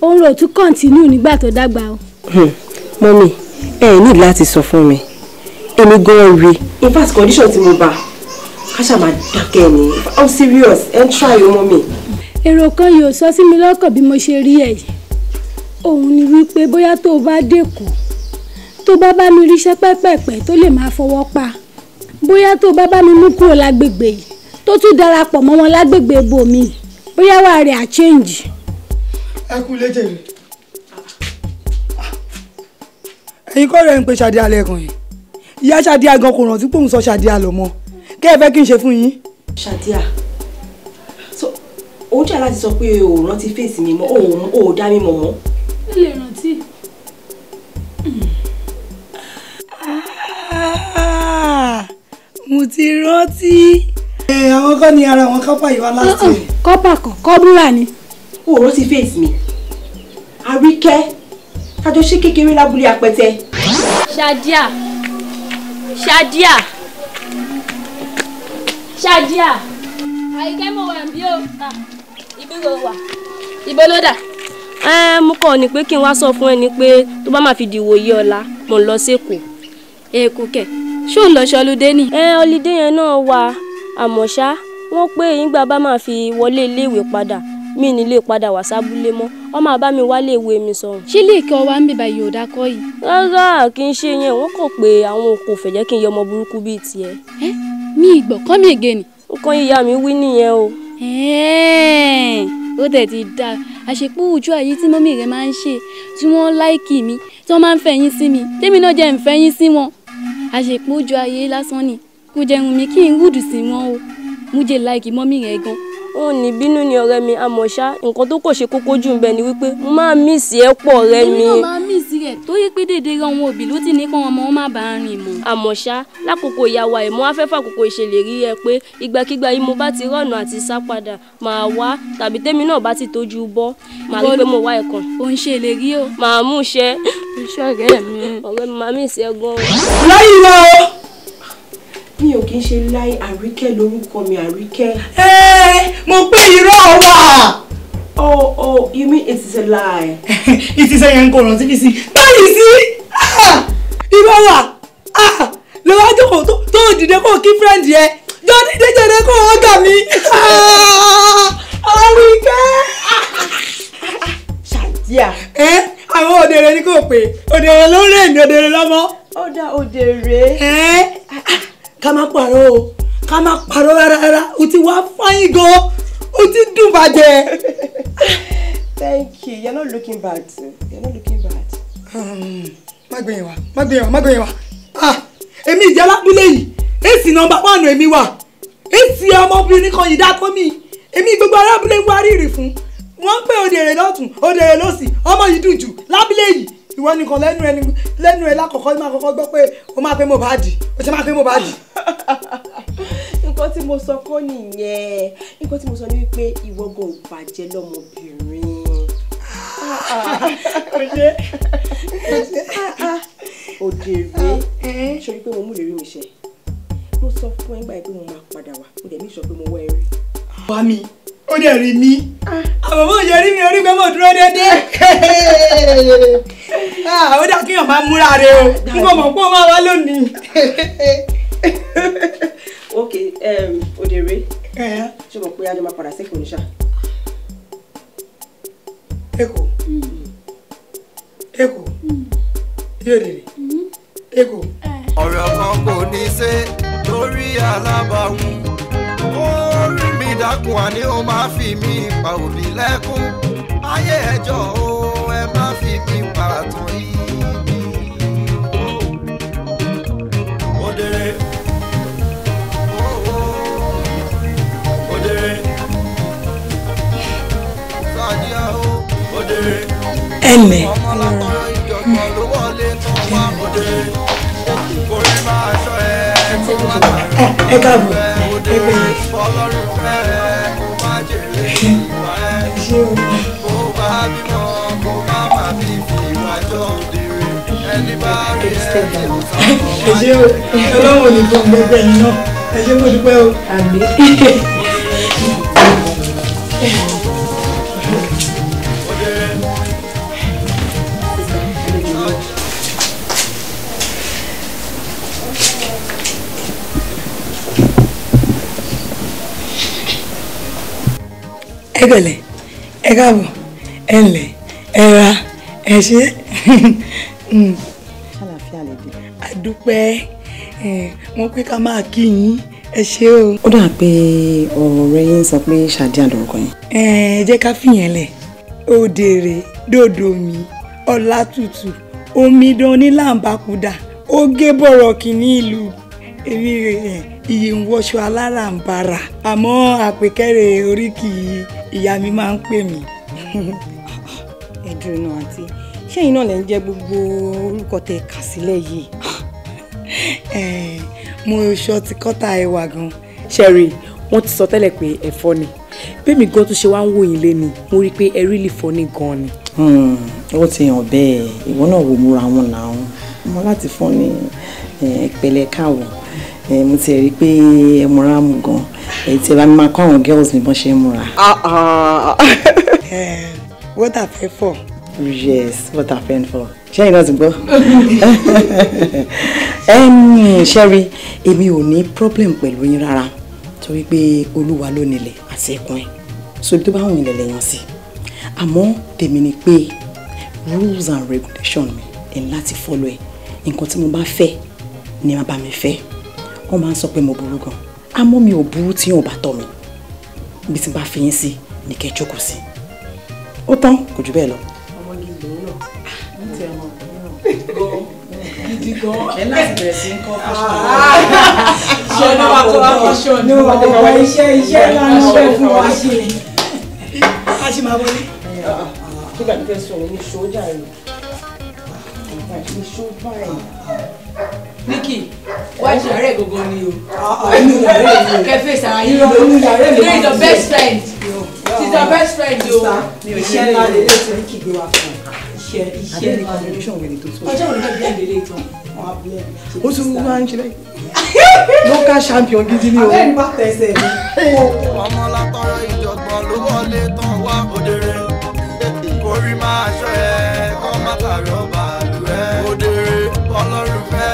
N: òun rò tún kọ́ńtínú nígbà tó dàgbà o.
L: Mọ́mí ẹ ní láti sọ fún mi èmi gan-an rí. In fact condition tí mo bá ká ṣáà máa dákẹ́ ni I'm serious ẹ ń try o mọ́mí.
N: Èrò kan yóò sọ sí mi lọ́kàn bí mo ṣe rí ẹ yìí òun ni wípé bóyá tó o bá dẹ́kun tó bá bá mi ríṣẹ́ pẹ́pẹ́pẹ́ tó lè máa fọwọ́ pa bóyá tó bá bá mi mú kúrò lágbègbè yìí tó tún darapọ̀ mọ́ wọn lágbègbè ibòmí bóyá wà rẹ̀ á change.
B: Ẹ kú léjè rè ẹ̀yin kọ́ rẹ̀ ń pe Ṣàdíà lẹ́ẹ̀kan yìí ìyá Ṣàdíà gan kò rántí pé òun sọ Ṣàdíà lọ mọ́ kẹ́ ẹ fẹ́ kí n ṣe fún yín.
L: Ṣàdíà so òun jà láti sọ pé o ò rántí fèsì mi mọ́ o ò dá mi mọ̀ mọ́.
N: Ó lè rántí.
B: Mo ti rántí. Àwọn kan ní ara wọn kọ́pà yìí wá láti.
N: Kọ́pà kan kọ́búrà ni.
L: O ò rántí fèsì mi Àríkẹ́ tájọ ṣe kékeré lábúlé apẹtẹ.
D: Ṣàdíà Ṣàdíà Ṣàdíà. Àríkẹ́ mo wà bí o ibi wo wà ibo ló dà.
E: Mo kàn ní pé kí n wá sọ fún ẹ ní pé tó bá máa fi di ìwòye ọ̀la mo ń lọ sékòó.
D: Èkó kẹ̀ ṣó ń lọ ṣọlúdé ni.
E: Ọlídé yẹn náà wà àmọ́ ṣá wọ́n pé ìgbà bá máa fi wọlé iléèwé padà
T: Mi ní lè padà wá sábúlé mọ́, wọ́n máa bá mi wálé ìwé mi sọ̀rùn.
N: Ṣé lè kí ọ wá ń bèbà yóò dákọ́ yìí?
T: Rárá, kì í ṣe yẹn, wọ́n kàn pé àwọn kò fẹ́ jẹ́ kí n yọ ọmọ burúkú bíi tiẹ̀.
N: Mi ìgbọ́ kọ́ mi ègé ni.
T: Nǹkan ìyá mi wí nìyẹn o.
N: Ó tẹ̀ ti dáa, àṣepọ̀ ojú ayé tí mọ́mí rẹ̀ máa ń ṣe tí wọ́n láìkì mi, tí wọ́n máa ń fẹ̀yìn sí mi, tèmi náà jẹ́ ń fẹ̀yìn sí wọn. Àṣepọ̀ ojú ayé lásán ni, kò jẹun mi kí n rúdù sí wọn o, mo jẹ́ láìkì mọ́mí rẹ̀ gan.
T: Ó ní bínú ni ọ̀rẹ́ mi, àmọ́ ṣá nǹkan tó kò ṣe kókó jù ń bẹ ni wípé mo máa mísì ẹ pọ̀ ọ̀rẹ́ mi.
N: Èmi náà máa mísì rẹ̀ torí pé dédé àwọn òbí ló ti ní kí ọmọ wọn má bàa rìn mọ́.
T: Àmọ́ ṣá lákòókò ìyàwó àìmọ́ afẹ́fẹ́ àkókò ìṣèlérí ẹ pé ìgbàkigbà yìí mo bá ti rọ̀nà àti sá padà màá wá tàbí tèmi náà bá ti tójú bọ́ màá rí pé mo wá ẹ̀kan.
N: Ò ń ṣe ìlérí o.
T: Màá mú ṣẹ.
N: Iṣẹ́ ọ̀rẹ́ mi.
T: Ọ̀rẹ́ mi máa mísì ẹ gan.
B: Láyé lọ.
L: Mi ò kí ń ṣe láì, Àríkẹ́ lórúkọ mi, Àríkẹ́.
B: Mo pé irọ́ wà.
L: Oh, you mean it is a lie?
B: It is a yẹn kò rántí fi sí. Báyìí sí, irọ́ wà. Ló wá jókòó tó dìde kó kí friend yẹ. Jọ dídé jẹrẹ kó ọ̀gá mi. Àríkẹ́.
L: Ṣàdíà.
B: Àwọn òdèrè ni kò pé. Òdèrè ló ń rìn ní òdèrè lọ́mọ.
L: Ó dá òdèrè.
B: Ká má parọ́ o, ká má parọ́ rárá, o ti wá fáyín gan, o ti dùn bàjẹ́.
L: Thank you, you're not looking bad. You're not looking bad.
B: Má gbẹ̀yìn wá, má gbẹ̀yìn wá, má gbẹ̀yìn wá. Èmi ìjẹ́ lábúlé yìí, èsì nọ́mbà 1 èmi wà, èsì ọmọbìnrin kan yìí dákọ́ mi, èmi gbogbo arábúlé ń wá rírì fún. Wọ́n ń pè òdèrè lọ́tún, òdèrè lọ́sì, ọmọ yìí dùn jù lábúlé yìí. Ìwọ nìkan lẹ́nu ẹ lákọ̀ọ́kọ́ máa kọ́kọ́ gbọ́ pé o máa pé Mohbad, o ṣe máa pé Mohbad.
L: Nǹkan tí mo sọ kọ́ nìyẹn, nǹkan tí mo sọ ni wípé ìwọ gan ò bàjẹ́ lọ́mọbìnrin. Òdèrè, ṣorí pé mo mú ìlérí mi ṣẹ, mo sọ fún ẹ nígbà yẹn pé mo máa padà wá, mo dẹ̀ mí sọ pé mo wá ẹ rí.
B: Wá mi, ó dẹ̀ rí mi, àmọ́ mo yẹ rí mi orí pé mo dúró déédéé. Ó dà kíyàn máa múra rẹ o, n kò mọ̀ pé ó máa wá lónìí.
L: Ok, Òdèrè, ṣé o mọ̀ pé a jọ máa padà sí Èkó ní ṣá?
B: Èkó, Èkó, yóò dèrè, Èkó.
F: Ọ̀rọ̀ kan kò ní ṣe lórí alábàáhùn. Orí mi dákun àní ó máa fi mí pa òbí lẹ́kún. Ayé ẹjọ́ o, ẹ má fi mí pa àtàn yìí. Òdèrè, òdèrè, Sàdíà o, òdèrè.
B: Ẹnlẹ́.
F: Ọmọ látọ̀rọ̀ ìjọ̀gbọ̀n ló wọlé tán wá òdèrè. Kórè máa ṣọ́ ẹ kó má tàrí.
B: Ẹ káàbọ̀, ẹ pẹ̀lẹ́.
F: Ọlọ́run fẹ́ ẹ kó má jèrè ìwà ẹ. Kó bá bímọ kó má má fi fi ìwà jọ òdèrè. Ẹni bá rí ẹ tí ó sọ
B: Ẹ ṣé o, Ọlọ́run ò ní fún gbẹgbẹ yín náà. Ẹ ṣé mo dúpẹ́ o. Àmín. Ẹ pẹ̀lẹ́, ẹ káàbọ̀, ẹ ǹlẹ́, ẹ ra, ẹ ṣé.
S: Ṣàlàáfíà lè dé.
B: A dúpẹ́, wọ́n pé ká máa kí yín, ẹ ṣé o.
S: Ó dà pé ọ̀rẹ́ yín sọ pé Ṣàdíà lórúkọ yín.
B: Ẹ jẹ́ ká fìyẹn lẹ̀. Òdèrè, dòdò mi, Ọlátútù, omidan onílàǹbàkúdà, ó gé bọ̀rọ̀ kìíní ìlú. Èmi rẹ̀ iye ń wọṣọ aláràǹbarà, àmọ́ àpèkẹ́rẹ́ oríkì ìyá mi máa ń pè mí.
M: Ẹ dúró náà àǹtí, ṣé ẹ̀yin náà lẹ ń jẹ́ gbogbo orúkọ tẹ́ kà sílẹ̀ yìí?
B: Mo ṣọ ti kọ́ta ẹwà gan.
E: Ṣẹ̀rí, wọ́n ti sọ tẹ́lẹ̀ pé ẹ̀fọ́ ni. Bẹ́ẹ̀mi gan tún ṣe wá ń wò yín léni, mo rí i pé ẹ rí lè fọ́ ní gan ni.
S: Ó ti hàn bẹ́ẹ̀, ìwọ náà wò múra wọn náà. Mo láti fún ní ìpẹ̀lẹ́ káwọ̀. Mo ti rí i pé ẹ múra mu gan. Ẹ ti bá mi máa kọ́ àwọn girls mi bọ́n ṣe ń múra.
B: What a fẹ́ fọ̀.
S: Yes, what a friend for. Ṣé ẹ̀yin náà ti gbọ́? Ṣẹ́rí, èmi ò ní problem pẹ̀lú yín rárá torí pé Olúwa ló nílẹ̀ àti ẹ̀kún ẹ̀. So ibi tó bá wùn ilẹ̀ lẹ́yìn sí. Àmọ́ tèmi ni pé rules and regulation mi ẹ̀ ń láti follow ẹ̀. Nǹkan tí mo bá fẹ́ ni màá bá mi fẹ́. Wọ́n máa ń sọ pé mo burú gan. Àmọ́ mi ò burú tí yóò bá tọ́ mi. Ibi tí n bá fi yín sí ni kẹ́ ẹ jókòó sí. Ó tán, kò jù bẹ́ẹ̀ lọ.
H: Ọmọ gidi lòun náà. Ní ti ẹ̀mọ́ gidi gan. Ẹ láti bẹ̀rẹ̀ sí ń kọ́ fashion.
B: Ṣé ọ̀nà wa kọ́ fashion? Ní ọ̀pọ̀ iṣẹ́ ńlá ni wọ́n fẹ́ fún wa ṣe. A ṣì máa wọlé.
L: Kí gbàgbé fẹ́ sọ̀rọ̀ ní sójà rẹ̀ ní só báyìí.
E: Nikki, wájú ọ̀rẹ́ gbogbo ni o.
B: Inú yàrá mi o.
E: Kẹfẹ́ sara yín ló.
B: Inú yàrá mi.
E: Today is your best friend. She's your best friend o.
B: Iṣẹ́ ńlá lè lè tí Nikki gbé wa fún un. Iṣẹ́ ńlá lè.
E: Ọjọ́ òní náà blend ilé ìtàn.
S: Ó tún wá ń ṣe bẹ́ẹ̀. Local champion gidi ni o.
B: Abẹ́ni bá tẹ̀sẹ̀ mi.
F: Ọmọ látọrọ ìjọ̀gbọ̀n ló wọlé tán wá òdèrè. Kórí máa ṣọ́ ẹ kó má tààrọ̀ bàálù ẹ. Òdèrè ọlọ́run fẹ́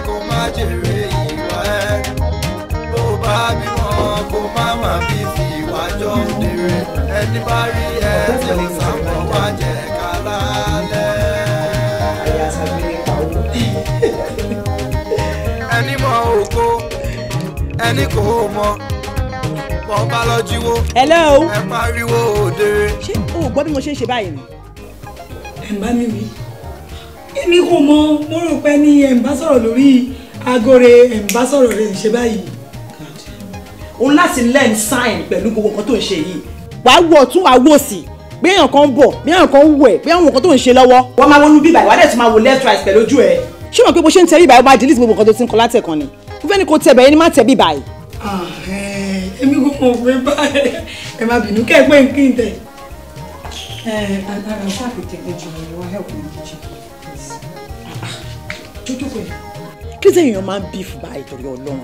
F: kó má jèrè ìwà ẹ. Bó bá bímọ kó má má bí fi ìwà jọ òdèrè. Ẹni bá rí ẹ tí ó sàmọ̀ wá jẹ ká lálẹ́. Ẹni mọ òkó ẹni kò mọ bọ́n bá lọ jíwó.
H: Hello.
F: Ẹ pariwo òdèrè.
H: Ṣé o ò gbọ́ bí mo ṣe ń ṣe báyìí ni?
B: Ẹ̀ ń bá mi wí. Èmi kò mọ, mo rò pé ní ẹ̀ ń bá sọ̀rọ̀ lórí aago rẹ̀, ẹ̀ ń bá sọ̀rọ̀ rẹ̀ ṣe báyìí.
H: O láti learn sign pẹ̀lú gbogbo nǹkan tó ń ṣe yìí. Wàá wọ̀ tún wàá wò sí. Bí èèyàn kan ń bọ̀, bí èèyàn kan ń wẹ̀, bí àwọn nǹkan tó ń ṣe lọ́wọ́. Wọ́n máa wọnú bíbà, ìwádìí tún máa wo left right pẹ̀lú ojú ẹ̀. Ṣé o mọ̀ pé bó ṣe ń tẹ bíbà, ó máa delete gbogbo nǹkan tó ti ń kọ látẹ̀kan ni? Mo fẹ́ ní kó tẹ bẹ̀yẹn ni má tẹ bíbà yìí.
B: Èmi kò mọ̀ pé báyìí ẹ má bínú kẹ́ ẹ pé n kí n tẹ̀.
M: Ẹ ara ṣáàpì tẹ̀lé jù mí wá help me kitchen please.
H: Jójókòó yìí. Kí ló èèyàn máa ń bí fún báyìí torí Ọlọ́run?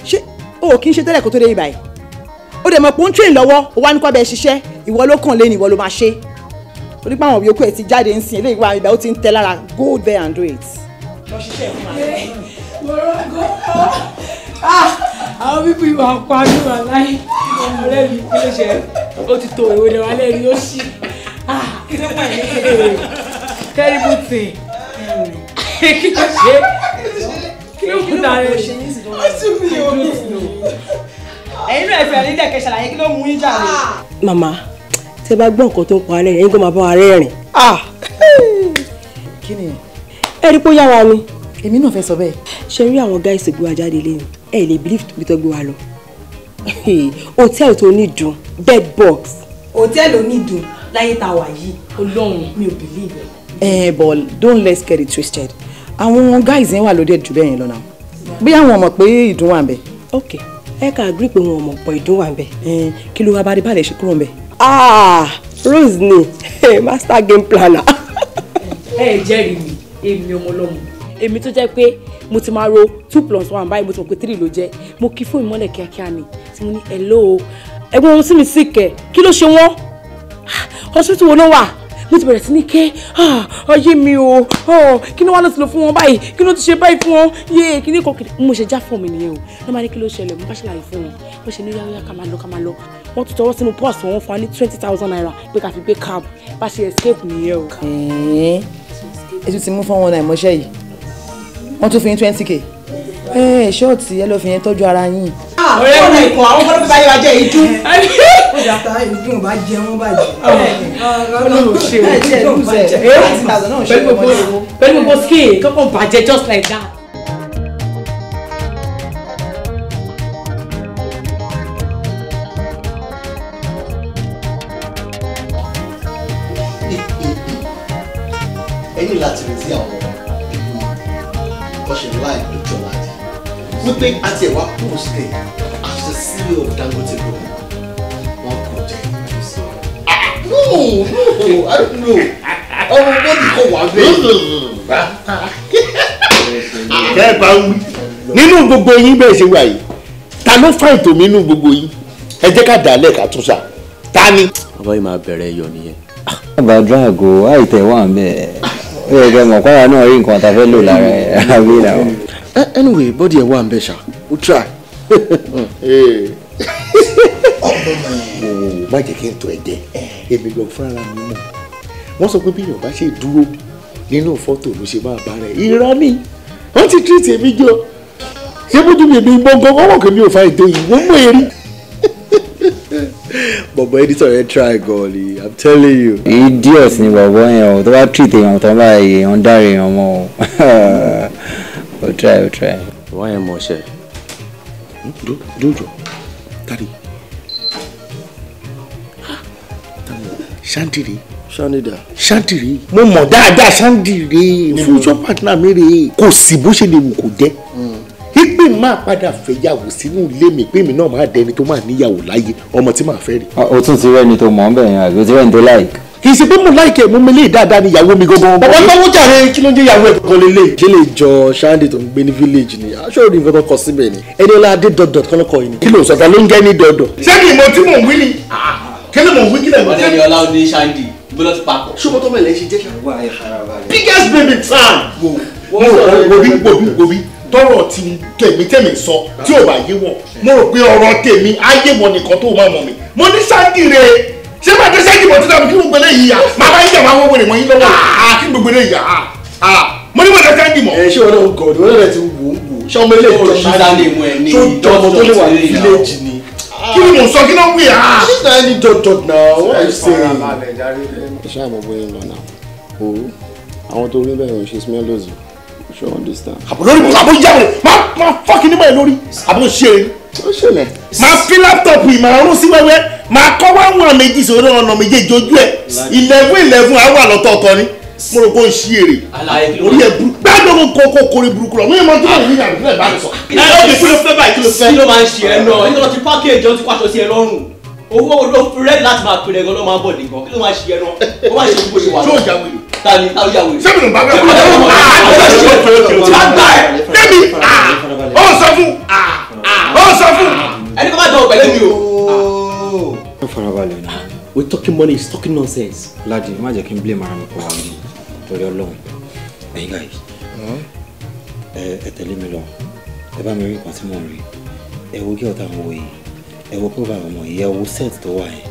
H: Ṣé o kì í ṣe tẹ́lẹ̀ kó tó dé ibà yìí? Ó dẹ̀ mọ̀ pé ó ń train lọ́wọ́, ó wá ní kó abẹ́ ṣiṣẹ́, ìwọ ló kàn lé ní ìwọ ló máa ṣe. Torí pé àwọn yòókù ẹ̀ ti jáde ń sìn eléyìí wá ibà ó ti ń tẹ́ lára, go there and do it. Lọ ṣiṣẹ́ fún wa.
B: Mo rọ́gọ́ àwọn bíbí ìwà pàánù wà láyé ọ̀rẹ́ mi kí ló ṣe ó ti tó ìwé ni wà lẹ́rìí ó ṣí kí ló pàdé terrible thing kí ló ṣe kí ló kú tààrẹ
H: ó tún mi ò ní. Ẹ̀yin náà ẹ̀fẹ̀ nílẹ̀ kẹ́ ṣàlàyé kí ló mú yín jáde.
L: Màmá, tẹ bá gbọ́ nǹkan tó ń pa alẹ́ ẹ̀yin kò máa bá wa rẹ́rìn.
S: Kí ni?
L: Ẹ rí pé ó yá wa ni.
S: Èmi náà fẹ́ sọ bẹ́ẹ̀.
L: Ṣé rí àwọn guys tó gbé wa jáde lẹ́yìn? Ẹ lè believe tóbi tó gbé wa lọ. Hòtẹ́ẹ̀lì tó ní dùn, bed box.
M: Hòtẹ́ẹ̀lì onídùn láyé tá a wà yìí. Ọlọ́run mi ò believe
S: ẹ. But don't let's get it twisted. Àwọn guys yẹn wà lóde jù bẹ́ẹ̀ yẹn lọ náà. Bí àwọn mọ̀ pé ìdùn wà ń bẹ̀.
L: Ok, ẹ ká agree pé wọn ò mọ̀ pọ̀ ìdùn wà ń bẹ̀.
S: Kí ló wá bá dé bá lè ṣe kúrò ń bẹ̀?
L: Ah, Rose ni master game planner.
E: Ẹ jẹ́rìí mi, èmi ọmọ ọlọ́mọ. Èmi tó jẹ́ pé mo ti máa ro 2 + 1 báyìí mo ti mọ̀ pé 3 ló jẹ́. Mo kí fún ìmọ́lẹ̀ kíákíá ni tí mo ní hello. Ẹ̀gbọ́n ohun tí mi sì kẹ̀, kí ló ṣe wọ́n? Hospital wo ló wà? Mo ti bẹ̀rẹ̀ sí ní ké, ayé mi o, kí ni wọ́n lọ sí lọ fún wọn báyìí? Kí ló ti ṣe báyìí fún wọn? Yé kí ni kò kí mo ṣe já fún mi nìyẹn o. Ló máa ní kí ló ṣẹlẹ̀, mo bá ṣàlàyé fún wọn. Bó ṣe ní yáyá ká máa lọ ká máa lọ. Wọ́n tún tọwọ́ sínú pọ́ọ̀sì wọn fún wa ní 20,000 naira pé ká fi gbé cab. Bá ṣe escape nìyẹn o.
S: Ẹ tún ti mú 419 mọ́ṣẹ́ yìí. Wọ́n tún fi yín 20k. Ṣọ́ọ̀tì ẹ lọ fi yẹn tọ́jú ara yín.
H: Ọ̀rẹ́ mi kàn àwọn kọ́lọ́ bá yẹ wá jẹ́ ìdún.
B: Ó dàtà ìdún bá jẹ wọ́n bàjẹ́.
E: Ọlọ́run ṣe o. Pẹ̀lú gbogbo skin kọ́kọ́ bàjẹ́ just like that.
R: Ẹ ní láti retí àwọn bó ṣe láì picture láti wípé àti ẹ̀wá post ẹ̀ as the CEO of Dangote Group wọn kò jẹ́. No, no, I don't know. Ọmọ bọ́dì kò wá bẹ́ẹ̀.
I: Kẹ́ ẹ bá ń wí nínú gbogbo yín bẹ́ẹ̀ ṣe wà yìí, ta ló fà ètò mi nínú gbogbo yín? Ẹ jẹ́ ká dàálẹ̀ ká tún ṣá. Ta ni?
U: Bàbá yìí máa bẹ̀rẹ̀ ẹyọ nìyẹn.
Q: Bàbá Drago àìtẹ̀ wà ń bẹ̀. Ó yẹ kẹ́ mọ̀ kọ́ra náà rí nǹkan tá a fẹ́ lò lára ẹ̀ àbí làwọn.
R: Anyway, bọ́dì ẹ̀ wà ń bẹ̀ ṣá, ó try.
I: Ọmọ mi. Má jẹ́ kí n tọ́ ẹ jẹ, èmi gan fúnra mi mọ̀. Wọ́n sọ pé bí Yorùbá ṣe dúró nínú fọ́tò ló ṣe máa bá rẹ̀. Irọ́ ni wọ́n ti tírìtì èmi jọ. Ṣé bójú mi èmi gbọ́ngàn ọwọ́ kèmi ò fa ètò yìí, wọ́n mú èrè.
R: Bọ̀bọ̀ editor yẹn try gan ni, I'm telling you.
Q: Idiot ni bọ̀bọ̀ yẹn o, tó bá treat èèyàn tán báyìí èèyàn dáre èèyàn mọ́ o. O try, o try.
K: Wọ́n yẹn mọ̀ ṣe.
I: Dójò, tari. Ṣáńtìrì.
R: Ṣáńdìdà.
I: Ṣáńtìrì. Mo mọ̀ dáadáa Ṣáńdìrì. Future partner mi rèé. Kò sí bó ṣe lè wù kó jẹ́. Ìpè máa padà fẹ́yàwó sínú ilé mi pé mi náà máa dẹni tó máa níyàwó láyé ọmọ tí màá fẹ́ rí.
Q: O tún ti rẹ́ni tó mọ̀ ń bẹ̀ yẹn àbí o ti rẹ́ni tó like.
I: Kì í ṣe pé mo like ẹ̀ mú mi lé dáadáa ni ìyàwó mi gangan.
R: Bàbá náwó jàre, kí ló ń jẹ́ ìyàwó ẹ̀ gangan lélẹ̀? Ṣé lè jọ Ṣáńdì tó ń gbé ní village ni? Aṣọ òrí nǹkan tó kọ síbẹ̀ ni. Ẹniọlá Adé dot dot kọ́ ló kọ yìí ni.
I: Kí ló sọ ta ló ń jẹ́ ní dọ̀dọ̀? Ṣé kì í mọ tí mò ń wí ni? Kí ló mò ń wí kí lè mọ̀?
K: Wọ́n ní Ẹniọlá ó ní Ṣáńdì, gbé lọ sí papọ̀.
R: Ṣé o tó mẹ́lẹ̀ ṣe jẹ́?
I: Biggest baby town. Wo wo bí wo bí tọrọ tí tèmi sọ tí ò bá yé wọn. Mo rò pé ọ̀rọ̀ tèmi á yé wọn nìkan tó máa mọ̀ mi. Mo ní Ṣáńdì rè. Ṣé máa dé Ṣáńdì mọ̀ tí dàbí kí gbogbo eléyìí yà? Màá bá yín jà máa wọ́n wèrè mọ́ yín lọ́wọ́. Kí gbogbo eléyìí yà? Mo ní mo dé Ṣáńdì mọ̀.
R: Ẹ ṣé wọn náà ń gọ̀ ọ̀dọ̀ wọn ti wò ó wò. Ṣé ọmọ ilé ìjọ Ṣáńdì tó jọmọ tó lè wà ní village ni?
I: Kí ni mò ń sọ kí ló ń wí à?
R: Ṣé náà ní dot dot now? What are you saying?
U: Ẹ ṣáà mọ̀ bóyá ń lọ náà. O àwọn tó rí bẹ́ẹ̀ ò ṣe smellos o. Ṣé o understand?
I: Àbò lórí mi, àbò yá rẹ̀, máa fọ́ọ̀kì nígbà yẹn lórí, àbò ṣe é.
U: Ó ṣẹlẹ̀.
I: Máa fi láptọ̀pù ìmọ̀ràn sí wẹ́wẹ́, máa kọ́ wá wọn méjì sórí ọ̀nà méjèèjì ojú ẹ̀. 11-11 á wà lọ́tọ̀ọ̀tọ̀ ni. Mo rò pé ó ń ṣí èrè. Orí ẹ̀ burú. Gbádùn kó kó kórè burúkú lọ. Mo yẹ mọ tó wà ní ìyàrá ìbílẹ̀ bá mi sọ. Ẹ ó kí ló fẹ́ báyìí kí ló fẹ́.
K: Kí ló máa ń ṣe ẹ náà? Nítorí ti pákéjì ọtí pàṣọ sí ẹ lọ́rùn. Owó ló rẹ́ẹ̀dì láti máa pèrè gan ló máa ń bọ̀ nìkan. Kí ló máa ń ṣe ẹ náà? Ó máa ń ṣe gbogbo ìwà.
I: Ṣé o jà wèrè?
K: Tani ta ló yà wèrè?
I: Ṣé mi ló bá bẹ́ẹ̀ kọ́? Débi ó sọ fún ó sọ fún.
K: Ẹni kó má dán pẹ̀lú mi o.
Q: Ó farabalẹ̀ ni.
K: We talking money is talking nonsense.
Q: Ladi, má jẹ́ kí n blame ara mi kọ́ wa ní torí Ọlọ́run. Ẹ̀yin guys, ẹ tẹ̀lé mi lọ, ẹ bá mi rí nǹkan tí mò ń rí. Ẹ wo gí ọ̀tá àwọn òye, ẹ wo profile ọmọ yìí, ẹ wo set tó wà yẹn.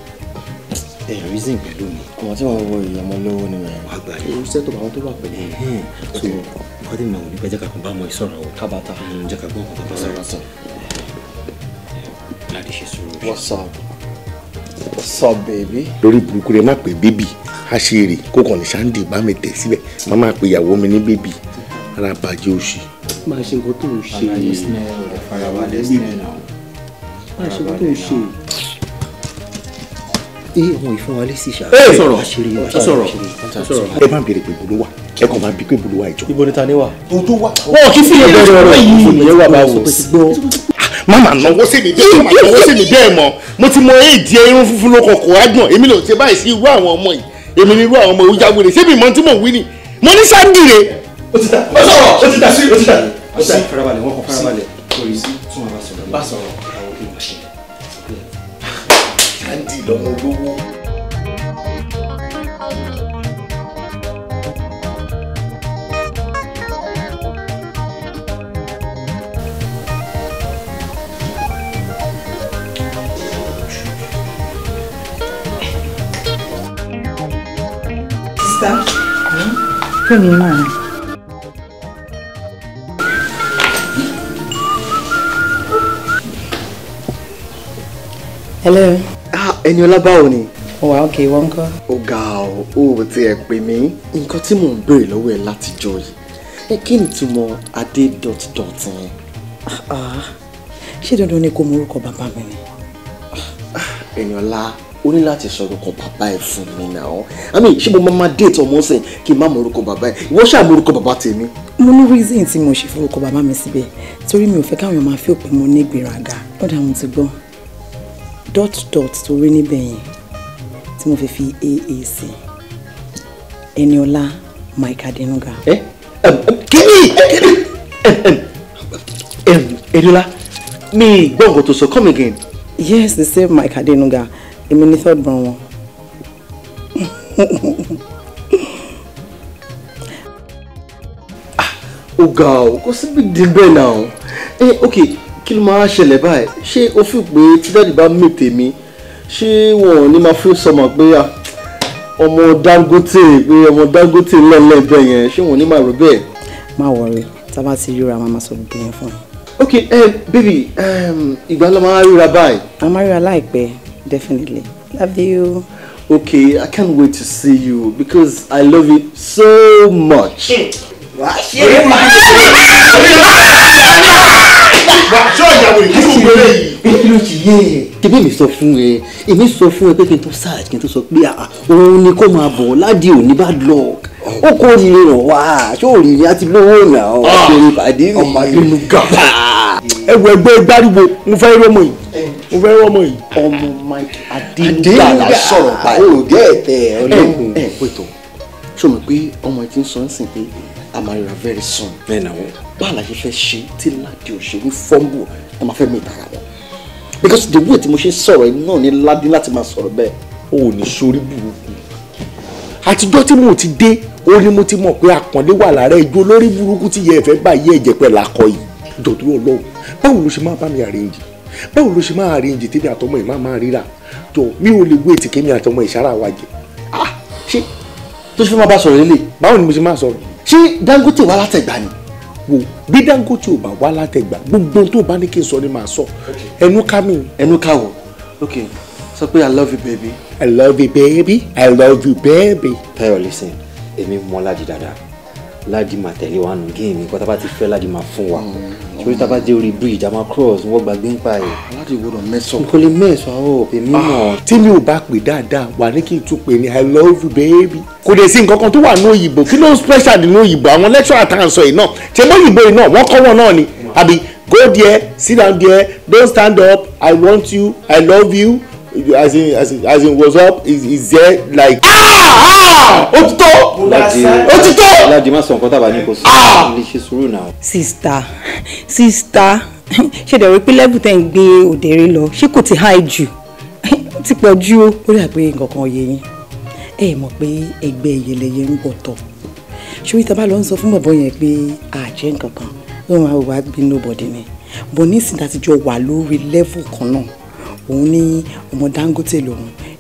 Q: Ẹ reason pẹ̀lú mi.
U: Ọmọ tí wọ́n wọ ìyá ọmọ lówó ni mẹ́rin.
Q: Wàá gbà yẹn.
U: Irú set àwọn tó wà pẹ̀lú.
Q: So nǹkan tí mo wò ní pé jẹ́ ká kàn bá ọmọ yìí sọ̀rọ̀ o.
U: Kábàtà.
Q: Jẹ́ ká gbọ́ nǹkan tó bá sọ̀rọ̀. Ladi ṣe sùúrù.
R: What's up? What's up, baby?
I: Lórí burúkú rẹ má pè bébì, a ṣe èrè kó kàn ní Ṣáńdì bá mi tẹ̀ síbẹ̀, má má pe ìyàwó mi ní bébì, ara bàjẹ́ òṣì.
K: Máa ṣe nǹkan tó ń ṣe.
Q: Àlàyé sinẹ́ rẹ̀ farabalẹ̀ sinẹ́ náà.
K: Máa ṣe nǹkan tó ń ṣe.
Q: Ee ọmọ ìfún wa lè sì ṣá.
K: Ẹ sọ̀rọ̀ sọ̀rọ̀ sọ̀rọ̀.
I: Ẹ má béèrè pé bolo wà, ẹ kàn máa bí pé bolo wà ìjọ.
R: Ibo ni ta ni wà?
I: O tó wà.
R: Wọ́n kì í fi ìbẹ̀rẹ̀ ọ̀rọ̀ yìí. Ìyẹn wà báwo?
I: Má máa náwó sí mi bẹ́ẹ̀ má náwó sí mi bẹ́ẹ̀ mọ́. Mo ti mọ èdè irun funfun ló kọ̀kọ̀ ágbọ̀n. Èmi ló ṣe báyìí sí irú àwọn ọmọ yìí. Èmi ni irú àwọn ọmọ yìí ó jáwèrè. Ṣé mi mọ tí mò ń wí ni? Mo ní Ṣáńdì rè.
R: Ó ti ta. Ó sọ̀rọ̀. Ó ti ta. Ó ti ta.
Q: Ó ti farabalẹ̀ wọ́n kàn farabalẹ̀. Lórí tún wọn bá sọ̀rọ̀.
K: Bá sọ̀rọ̀.
Q: Àwọn kí wọ́n ṣe.
I: Ṣáńdì lọ́mọ olówó.
S: Sista, fóònù yìí máa rìn. Hello.
R: Ah, Ẹniọlá báwo ni?
S: Ó wà okay, wọ́n kọ́.
R: Ó ga ọ́, ó ti ẹ̀ pè mí. Nǹkan tí mò ń béèrè lọ́wọ́ ẹ látijọ́ yìí. Ẹ kí ni ìtumọ̀ Adé dot dot yẹn?
S: Ṣé dandan ni kò mọ orúkọ bàbá mi ni?
R: Ẹniọlá, o ní láti sọ orúkọ bàbá ẹ fún mi náà. I mean, ṣé mo máa date ọmọ sìn kí n má mọ orúkọ bàbá ẹ? Ìwọ ṣáà mọ orúkọ bàbá tèmi.
S: Mo ní reason tí mo ṣe forúkọ bàbá mi síbẹ̀ torí mi ò fẹ́ káwọn èèyàn máa fi òpin mo ní ìgbéraga. Ó dà, mo ti gbọ́. Dot dot tó rí níbẹ̀ yẹn tí mo fi AA sí. Ẹniọlá Mike Adenuga.
R: Kíni kíni Ẹniọlá, mi gbọ́ nǹkan tó sọ, come again.
S: Yes, the same Mike Adenuga. Èmi ni third born wọn.
R: Ó ga ọ́, kò sí big deal bẹ́ẹ̀ náà. Ok, kí ló máa ṣẹlẹ̀ báyìí? Ṣé o fi pé tí dáàdì bá mì tèmi Ṣé wọn ò ní máa feel sọmọ pé ọmọ Dangote, pé ọmọ Dangote lẹ́lẹ́ bẹ́ẹ̀ yẹn, ṣé wọn ò ní máa rò bẹ́ẹ̀?
S: Má worry, tá a bá ti ríra, máa sọ gbogbo yẹn fún ẹ.
R: Ok, baby, ìgbà ló máa ríra báyìí?
S: A máa ríra láìpẹ́, definitely. Love you.
R: Okay, I can't wait to see you because I love you so much.
G: Wàá ṣe é máa
I: ṣé ìyàwó ìlú ìwé yìí.
Q: Kí ló ti yé ẹ? Tẹ̀bí mi sọ fún ẹ, èmi sọ fún ẹ pé kí n tó search, kí n tó sọ pé òun ni kó máa bọ̀ ládìí òní bad luck. Ó kó oríire ràn wá, ṣé òrìrì á ti lówó nà ọ́ ṣeré pàdé mi.
I: Ọmọ Adénúgà. Ẹ wo ẹgbẹ́ gbáriwo, mo fẹ́ rọ́mọ yìí. Mo fẹ́ rọ́mọ yìí.
R: Ọmọ Mike Adénúgà la sọ̀rọ̀ báyìí.
Q: Ó gẹ́ ẹ̀tẹ̀ ọlọ́run.
R: Ẹ wait o, ṣé o mọ̀ pé ọmọ ẹ ti ń sọ ń sìn pé a máa ríra very soon?
Q: Bẹ́ẹ̀ náà wọ́n.
R: Báwo la ṣe fẹ́ ṣe tí Ládì ò ṣe ní fọ́nbù ẹ máa fẹ́ mi ìtara wọn? Because the way tí mo ṣe sọ̀rọ̀ yìí náà ní Ládì láti máa sọ̀rọ̀ bẹ́ẹ̀.
I: O ò ní sórí burúkú. Àtijọ́ tí mo ti dé, ó ní mo ti mọ̀ pé àpọ̀nlé wà lára ijó lórí burúkú tí yẹ ẹ̀fẹ́ bá yé ẹ̀jẹ̀ pẹ̀lú akọ yìí. Dọ̀tún Ọlọ́run, báwo ló ṣe máa bá mi arrange? Báwo ló ṣe máa arrange tèmi àtọmọ yìí máa ríra? Jọ mi ò lè wait kémi àtọmọ ìṣára wa jẹ.
R: Ah, ṣé tó ṣe fẹ́ máa bá sọ̀rọ̀ lélẹ̀?
I: Báwo ni mo ṣe máa sọ̀rọ̀?
R: Ṣé Dangote wá látẹ̀gbà ni?
I: Wo bí Dangote ò bá wá látẹ̀gbà, gbogbo tó bá ní kí n sọ ni màá sọ. Ẹnu ká mi.
R: Ẹnu ká wọ. Ok, sọ pé I love you baby.
I: I love you baby. I love you baby.
Q: Tayo, listen, èmi mọ Ládì dáadáa. Ládì máa tẹ̀lé wa nù géèmì, nǹkan tá a bá ti fẹ́ Ládì máa fún wa. Sórí tá a bá dé orí bridge, a máa cross, wọ́n gbàgbé ń pa ẹ̀.
R: Ládì gbọ́dọ̀ mess up.
Q: N kò lè mess up, èmi mọ̀.
I: Tí mi ò bá pè dáadáa, wà ní kí n tún pè ní I love you baby. Kò dẹ̀ sí nǹkan kan tó wà ní òyìnbó, kí ló ń special nínú òyìnbó? Àwọn lecturer tá à ń sọ yìí náà, ṣe mọ́ òyìnbó yìí náà, wọ́n kọ́ wọn náà ni. Àbí go there, sit down there, don't stand up, I want you, I love you. As in what's up is there like. Ó ti tó, ó ti tó.
Q: Ládì má sọ nǹkan tábà ní kò sọ, lè ṣe sùúrù náà.
M: Sista, ṣe dẹ̀ rí pé level tẹ́ ń gbé òdèrè lọ, ṣé kò ti high jù? Ó ti pọ̀ jù o.
S: Ó dà pé nǹkan kan yé yín. Ẹ mọ̀ pé ẹgbẹ́ ìyẹlẹyẹ ń bọ̀ tọ̀. Ṣé ìta bá lọ ń sọ fún bọ̀bọ̀ yẹn pé àjẹ́ nǹkan kan, ló máa wá gbé nobody ni. Bọ̀ nísìnyí láti jọ wà lórí level kan náà. Òun ní ọmọ Dangote lòun,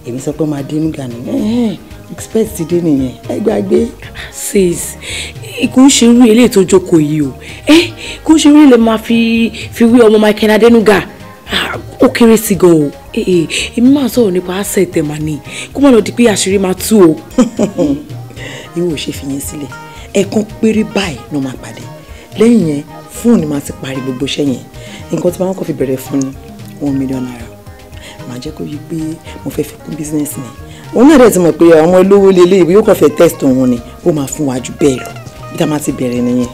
S: èmi sọ pé ọmọ Adénúgà ni, expect ti dé nìyẹn, ẹ gbàgbé.
E: Sis, kò ń ṣe irú eléyìí tó jókòó yìí o, kò ń ṣe irú ilé máa fi wí ọmọ Michael Adénúgà, ó kéré sí gan o. Èmi máa sọ̀rọ̀ nípa asset ẹ̀ mà ní, kó má lọ di pé àṣírí máa tú o.
S: Ìwọ ò ṣe fi yẹn sílẹ̀, ẹ̀ẹ̀kan péré báyìí ló máa pàdé, lẹ́yìn yẹn fóònù máa ti parí gbogbo iṣẹ́ yẹn. Nǹkan tí wọ́n kọ́ fi bẹ̀rẹ̀ fún ni 1 million naira. Màá jẹ́ kó yí pé mo fẹ́ fi kún business mi. Òun náà dẹ̀ ti mọ̀ pé ọmọ olówó lélẹ̀ ìwé yóò kàn fẹ́ test òun ni, ó máa fún wa jù bẹ́ẹ̀ lọ. Bí tá a máa ti bẹ̀rẹ̀ nìyẹn.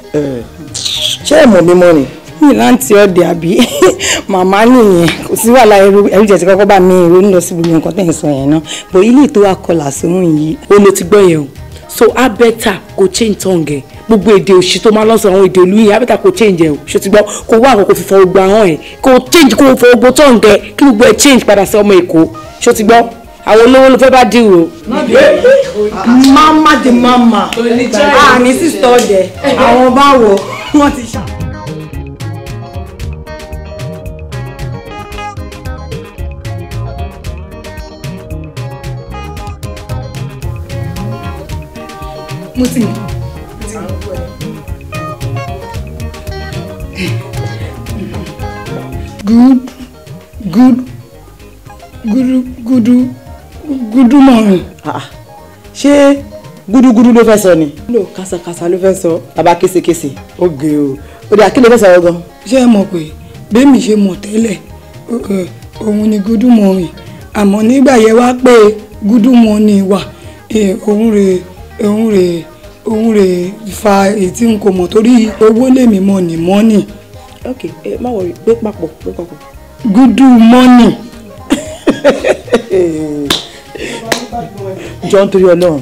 S: Ṣé ẹ mọ̀ mi mọ́ ni?
M: Mi láǹtí ọ̀dẹ̀ àbí màmá nìyẹn, kò sí wàhálà ẹrú jẹ̀ tí kọ́kọ́ bá mi ìrònú lọ sí gbogbo nǹkan tẹ̀ ń sọ yẹn náà. Bọ̀ ilé tó wà kọlà sóhun yìí.
E: Ó ló ti gbọ́ yẹn o. So á bẹ́tà kó change tongue ẹ̀. Gbogbo èdè òṣì tó máa lọ́sọ̀ àwọn èdè ìlú yìí á bẹ́tà kó change ẹ̀ o. Ṣé o ti gbọ́? Kó wá àkókò fífọ gbogbo ahọ́n ẹ̀. Kó change kó fọ gbogbo tongue ẹ̀ kí gbogbo ẹ̀ change padà sí ọmọ Èkó. Ṣé o ti gbọ́? Àwọn olówó ló fẹ́ bá deal o.
M: Mama di mama. Àní sísọ ọ̀dẹ̀. Àwọn báwo wọ́n ti ṣá. Mo ti mọ̀. Good, good, gudu, gudu, gudu mọ̀rùn.
S: Ṣé gúdúgúdú ló fẹ́ sọ ni? No, kàsàkàsà ló fẹ́ sọ. Bàbá késekése, ó gé o. Ó dà, kí ló fẹ́ sọ gan?
B: Ṣé ẹ mọ̀ pé bẹ́ẹ̀mi ṣe mọ̀ tẹ́lẹ̀, òun ni gudu mọ̀rìn. Àmọ́ nígbà yẹn wá pé gudu mọ̀ni wà, òun rè fa ètí n kò mọ̀ torí owó lèmi mọ̀ ní mọ́nì.
S: Ok, má wọrí, gbé papọ̀, gbé papọ̀.
B: Gudu mọ́nì.
S: Jọ nítorí Ọlọ́run,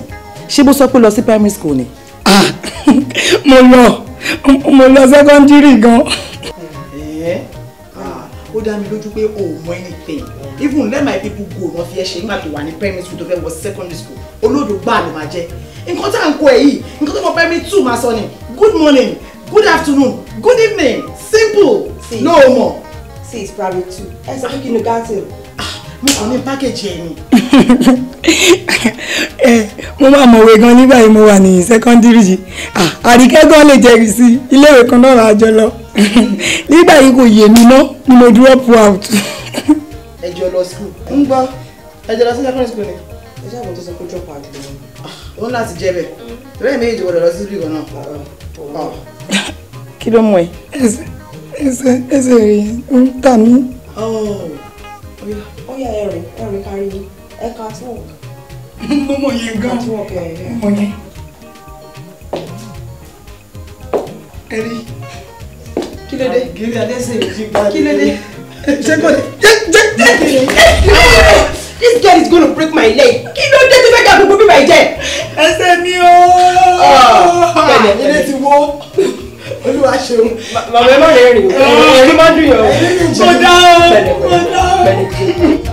S: ṣé bó sọ pé lọ sí primary school ni?
B: Mo lọ secondary gan.
H: Ó dá mi lójú pé o ò mọ anything. Even let my people go, wọ́n fi ẹ́ ṣe nígbà tó wà ní primary school tó fẹ́ wọ secondary school. Olódò gbà ló máa jẹ́. Nǹkan tá à ń kọ ẹ̀ yìí, nǹkan tó mọ primary two máa sọ ni good morning, good afternoon, good evening, simple. No more.
L: Sis, primary two. Ẹ sọ pé kindergarten.
H: Mo kàn ní pákéjì ẹ ni.
B: Mo máa mọ̀wé gan nígbà yìí mo wà ní sẹ́kọ́ndírì yìí. Àríkẹ́ gan lè jẹ́rìí sí iléèwé kan náà lájọ lọ. Nígbà yìí kò yé mi mọ́ ni mo drop out.
H: Ẹ jọ lọ school. Ń gbọ́, ẹ jọ lọ sí secondary school ni. Ẹ ṣáà kò tó sọ pé drop out lọ. Ó ń láti jẹ bẹ́ẹ̀. Torí ẹ̀ méjì gbọ́dọ̀ lọ sí ibi kan náà. Kí ló mú ẹ?
B: Ẹsẹ̀ rẹ̀ ń tà mí.
L: Ó yá ẹ̀rìn ẹ̀rìn kárí yín ẹ catwalk.
B: Mo mọ̀ yẹn gan.
L: Catwalk ẹ̀.
B: Mo mọ̀ yẹn. Ẹ̀rí.
H: Kí ló dé? Kí ló dé?
B: Ṣé kò dé? Jẹ́.
L: This girl is gonna break my leg. Kí ló dé tó fẹ́ ga gbogbo bíbá ìjẹ́?
B: Ẹsẹ̀ mi ooo.
H: Pẹ̀lẹ́ ilé ti wó. Olúwa ṣeun.
L: Màmá ẹ má rẹ̀ rìn o. Ẹ̀rín máa ń dùn yàn o.
B: Mo dá o. Mo dá o.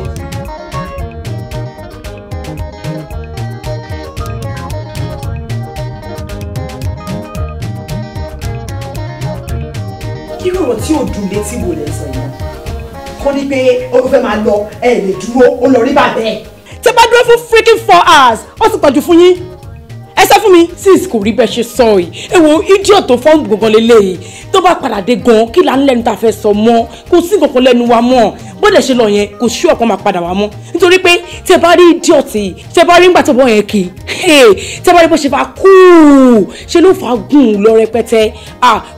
H: Irú ọ̀rọ̀ tí ò dùn létí wo lẹ sọ yìí kọ́ ni pé ó fẹ́ máa lọ ẹ lè dúró ó lọ rí bàbá ẹ̀.
E: Tẹ́ bá dúró fún freaking 4 hours ó sì pọ̀jù fún yín. Ẹ sọ fún mi. Sis kò rí bẹ́ẹ̀ ṣe sọ yìí. Ẹ wo idiot tó fọ́ọ̀mù gangan lélẹ́yìí tó bá padà dé gan kí là ń lẹ́nu tá a fẹ́ sọ mọ́, kò sí nǹkan kan lẹ́nu wa mọ́. Bó dẹ̀ ṣe lọ yẹn kò sí ọ̀kan máa padà wá mọ́ nítorí pé tẹ́ bá rí idiot yìí, tẹ́ bá rí ńgbà tó bọ́ yẹn kì í, tẹ́ bá rí bó ṣe fa kúù ṣe ló fa gùn lọ rẹpẹtẹ.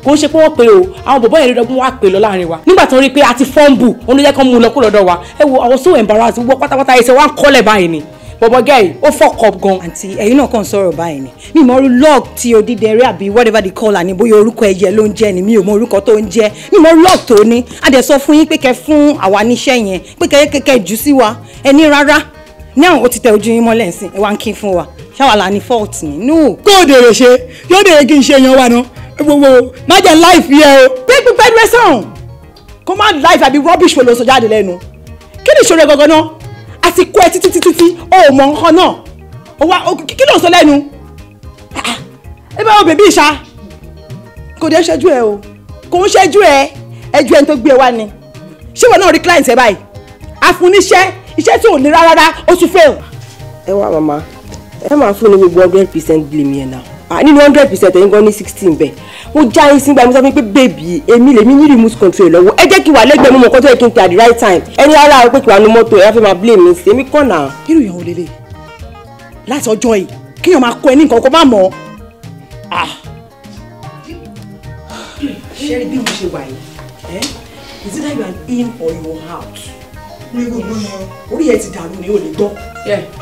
E: Kò ń ṣe pé wọ́n pe o, àwọn bọ̀bọ́ yẹn lọ́dọ́gbọ́n wá pè lọ láàrin wa nígbà tó rí pé a ti fọ́ǹbù òun ló jẹ́ kán mú un lọ kó lọ́dọ̀ wa. Ẹ wo àwọn so embarrassed gbogbo pátápátá ẹsẹ̀ wa ń kọ́lẹ̀ báyìí ni. Bọ̀bọ̀ gẹ́yì ó fuck up gan.
M: Àǹtí ẹ̀yin náà kàn sọ̀rọ̀ báyìí ni mi mọ orú log tí odídẹrẹ́ àbí whatever they call her ni, bóyá orúkọ ẹyẹ ló ń jẹ́ ni mi ò mọ orúkọ tó ń jẹ́, mi mọ log tó ní. A dẹ̀ sọ fún yín pé kẹ́ fún àwa níṣẹ́ yẹn pé kẹ́ kẹ́ jù sí wa, ẹ ní rárá. Ní àwọn ó ti tẹ ojú yín mọ́lẹ̀ ńsìn ẹ wá ń kí fún wa, ṣáwa la ní fault ni. No.
B: Kó o dèrè ṣe yóò dèrè kí n ṣe yan wa ná gbogbo má jẹ́ láìfi ẹ o.
H: Pé pípẹ́ dúró sàn kó má láìfi àbí rubbish wo ló sọ jáde lẹ́nu. Kí ni ìṣòro ẹ gangan náà? Àti kó ẹ títí títí o ò mọ nǹkan náà o wá kí ló ń sọ lẹ́nu? Ẹ bá wo bèbí ìṣá kò dé ṣẹ́jú ẹ o, kò ń ṣẹ́jú ẹ, ẹjú ẹni tó gbé ẹ wá ni. Ṣé ìwọ náà rí client ẹ báyìí? Àfúniṣẹ́ iṣẹ́ tí ò ní rárá ó tún fail.
L: Ẹ wá màmá, ẹ máa fún ní gbogbo 100% blame yẹn náà. Nínú 100% ẹ̀yin gan ní 16 bẹ́ẹ̀. Mo já yín sí gba mi sọ fún mi pé bèbí èmi lèmi ní remote control lọ́wọ́. Ẹ jẹ́ kí wà lẹ́gbẹ̀ẹ́ mú mọ̀ kọ́ tó yẹ kí n tẹ at the right time. Ẹni ara pé kí wà nu mọ́tò ẹ wá fẹ́ máa blame mi sí èmi kọ́ náà.
H: Irú ìyàwó lélẹ̀ láti ọjọ́ yìí kíyàn máa kọ́ ẹ ní nǹkan kó má mọ̀ ọ́. Ṣé rí bí mo ṣe wà yìí? Is it that you are in or you are out? Orí ẹ ti dàrú ni o lè gbọ́.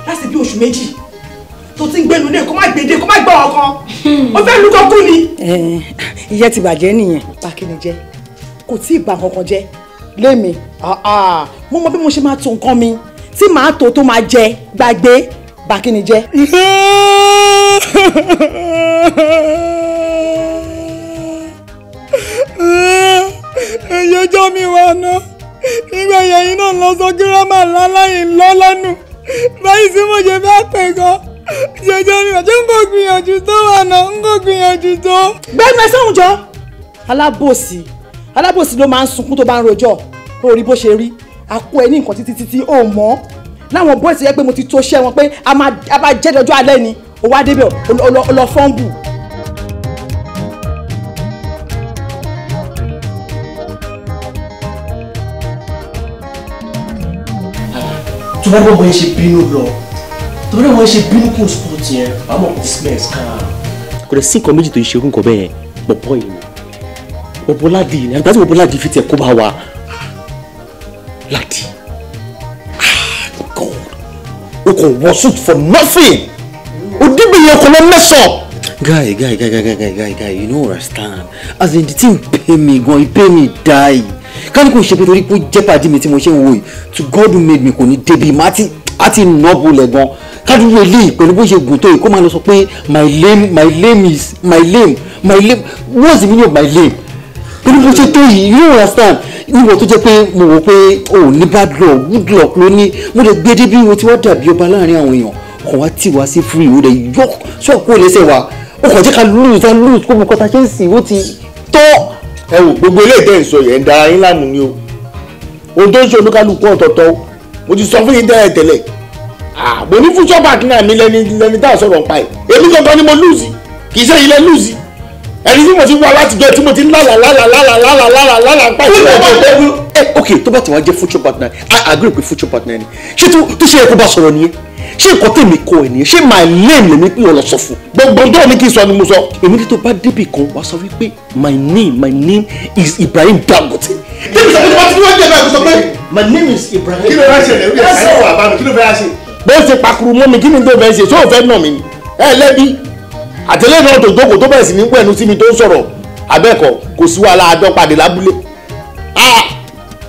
H: Láti bí oṣù méjì tó ti ń gbénu ní kó má gbèdé kó má gbọ́ ọkàn ó fẹ́ lu kọ́kú ni.
M: Iye ti bàjẹ́ nìyẹn.
H: Bákínì jẹ́ kò tí ì bà kankan jẹ́ lémi mo mọ bí mo ṣe máa tó nǹkan mi tí màá tó tó máa jẹ gbàgbé bákínì jẹ́.
B: Ẹyẹjọ́ mi wà náà nígbà yẹn náà lọ sọ gírámà láláyìn lọ́lọ́nù báyìí tí mo ṣe fẹ́ pè gan jẹjẹ mi àti n kò gbìyànjú tó wà náà n kò gbìyànjú tó.
H: Gbẹ́nu ẹ sọ́hún jọ. Alábòsí alábòsí ló máa ń sunkún tó bá ń rojọ́ orí bó ṣe rí àkó ẹ ní nǹkan títí títí ó mọ́ láwọn bọ́ọ̀sì yẹ pé mo ti tó ṣẹ́ wọn pé a máa jẹ́ dọjọ́ alẹ́ ni ó wá débẹ̀ ó lọ fọ́ǹbù.
K: Tó bá gbọ́ bóyá ṣe bínú lọ, tó bá wọ́n ṣe bínú kún sport yẹn, wàá mọ̀ kó smells kan. Kò dẹ̀ sí nǹkan méjì tó ń ṣe irú nǹkan bẹ́ẹ̀ yẹn, bọ̀bọ̀ yìí ni bọ̀bọ̀ Ládì ni, àgbà tí bọ̀bọ̀ Ládì fi tiẹ̀ kó bá wa. Ládì, God, o kò wọ suit for nothing, o dígbì yẹn kò lọ mess up.
Q: Guy, you no understand. As in the thing pay me gan, e pay me die. Ká ní kò ṣe pé torí pé jẹ́ pàdé mi tí mo ṣe ń wo yìí, to God who made me kò ní débi, má ti á ti nà bolẹ̀ gan. Kádúró eléyìí pẹ̀lú bó ṣe gùn tó yìí kó máa lọ sọ pé my lame is my lame, what's the meaning of my lame? Pẹ̀lú bó ṣe tó yìí, you don't understand. Ìwọ tó jẹ́ pé mo wò pé o ò ní bad luck, good luck ló ní, mo lè gbé débi ìwọ tí wọ́n dàbí ọba láàrin àwọn èèyàn, kàn wá tì wá sí free, ó lè yọ sọ́ọ̀kú lẹ́sẹ̀ wa, ó kàn jẹ́ ká lose kó mo kọ́ ta ṣe ń sìn, ó ti tọ́.
I: Ẹ wò gbogbo eléyìí tẹ́ ń sọ yẹn ń dara yín láàmú ni o, ohun tó ń ṣe olúkálùkù ọ̀tọ̀ọ̀tọ̀ o. Mo ti sọ fún yín tẹ́lẹ̀ tẹ́lẹ̀. Mo ní future partner mi lẹni tá a sọ̀rọ̀ pa ẹ̀. Èmi gangan ni mo lose, kì í ṣe ilẹ̀ lose. Ẹni tí mo ti wá látijọ́ tí mo ti ń lálà lálà lálà lálà lálà lálà pa ìṣẹ̀lẹ̀.
R: Ok, tó bá ti wá jẹ́ future partner, I agree pé future partner ni. Ṣé tó ṣe yẹ kó bá sọ̀rọ̀ nìyẹn? Ṣé nǹkan tèmi kọ ẹ nìyẹn? Ṣé my name lèmi pé ọ̀lọ́ sọ fún?
I: Gbogbo tó ní kí n sọ ni mo sọ.
R: Èmi tó bá débì kan wá sọ wípé my name is Ibrahim Dangote. Tèmi sọ pé tí wọ́n ti wọ́n jẹ́ báyìí sọ pé my name is Ibrahim.
I: Kí ló fẹ́ ṣẹlẹ̀? Ó yẹ ẹ wà bá mi, kí ló fẹ́ ṣe? Bó ṣe pakuru mọ́ mi, kí ni tó fẹ́ ṣe? Ṣé o fẹ́ nà mí ni? Ẹ lẹ́bi. Àtẹlẹ́ náà tó jókòó tó bẹ̀rẹ̀ sí ní wẹ̀nu sí mi tó ń sọ̀rọ̀ abẹ́ẹ̀kọ́ kò sí wàhálà àjọ pàdé lábúlé.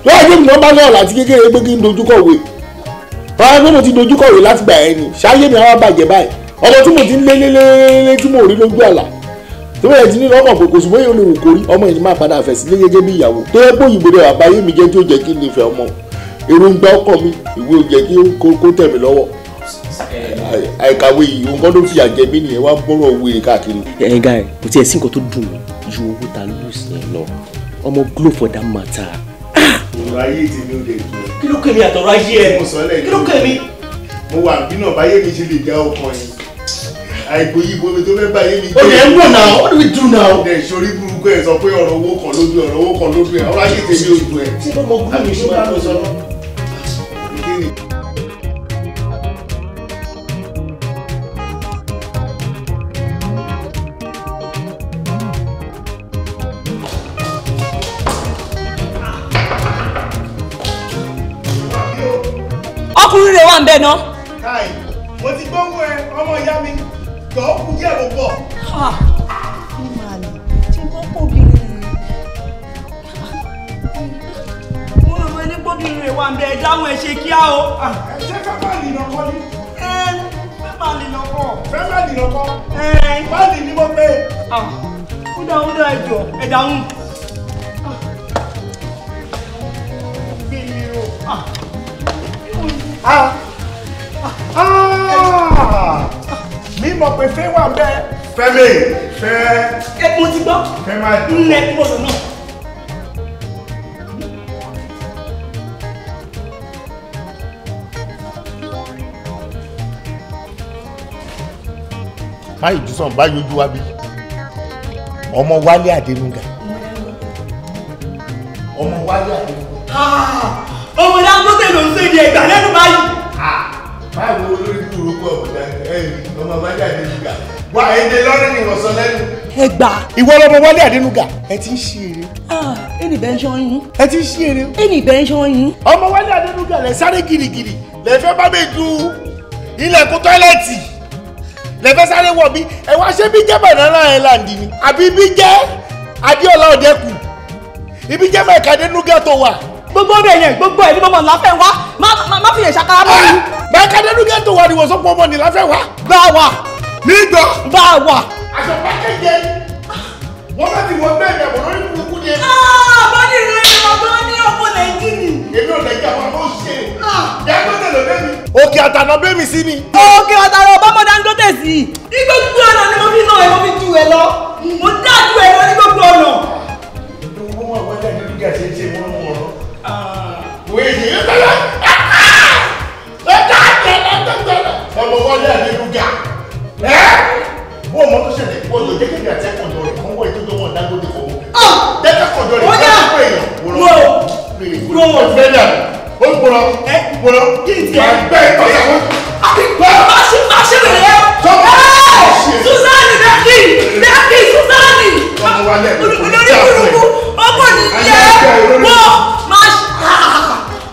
I: Wọ́n yé mi náà bá sọ̀rọ̀ láti kékeré pé kí n dojúkọ̀wé. Báwo ni mo ti dojúkọ̀wé láti gbà ẹ́ ni ṣáyé mi àwọn bàjẹ́ báyìí. Ọmọ tí mo ti ń lé lé lé tí mo rí lójú àlà tó bẹ̀rẹ̀ ti ní lọ́kàn pé kò sí bóyá olówó kò rí ọmọ yìí máa padà fẹ̀ sílé gẹ́gẹ́ bí ìyàwó tó yẹ pé òyìnbó rẹ̀ bàbá yé mi jẹ́ tí ó jẹ́ kí n nífẹ̀ẹ́ ọmọ èròǹgbà ọkọ mi ìwé ò jẹ́ kí kó tẹ̀ mí lọ́wọ́. Àìkàwé yìí nǹkan ló fìyà jẹ mí nìyẹn wá ń bọ́rọ̀ wèrè káàkiri.
R: Ẹ guy, kò tiẹ̀ sí nǹkan tó dùn mí ju owó ta lose yẹn lọ. Ọmọ Glo for that matter.
I: Ọ̀rọ̀ ayé tèmi ò lè dùn.
R: Kí ló kàn mí àtọ̀rọ̀ ayé ẹ? Kí ló kàn mí?
I: Mo wà bí náà báyé mi ṣe lè dá ọkàn yìí. Àìgbò yìí bomi tó fẹ́ báyé mi
R: jẹ́. Ó yẹ ń wò náà, what do we do now?
I: Ẹ̀ ṣorí burúkú ẹ̀ sọ pé ọ̀rọ̀ owó kan lójú ọ̀rọ̀ owó kan lójú ẹ̀ ọ̀rọ̀ ayé tèmi ò dùn ẹ̀.
R: Ṣé bọ́mọ Glo mi ṣe máa ń sọ?
B: Ọkùnrin rẹ̀ wà ń bẹ̀ náà.
I: Káì, mo ti gbóhùn ẹ, ọmọ ìyá mi, jọ̀ọ́ kú díẹ̀ ló bọ̀.
B: Ṣé wọ́n pòbìnrin rẹ̀? Mo rò pé ní pòbìnrin rẹ̀ wà ń bẹ̀, dáhùn ẹ̀ ṣe kíá o.
I: Ṣé fẹ́ má lì lọ́kọ́ ni?
B: Fẹ́ má lì lọ́kọ́.
I: Fẹ́ má lì lọ́kọ́. Má lì ní mo pé.
B: Ó dáhùn ó dáhùn ẹ̀jọ̀ ẹ̀ dáhùn.
I: Mi mọ̀ pé fẹ́ wà bẹ́ẹ̀. Fẹ́mi fẹ́.
B: Ẹ mo ti gbọ́.
I: Fẹ́ máa dùn.
B: Nnẹ gbọ́dọ̀ náà.
I: Báyìí jù sàn báyìí ojú wa bí. Ọmọ Wálé Adénúgà. Ọmọ Wálé Adénúgà.
B: Ọmọ Dangote ló ń ṣèdí ẹgbà lẹ́nu báyìí.
I: Báwo olórí burúkú ọ̀bọ̀dá ọmọ Wálé Adénúgà wá èdè lọ́rùn ni wọ́n sọ lẹ́nu.
B: Ẹgbà.
I: Ìwọ lọmọ Wálé Adénúgà. Ẹ ti ń ṣí eré.
B: Ẹnì bẹ́ẹ̀ ń ṣọ́ yín.
I: Ẹ ti ń ṣí eré.
B: Ẹnì bẹ́ẹ̀ ń ṣọ́ yín.
I: Ọmọ Wálé Adénúgà lẹ sáré girigiri lẹ fẹ́ bá mi du ilẹ̀kùn tọ́ílẹ̀tì lẹ fẹ́ sáré wọ̀ bí ẹ wá ṣé bí jẹ́ Banana Island ni àbí bí jẹ́ Adéọlá Ọ̀dẹ́kù ibi jẹ́ Mike Adénúgà tó wà.
B: Gbogbo ọbẹ̀ yẹn gbogbo ẹ̀ ní mọ́mọ́ láfẹ́ wá má fi yẹn ṣàkárá mọ́ mi.
I: Mike Adénúgà tó wà ní wọ́n sọ pé ọmọ ní láfẹ́ wá.
B: Bá wa.
I: Nígbà.
B: Bá wa.
I: Aṣọ pákéjì wọ́n bá ti wọ bẹ́ẹ̀ ni àbọ̀ lórí burúkú ni.
B: Bọ́dì rẹ̀ ni ọ̀dọ́ ní ọkọ̀ Nàìjíríà.
I: Èmi ò Nàìjíríà wọn kò ṣe. Dangote ló bẹ́ mi. Òkè àtànà bẹ́ mi sí ni.
B: Òkè àtànà bọ́mọ Dangote sí. Ní gbogbo ọ̀nà ni mo fi náà ẹ̀ mo fi ju ẹ lọ. Mo dá ju ẹ lọ ní gbogbo ọ̀nà.
I: Owó wọn wọlé Adénúgà ṣe ń ṣe wọ́n mú ọ̀rọ̀. Wéyí ọmọ Wálé Adénúgà. Bó ọmọ tó ṣẹlẹ̀ kó lọ jẹ́ kéde àti ẹ̀kọ́jọ rẹ̀ kán wọ́ ètò tó wọ́n Dangote kọ̀ mọ́. Dẹ́kẹ̀kọ̀jọ rẹ̀ kán wọ́n èèyàn. Wòrán ó gbọ́rọ̀ gbọ́rọ̀ gbẹ́ ìtọ́sà wọn.
B: Má ṣe rẹ̀ ẹ́ Suzanne Bẹ́kì Bẹ́kì Suzanne olórí burúkú ọkọ̀ ní yẹ wọ́n má ṣe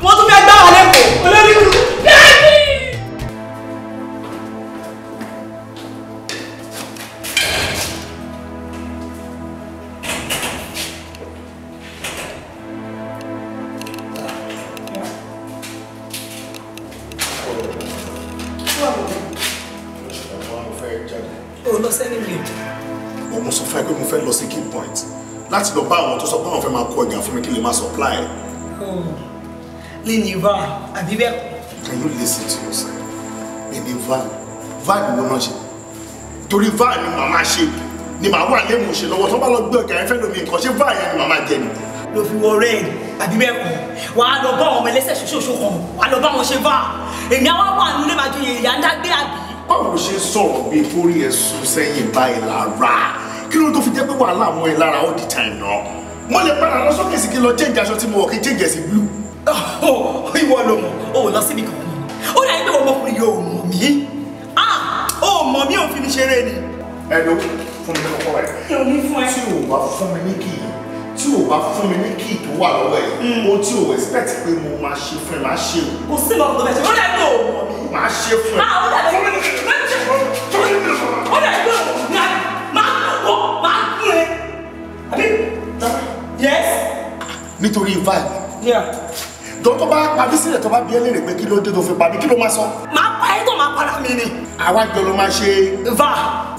B: wọ́n tún fẹ́ gbá wà lẹ́kọ̀ọ́ olórí burúkú Bẹ́kì.
S: O lọ sẹ́ni mi.
U: Mo sọ fún ẹ pé mo fẹ́ lọ sí key point láti lọ bá àwọn tó sọ pé àwọn fẹ́ máa kó ọjà fún mi kí lè máa supply ẹ.
B: Lẹ́ni van àbí bẹ́ẹ̀ kọ́.
U: Can you listen to yourself? Lẹ́ni van van wo náà ṣe? Torí van ni màmá ṣe ni màá wà lẹ́mú ṣe lọ́wọ́ tó bá lọ gbé ọjà yẹn fẹ́ lómi nǹkan ṣé van yẹn ni màmá jẹ ni.
B: ló fi wọ red àbí bẹ́ẹ̀ kọ́ wàá lọ bá àwọn ọmọ ẹlẹ́sẹ̀ ṣoṣooṣo kan wàá lọ bá wọn ṣe bá èmi àwọn wà nílé máa joyè ìyá ń dágbé àbí.
I: Báwo ló ṣe sọ̀rọ̀ bíi kórí ẹ̀ sùn sẹ́yìn báyìí lára? Kí ló tó fi jẹ́ pé wàhálà àwọn ẹ̀ lára all the time náà? Mo lè padà lọ sókè sí kí lọ change aṣọ tí mo wọ̀ kí change ẹ̀ sí blue.
B: Ìwọ ló mọ̀, o ò lọ síbi kankan. Ó dàbí pé ọmọkùnrin yóò mọ̀ mí. Ó mọ̀ mí, òun fi mi ṣeré ni.
I: Ẹ ló fún mi ní kọ́kọ́ rẹ̀. Tí o bá fún mi ní kì í, tí o bá fún mi ní kì í tó wà lọ́wọ́ ẹ̀, ohun tí o expect pé mo máa ṣe fún ẹ máa ṣe o.
B: Kò sí ìmọ̀ tó fẹ́ ṣe, ó dàbí pé o mọ̀ mí.
I: Máa ṣe fún ẹ.
B: Ó dàbí pé ó dàbí pé o mọ̀ mí. Máa kú máa kú ẹ. Àbí? Yes.
I: Nítorí vibe. Jọ tó bá pa mí sílẹ̀ tó bá bí ẹ léèrè pé kí ló dé tó fi pa mí, kí ló máa sọ?
B: Máa pa ẹ́ tó máa para mi ni.
I: Àwa jọ ló máa ṣe.
B: Va.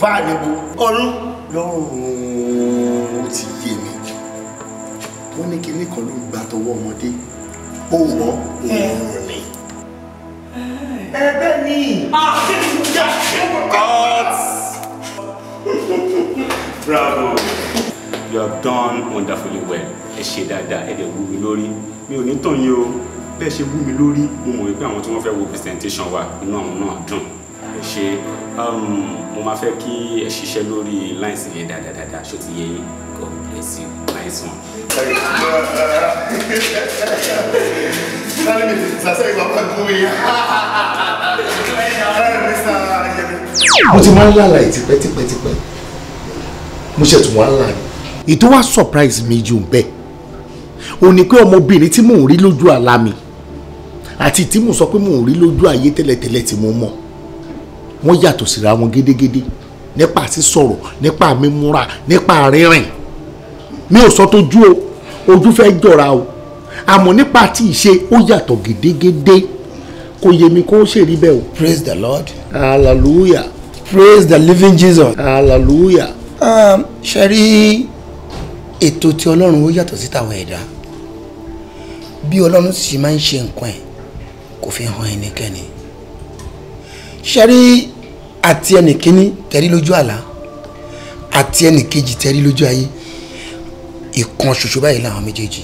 I: Va níbo?
B: Ọ̀run.
I: Lọ́rùn ó ti yé mi. Wọ́n ní kinní kan ló ń gba tọwọ́ ọmọdé. Ó wọ́ òun ni. Ẹ bẹ́ẹ̀ ni.
A: Cut. Bravo. You have done wonderfully well. Ẹ ṣe dáadáa, ẹ dẹ̀ wú mi lórí. Mi ò ní tàn yín o. Bẹ́ẹ̀ ṣe wú mi lórí, mo mọ̀ wípé àwọn tí wọ́n fẹ́ wo presentation wa, inú àwọn náà dùn. Ẹ ṣe, mo máa fẹ́ kí ẹ ṣiṣẹ́ lórí lines yẹn dáadáa, ṣó ti yé yín? God bless you. Nice one.
I: Mo ti máa ń lálàá yìí tipẹ́tipẹ́tipẹ́. Mo ṣe tún wá ń là ní. Ètò wa surprise mi jù bẹ́ẹ̀ ó ní pé ọmọbìnrin tí mò ń rí lójú àlá mi àti tí mò ń sọ pé mò ń rí lójú ayé tẹ́lẹ̀tẹ́lẹ̀ tí mo mọ̀ wọ́n yàtọ̀ síra wọn gédégédé nípa sísọ̀rọ̀, nípa mímúra, nípa rírìn. Mi ò sọ tójú o, ojú fẹ́ jọra o, àmọ́ nípa tí ìṣe ó yàtọ̀ gédégédé. Kò yé mi kó ṣe rí bẹ́ẹ̀ o.
V: Praise the Lord.
I: Hallelujah.
V: Praise the living Jesus.
I: Hallelujah.
V: Ṣe rí ètò tí Ọlọ́run ó yàtọ̀ sí tàwọn ẹ̀dá. Bí Ọlọ́run sì máa ń ṣe nǹkan ẹ̀ kò fi hàn ẹnikẹ́ni. Ṣe rí àti ẹnìkíní tẹ̀rí lójú àlá àti ẹnìkejì tẹ̀rí lójú ayé, ìkan ṣoṣo báyìí làwọn méjèèjì.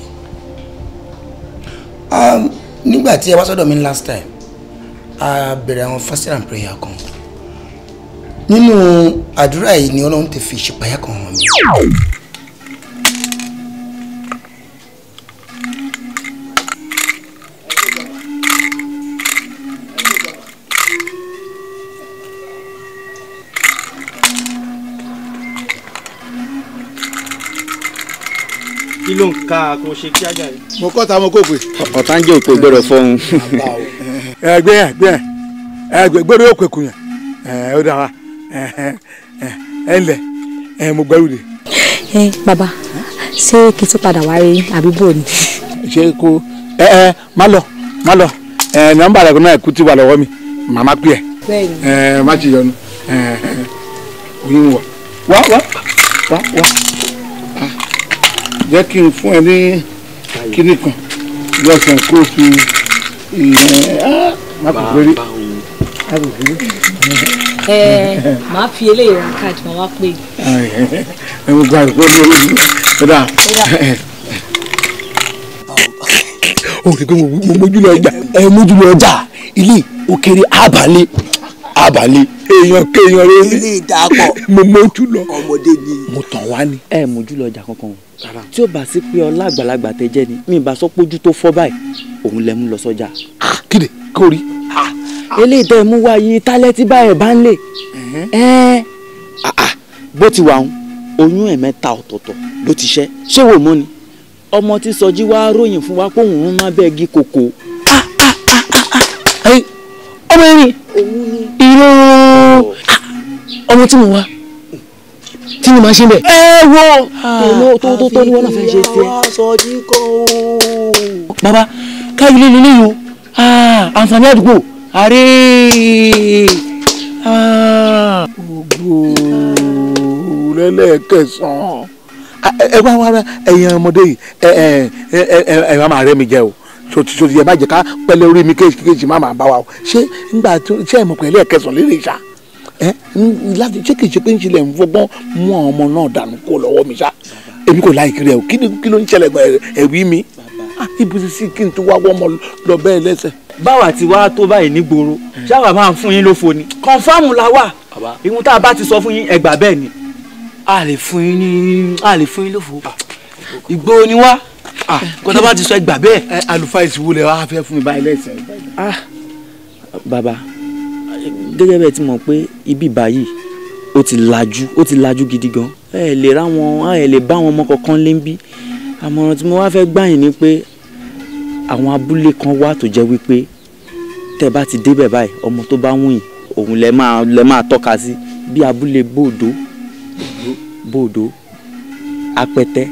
V: Nígbà tí ẹ wá sọ́dọ̀ mi last time, a bẹ̀rẹ̀ àwọn fasting and prayer kan. Nínú àdúrà yìí ni Ọlọ́run ti fi ìṣípayá kan hàn mí.
K: Kí ló ń ka kó ṣe kí ajá yìí.
J: Mo kọ́ ta mo kó pè.
Q: Ọ̀tá ń jẹ́ òpè gbọ́dọ̀ fọ́hún.
J: Ẹgbẹ́ ẹgbẹ́ ẹgbẹ́ gbọ́dọ̀ yóò pẹ̀kù yẹn ẹ ó dára ẹ ǹlẹ́ ẹ mo gbẹ́rù dé.
E: Ẹ bàbá, ṣé kí n tún padà wá rí àbí bò ni.
J: Ṣé kó ẹ ẹ má lọ má lọ ẹ nọ́mbà rẹ náà kú ti wà lọ́wọ́ mi màmá pè ẹ ẹ má ti yọnu ẹ oyin wọ wá wá wá wá jẹ́ kí n fún ẹ ní kíní kan lọ́sàn kó fi ìyẹn má kò fẹ́rí má kò fẹ́rí.
E: Ẹ máa fi eléyìí ra káàdì máa wá pè.
J: Ẹ mo gba ìpò ní orí mi ó dà.
W: Ó rí i pé mo mójú lọ ọjà. Ẹ mójú lọ ọjà ilé òkèrè àbálẹ àbálẹ.
J: Èèyàn kéèyàn rẹ
W: ilé ìdàpọ̀.
J: Mo mójú lọ.
W: Ọmọdé ni. Mo tàn wá ni.
X: Ẹ mójú lọ ọjà kankan o, tí ó bá sí pé ọlá àgbàlagbà tẹ jẹ ni mi bá sọ pójú tó fọ́ báyìí òun lẹ mú lọ sọ́jà.
W: Kíni kò rí.
X: Eléyìí tẹ́ ẹ mú wá yìí tálẹ́tì báyìí bá ń lè bó ti wà ń oyún ẹ̀ mẹ́ta ọ̀tọ̀ọ̀tọ̀ ló ti ṣẹ́ ṣé wò mọ́ ni ọmọ tí Sọjí wá ròyìn fún wa pé òun má bẹ́ẹ̀ gí kòkó.
W: Ọmọ yẹn ni irọ́ ọmọ tí mo wá tí mo máa ṣe bẹ́ẹ̀.
X: Ẹ wo tó tó tó ní wọn náà fẹ́ ṣe tiẹ̀.
W: Bàbá káyọ̀ lé lélẹ́yìí o, àǹfààní àdúgbò àárẹ̀
J: Ògbó lẹ́lẹ́kẹsàn-án ẹ wá wá ẹ̀yin ọmọdé yìí ẹ ẹ ẹ ẹ má máa rẹ́ mi jẹ o. Sotí ẹ má jẹ ká pẹ́lẹ́ orí mi kéjì má máa bá wa o. Ṣé ńgbà tó ṣé ẹ mọ̀ pé ẹlẹ́ẹ̀kẹsàn lérè ṣá ẹ láti ṣé kìí ṣe pé ń ṣe lẹ̀ ń fọgbọ́n mú àwọn ọmọ náà dànù kó lọ́wọ́ mi ṣá.
I: Èmi kò láìkiri ẹ o, kí ló ń ṣẹlẹ̀ ẹ̀wí mi? Ibùsùn sí kí n tó wá wọ́n mọ lọ bẹ́ẹ̀ lẹ́sẹ̀.
X: Báwa ti wá tó báyìí nígboro, ṣáwa máa ń fún yín lófo ni. Kọ̀nfàmù la wà. Ìhun tá a bá ti sọ fún yín ẹgbà bẹ́ẹ̀ ni.
C: A lè fún yín ní a lè fún yín lófo. Ìgboro ni wá. Kó tó bá ti sọ ẹgbà bẹ́ẹ̀.
I: Àlùfáà ìsìnwó lẹ wá fẹ́ fún mi báyìí lẹ́sẹ̀.
X: Bàbá, gẹ́gẹ́ bẹ́ẹ̀ ti mọ̀ pé ibi báyìí ó ti lajú gidi gan. Ẹ lè rá wọn, ẹ lè bá wọn ọmọ kankan lé ń bí. Àmọ̀ràn tí mo wá fẹ́ gbà yín ni pé àwọn abúlé kan wà tó jẹ́ wípé tẹ́ bá ti débẹ̀ báyìí ọmọ tó bá wù yín òun lẹ máa tọ́ka sí, bí abúlé Bòdó, Bòdó, Apẹtẹ,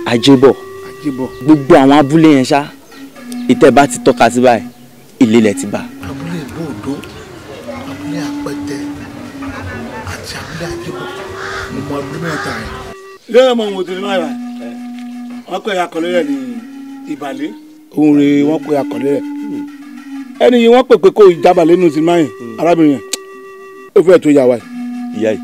X: Ajébọ̀, gbogbo àwọn abúlé yẹn ṣá ìtẹ́ bá ti tọ́ka sí báyìí ilé lẹ ti bá.
I: Abúlé Bòdó, abúlé Apẹtẹ àti abúlé Ajébọ̀, mo mọ abúlé mẹ́ta yẹn. Lẹ́yìn ọmọ òun ò tẹ̀lé máa rà wọ́n pè akọ̀lé rẹ̀ ní Ìbàlẹ̀. Òun rè wọ́n pè akọ̀lé rẹ̀. Ẹni yìí wọ́n pè pé kó ìjábàlẹ̀ nínú sinimá yẹn, arábìnrin yẹn ó fẹ́ tó yà wá yìí.
D: Ìyá yìí.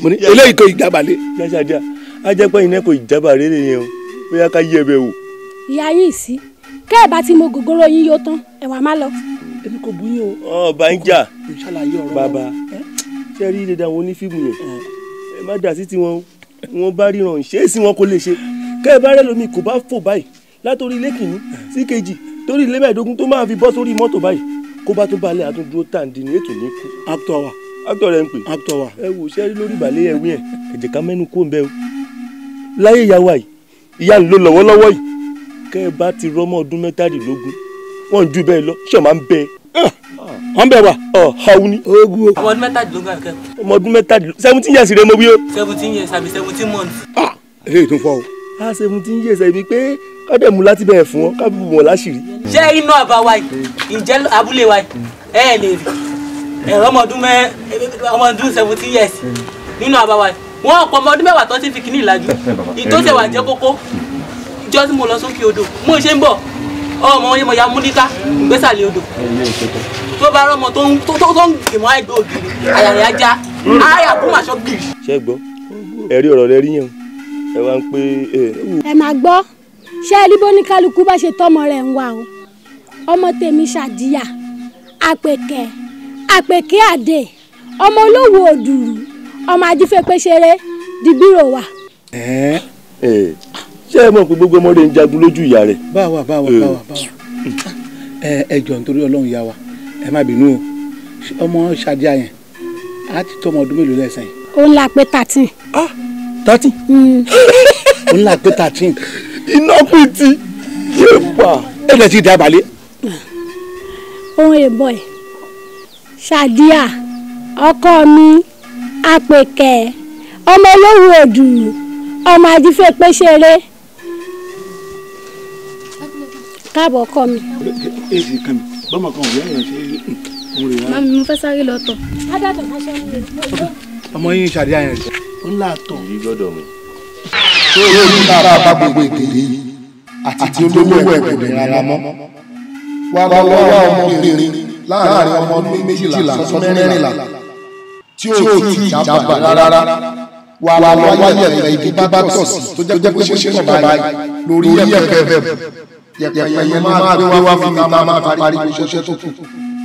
I: Mo ní eléyìí kò ìjábàlẹ̀.
D: Yáṣájà, á jẹ́ pé iná kò ìjábàlẹ̀ lè yẹn o, bóyá ká yí ẹbẹ̀ wò.
N: Ìyá yìí sí, kẹ́ ẹ̀ bá ti mo gògóró yín yóò tán, ẹ̀wà má lọ.
I: Èmi kò bú yín o.
D: Ọba ń jà.
I: Bàbá,
D: ṣé rí ilé dáwọn onífíìmù yẹn? Ẹ má dà sí tiwọn, wọn bá ríran ṣé é sí wọn kò lè ṣe. Kẹ́ ẹ bá rẹ́ lómi kò bá fò báyìí látòrí ilé kìíní sí kejì torí ilé mẹ́ẹ̀ẹ́dógún tó máa fi bọ́ sórí mọ́tò báyìí kó bá tó balẹ̀ àtúndúró tàǹdì ní ètò ní kú.
I: Actor wa.
D: Actor rẹ̀ ń pè.
I: Actor wa.
D: Ẹ wò ṣé rí lórí ìbàlẹ̀ ẹ̀wí ẹ̀ ẹ̀jẹ̀ ká mẹ́nu kó ń bẹ́ o. Láyé ìyá wa yìí, ìyá ń lò lọ́wọ́lọ́wọ́ yìí. Kẹ́ ẹ bá ti rọ́mọ ọdún 23, wọ́n ń ju bẹ́ẹ̀ lọ, ṣé máa ń bẹ.
I: Wọ́n bẹ̀ wá.
D: Ọ̀ hawu ni.
I: Ogun o.
C: Ọmọ ọdún 23 àbíkẹ́.
D: Ọmọ ọdún 23, 17 years rẹ mo wí o.
C: 17 years àbí 17 months.
I: Eléyìí tún fọ́ o.
D: A 17 years ẹ̀mí pé ká dẹ̀ mú láti bẹ̀rẹ̀ fún wọn, ká bù wọn láṣìírí.
C: Ṣé iná àbá wa yìí, ǹjẹ́ abúlé wa yìí, ẹ lè rí ẹ̀rọ ọmọ ọdún 17 years nínú àbá wa yìí. Wọ́n ọ̀pọ̀ ọmọ ọdún 10 tó ti fi kíní ìlàjú. Ìtòsẹ̀ wà jẹ́ kókó. Ìjọ tí mo lọ sókè odò, mo ṣe ń bọ̀, ọmọ yẹn mo ya múlíká ìgbésàlẹ̀ odò. Tó bá rọ́mọ tó ń gbìmọ̀ àìgbé ògiri, àyà rẹ̀ ajá, àyà kú màṣọ gìrì.
D: Ṣé gbọ́, ẹ̀rí ọ̀rọ̀ rẹ rí yẹn o, ẹ wá ń pé.
N: Ẹ máa gbọ́, ṣé ẹ rí bó ní kálukú bá ṣe tọ́mọ rẹ̀ ń wá o? Ọmọ tèmi Ṣàdíyà, Àpèkẹ́, Àpèkẹ́ Àdè, ọmọ olówó òdùrú, ọmọ ajífẹ́pẹ́ṣeré, dìgbìrò wà.
D: Ṣé ẹ mọ̀ pé gbogbo ọmọdé ń jagun lójú ìyá rẹ̀?
J: Báwa báwa báwa báwa. Ẹ jọ̀ọ́ nítorí Ọlọ́run yá wa, ẹ má bínú o. Ọmọ Ṣàdíyà yẹn, á ti tọ́mọ ọdún mélòó lẹ́sìn yìí?
N: Ó ń la pé 13.
D: 13?
J: Ó ń la pé 13.
D: Iná pìtì yé pa.
J: Ẹ lè ti dá balẹ̀.
N: Ohun èèbọ̀ ẹ̀ Ṣàdíyà, ọkọ mi, Àpèkẹ́, ọmọ olówó òdùrú, ọmọ ajífẹ́pẹ́ṣeré. Káàbọ̀ ọkọ mi.
I: Èsì kan mi, bọ́mọ kan ò yẹ ẹ̀yàn ṣe ń rè wá.
T: Màmí mo fẹ́ sáré lọ tọ̀.
J: Ọmọ yín Ṣàdíyà yẹn ó ń là tọ̀.
D: Èyí gbọ́dọ̀ mi.
O: Sórí bá a bá gbogbo èdè yìí àti olówó ẹ̀ kò dẹ̀ rárá mọ́. Wá wá wá ọmọbìnrin láàárín ọmọ ọdún 12 sọdún 14 tí ò tí ì jábà rárá. Wà lọ wá yẹ̀pẹ̀ ibi tó bá tọ̀ sí tó jẹ́ pé ṣe tọ̀ báyìí lórí yẹ̀pẹ̀ bẹ̀. Yẹ̀pẹ̀ yẹn ló máa gbé wá fún mi tá a máa fi parí iṣẹ́ tó kù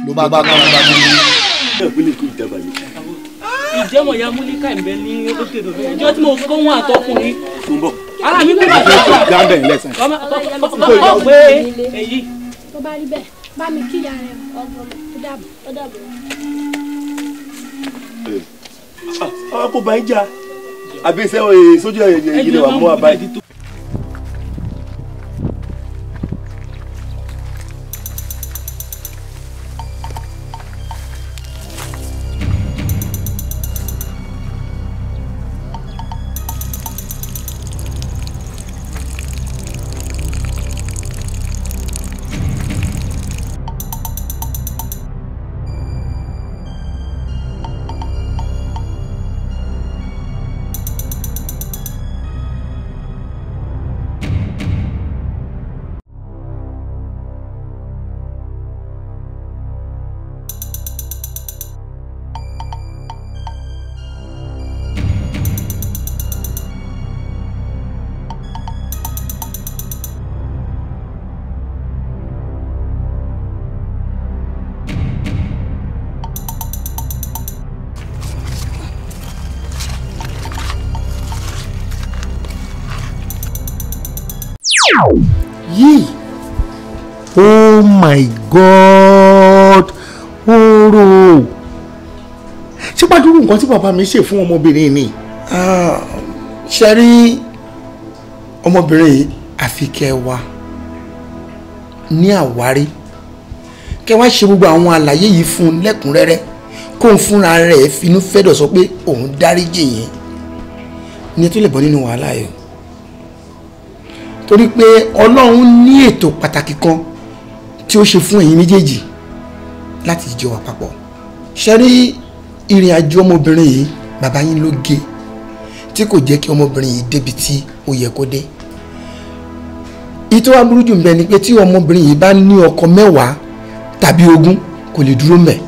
O: ló bá bá tán bá mi.
C: Ìjẹ́mọ̀ ya múlíkà ìbẹ́ ní òkè òdò. Ìjọ tí mo kó wọn àtọkùnrin. Ara mi kú bàtà.
J: Jábẹ̀ lẹ́sìn.
C: Kọ́ pé èyí.
N: Tó bá rí bẹ́ẹ̀, bá mi kíyà rẹ̀ ọgbọ̀n ó dàbọ̀ ó dàbọ̀.
D: Àwọn kò bá ń jà. Àbí sẹ́wọ̀n sójú ẹ̀yẹ yìí lè wà mú àbáyé.
I: Yìí, oh my God, ooo, ṣé pàdúrú nǹkan tí bàbá mi ṣe fún ọmọbìnrin ni.
V: Ṣe rí ọmọbìnrin yìí, àfi kẹ́ wá ní àwárí, kẹ́ wá ṣe gbogbo àwọn àlàyé yìí fún un lẹ́kùnrẹ́rẹ́, kó ń fúnra rẹ̀ finú fẹ́dọ̀ sọ pé òun dáríjì yín ní tó lè bọ́ nínú wàhálà yìí, torí pé Ọlọ́run ní ètò pàtàkì kan tí ó ṣe fún ẹ̀yin méjèèjì láti jọ wà papọ̀. Ṣe rí ìrìn àjò ọmọbìnrin yìí, bàbá yín ló gé tí kò jẹ́ kí ọmọbìnrin yìí débi tí ó yẹ kó dé. Ìtò aburú jù ń bẹ ni pé tí ọmọbìnrin yìí bá ní ọkọ 10 tàbí 20 kò lè dúró mbẹ̀,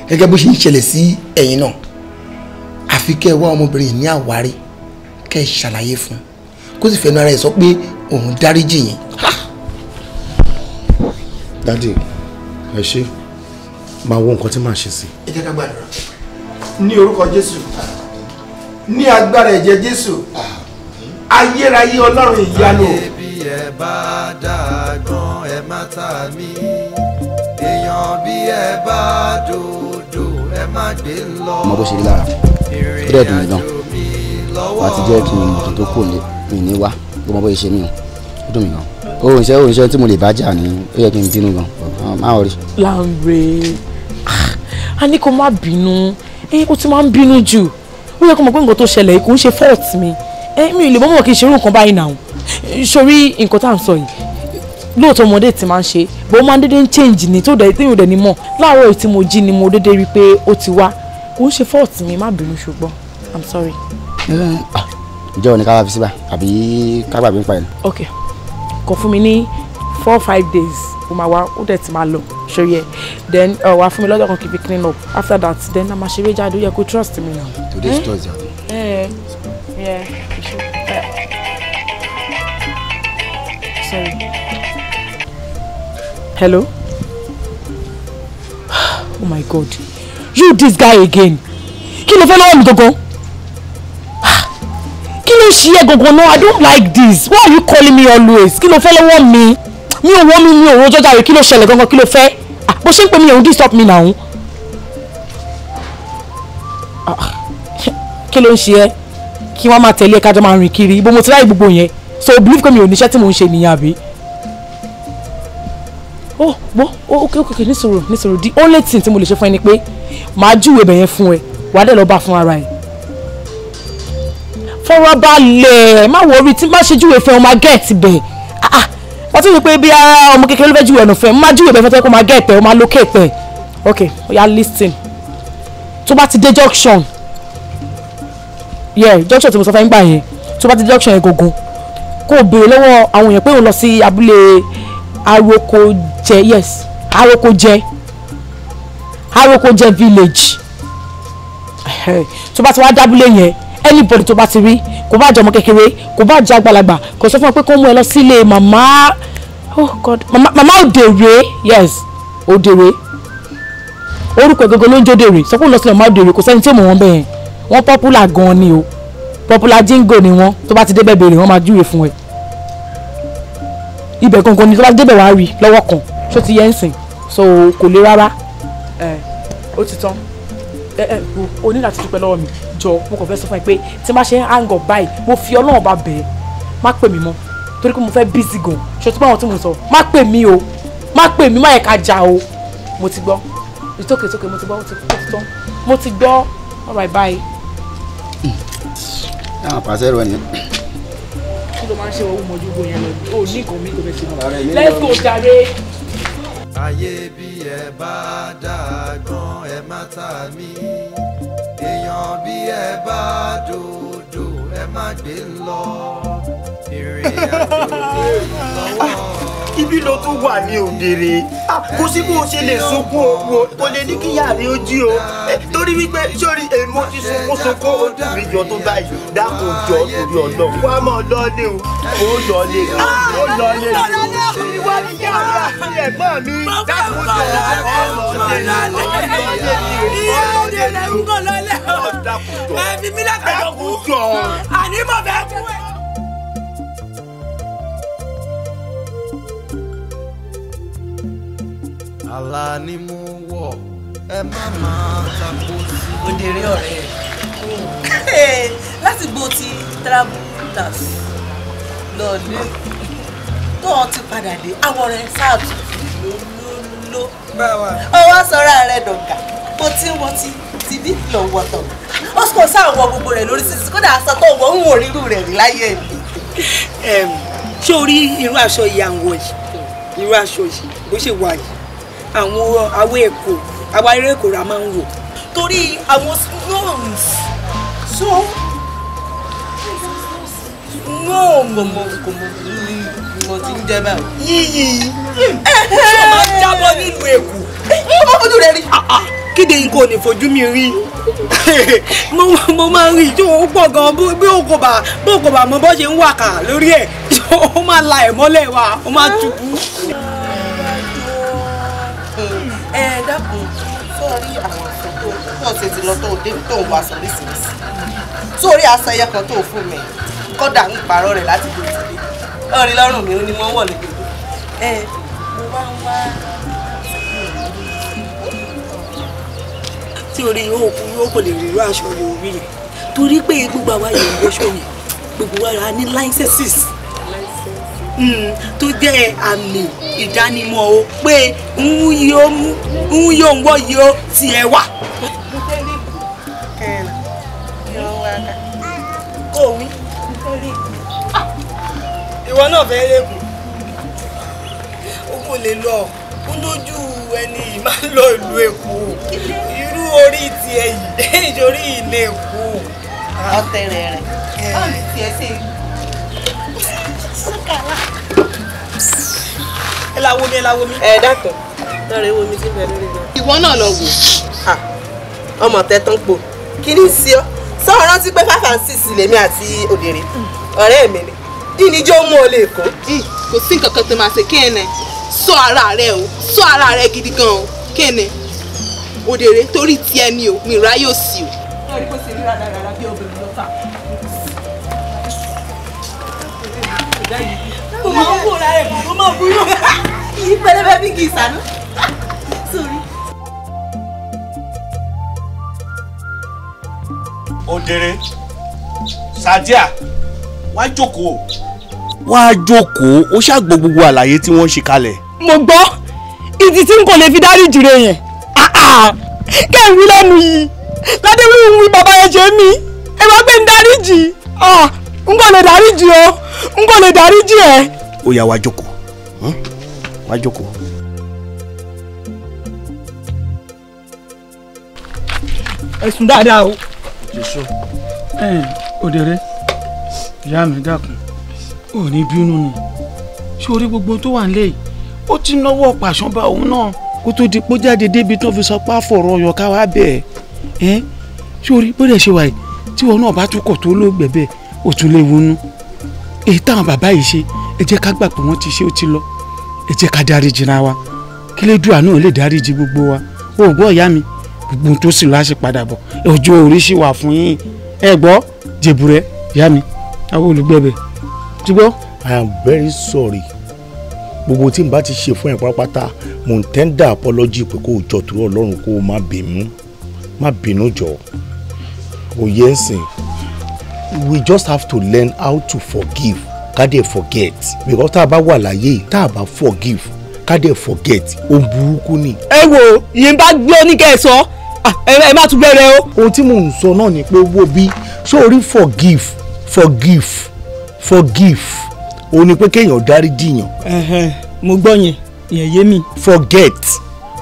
V: gẹ́gẹ́ bó ṣe ń ṣẹlẹ̀ sí ẹ̀yin náà. Àfi kẹ́ ẹ wá ọmọbìnrin yìí ní àwárí, kẹ́ ẹ ṣàlàyé fún un, kó sì fẹnu ara ẹ̀ sọ pé òun dáríjì yín.
I: Dádì, ẹ ṣé, máa wo nǹkan tí màá ṣe sí.
V: Ẹ jẹ́ ká gbàdúrà. Ní orúkọ Jésù, ní agbára ẹ̀jẹ̀ Jésù, ayérayé Ọlọ́run ìyanu.
F: Ayé bí ẹ bá dàgbọ́n ẹ má ta mí, èèyàn bí ẹ bá dòdò ẹ má gbé lọ.
G: Ọmọ bó ṣe rí lára ó dẹ̀ dùn mí gan, wà á ti jẹ́ kí n mọ̀ kí n tó kò lè mi ní wá ó mọ bó ṣe ṣe mí o, ó dùn mí gan. Ó ń ṣe tí mo lè bá jà ní, ó yẹ kí n bínú gan, má rí.
H: Lanre, a ní kó má bínú, ó ti máa ń bínú jù, ó yẹ kó mọ̀ pé nǹkan tó ṣẹlẹ̀ kò ń ṣe fault mi, mi ò lè mọ̀mọ́ kí n ṣerú nǹkan báyìí náà. Sórí nǹkan tá à ń sọ yìí, lóòótọ́ ọmọdé ti máa ń ṣe, bó máa ń dédé ń change ni tó dẹ̀ tí mi ò dẹ̀ ní mọ̀. Láàárọ̀ yìí tí mo jí ni mo dédé rí pé ó ti wá, kò ń ṣe fault mi, má bínú ṣùgbọ́n I'm sorry.
G: Ǹjẹ́ o ní ká wá fi síbà àbí ká gbàgbé ń pa ẹ̀?
H: Ok, kàn fún mi ní 4-5 days, ó máa wá, ó dẹ̀ ti máa lọ ṣòye, then wàá fún mi lọ́jọ́ kan kí n fi clean up after that, then a máa ṣeré jáde. Ó yẹ kó trust me now.
G: Today is Thursday.
H: Yeah. Sorry. Hello? Oh my God. You this guy again. Kí ló fẹ́ lọ́wọ́ mi gangan? Kí ló ṣe ẹ́ gangan náà? I don't like this. Why are you calling me always? Kí ló fẹ́ lọ́wọ́ mi? Mi ò wọ́n mi ò rojọ́ jàre. Kí ló ṣẹlẹ̀ gangan? Kí ló fẹ́? Bó ṣe ń pè mí òun disturb me now. Kí ló ń ṣe ẹ́? Kí wọ́n máa tẹ̀lé kájọ máa rìn kiri. Ibo mo ti ráyè gbogbo yẹn. So believe pé mi ò níṣẹ́ tí mò ń ṣe nìyẹn àbí? Oh, wo, okay, okay, ní sùúrù, ní sùúrù. The only thing tí mo lè ṣe fún ẹ ni pé màá júwe ibẹ̀ yẹn fún ẹ, wàá dẹ̀ lọ bá fún ara ẹ. Fọwọ́balẹ̀, má worry, tí má ṣe júwe fún ẹ, o máa get bẹ̀. Wọ́n ti rí pé bí ọmọ kékeré ló fẹ́ júwe ọ̀nà fún ẹ, má júwe ibẹ̀ fún ẹ kó máa get ẹ, o máa locate ẹ. Okay, oya listen. Tó bá ti dé junction, yeah, junction tí mo sọ fẹ́ ń gbà yẹn, tó bá ti dé junction yẹn gangan, kó o béèrè lọ́wọ́ àwọn èèyàn pé òun lọ sí abúlé Arokoje, yes, Arokoje, Arokoje village. Tó bá ti wá dábúlé yẹn, anybody tó bá ti rí, kò bá jẹ́ ọmọ kékeré, kò bá jẹ́ àgbàlagbà, kò sọ fún wọn pé kó mú ẹ lọ sílé màmá, oh God, màmá Òdèrè, yes, Òdèrè, orúkọ gẹ́gẹ́ ló ń jó Òdèrè, sọ pé òun lọ sílé màmá Òdèrè, kò sẹ́ni tí ò mọ̀ wọ́n bẹ́ẹ̀, wọ́n popular gan-an ni o, popular jingo ni wọ́n, tó bá ti débẹ̀ béèrè wọ́n máa júwe fún ẹ. Ibẹ̀ gangan ni tó bá débẹ̀ wá rí lọ́wọ́ kan, ṣó ti yẹ ń sìn, so kò le rárá. Ó ti tán. O ní láti dúpẹ́ lọ́wọ́ mi, jọ mo kàn fẹ́ sọ fún ẹ pé tí n bá ṣe ń hang up báyìí, mo fi Ọlọ́run bá bẹ̀ ẹ́, má pè mí mọ́, torí pé mo fẹ́ busy gan, ṣó ti bá àwọn tí mo sọ, má pè mí o, má pè mí, má yẹ ká jà o, mo ti gbọ́, it's okay, it's okay, mo ti gbọ́, ó ti tán, mo ti gbọ́, all right, bye.
G: Àwọn pàṣẹ rẹ ni.
H: Kí ló máa ń ṣe owó mọ́jú gbogbo yẹn lọ, o ní nǹkan mi tó fẹ́ ṣe. Let's go jàre.
F: Ayé bí ẹ bá dàgbọ́n ẹ má ta mí, èèyàn bí ẹ bá dòdò ẹ má gbé lọ, ìrìn àjò lọ́wọ́.
L: Ibi ló tún wà ní Òdèrè, kò sí bó ṣe lè sunkún o, kò lè ní kíyà rí ó jí o, torí wípé sórí èmi ti sunkún sunkún ojú mi jọ tó báyìí, dákun jọ torí Ọlọ́run wá mọ́ lọ́lé o, ó lọ́lé o, ó lọ́lé o. Ìwọ ni ìyá mi àti ẹ̀gbọ́n mi, dákun jọ ó lọ́lé o.
B: Ìyá Òdèrè ń kọ́ lọ́lé o, ẹ̀mí mi lẹ́kọ̀ọ́ kú, àní mo fẹ́ kú ẹ.
F: Àlà ni mo wọ̀, ẹ má máa tako sí.
M: Òdèrè ọ̀rẹ́ ẹ̀ láti gbó ti travelers lọ lé tó o ti padà dé àwọ̀ rẹ̀ sáàtù lólóló ọwọ́ sọ̀rọ̀ rẹ̀ dọ̀gà bó ti ń wọ ti bí lọ wọ tọ̀ ó sì kò sáà wọ gbogbo rẹ̀ lórí sísí kódà aṣọ tó wọ̀ ń wò rírú rẹ̀ rí láyé mi.
B: Ṣé o rí irú aṣọ yìí à ń wọ̀ yìí, irú aṣọ yìí bó ṣe wà yìí, àwọn awé Èkó àwa eré Èkó ra máa ń wọ̀ torí àwọn snows so
M: snow kò mọ mo ti ń jẹ báyìí.
B: Yíyí ṣé o máa ń jábọ́ nílùú Èkó?
M: Ó fojú rẹ rí.
B: Kéde yìí kò ní fojú mi rí. Mo máa ń rí tí ó pọ̀ gan bí o kò bá mọ bó ṣe ń wàkà lórí ẹ̀, ó máa la ẹ̀ mọ́lẹ̀ wa, ó máa tubú.
M: Ẹ dákun, sórí àwọn aṣọ tó ṣe ti lọ tó dé tó ń wọ aṣọ nísinsìnyí, sórí aṣọ ẹyẹ kan tó fún mi kódà ń pààrọ̀ rẹ̀ láti gbé ìdílé ọ̀rìn lọ́rùn mi ó ní wọ́n wọ̀ ní gbogbo. Ẹ mo wá ń wá
B: tí orí yóò kú yóò kò lè rí irú aṣọ yóò rí yẹn torí pé gbogbo àwa yìí ń wọṣọ yẹn, gbogbo wa ra ní licenses tó jẹ́ àmì ìdánimọ̀ o pé ń yóò ń wọ́ yóò tiẹ̀ wà. Kò wí ìwọ náà fẹ́ lẹ́kùn o kò lè lọ ń lójú ẹni yìí máa ń lọ ìlú Èkó, irú orí tiẹ̀ yìí ìsorí ilé Èkó.
M: Ọtẹ rẹ rẹ báwo ni tiẹ̀ ṣe.
B: Ẹ la wo mi, ẹ la wo mi.
M: Ẹ dákun lọ́rọ̀ ewo mi ti ń bẹ lórí náà. Ìwọ náà lọ wò ọmọ tẹ́tán po kí ni sí ọ sọ rántí pé 5 and 6 lèmi àti Òdèrè ọ̀rẹ́ mi ni ìníjó mú ọ lè kó.
P: Kò sí nǹkan kan tó máa ṣe kéènì, sọ ara rẹ o, sọ ara rẹ gidi gan o kéènì Òdèrè torí tiẹ̀ ni o, mi ráyè òsì o.
M: Lórí kò sí rí rádaràdà bí obìnrin ló fà.
B: Mo máa ń wò lára ẹ̀, mo máa ń búrò.
M: Yìí pẹlẹbẹ bí kì í sànú. Sórí.
I: Òdèrè, Sàdíà, wá jókòó. Wá jókòó, ó ṣàgbọ́ gbogbo àlàyé tí wọ́n ṣe kalẹ̀.
B: Mo gbọ́ ìdí tí n kò lè fi dáríjì rẹ yẹn kẹ́hìn lẹ́nu yìí ládé wíwú wí bàbá yẹn ṣe mí ẹ wá gbé ń dáríjì, n kò lè dáríjì o, n kò lè dáríjì ẹ.
I: Ó yá wá jókòó, wá jókòó.
B: Ẹ sùn dáadáa o.
R: Òdèrè ìyá mi dákun, ò ní bínú ni, ṣé orí gbogbo tó wà nílẹ̀ yìí ó ti náwó pàṣán bá òun náà kó tó di pé jáde débi tán fi sọ pé àfọ̀rọ̀ ọyọ ká wá bẹ̀ ẹ́ ṣé orí bó dẹ̀ ṣe wà yìí tí wọn náà bá tún kọ̀ tó lóògbé bẹ́ẹ̀ ò tún lè wọnú èyí táwọn bàbá yìí ṣe, ẹ jẹ́ ká gbà pé wọ́n ti ṣe ó ti lọ, ẹ jẹ́ ká dáríjì ra wa kí Elédùà náà lè dáríjì gbogbo wa. Ó gbọ́ ìyá mi, gbogbo tó sì lọ á ṣe padà bọ̀, ọjọ́ orí sì wà fún yín, ẹ gbọ́ jèbùrẹ́ ìyá mi àwọn olùgbẹ̀bẹ̀ ti gbọ́.
I: I am very sorry, gbogbo tí n bá ti ṣe fún ẹ pátápátá mo ń tender apology pé kó o jọ tó Ọlọ́run kó o má bínú, má bínú jọ, kò yẹ ń sìn. We just have to learn how to forgive ká dẹ̀ forget, because tá a bá wà láyé tá a bá forgive ká dẹ̀ forget ohun burúkú ni.
B: Ẹ wo ìyẹn bá gbé oníkẹ́ ẹ sọ ẹ má tún bẹ̀rẹ̀ o.
I: Ohun tí mò ń sọ náà ni pé wo bí sórí forgive forgive forgive ó ní pé kéèyàn dáríjì yàn.
B: Mo gbọ́ yẹn, ìyẹn yé mi.
I: Forget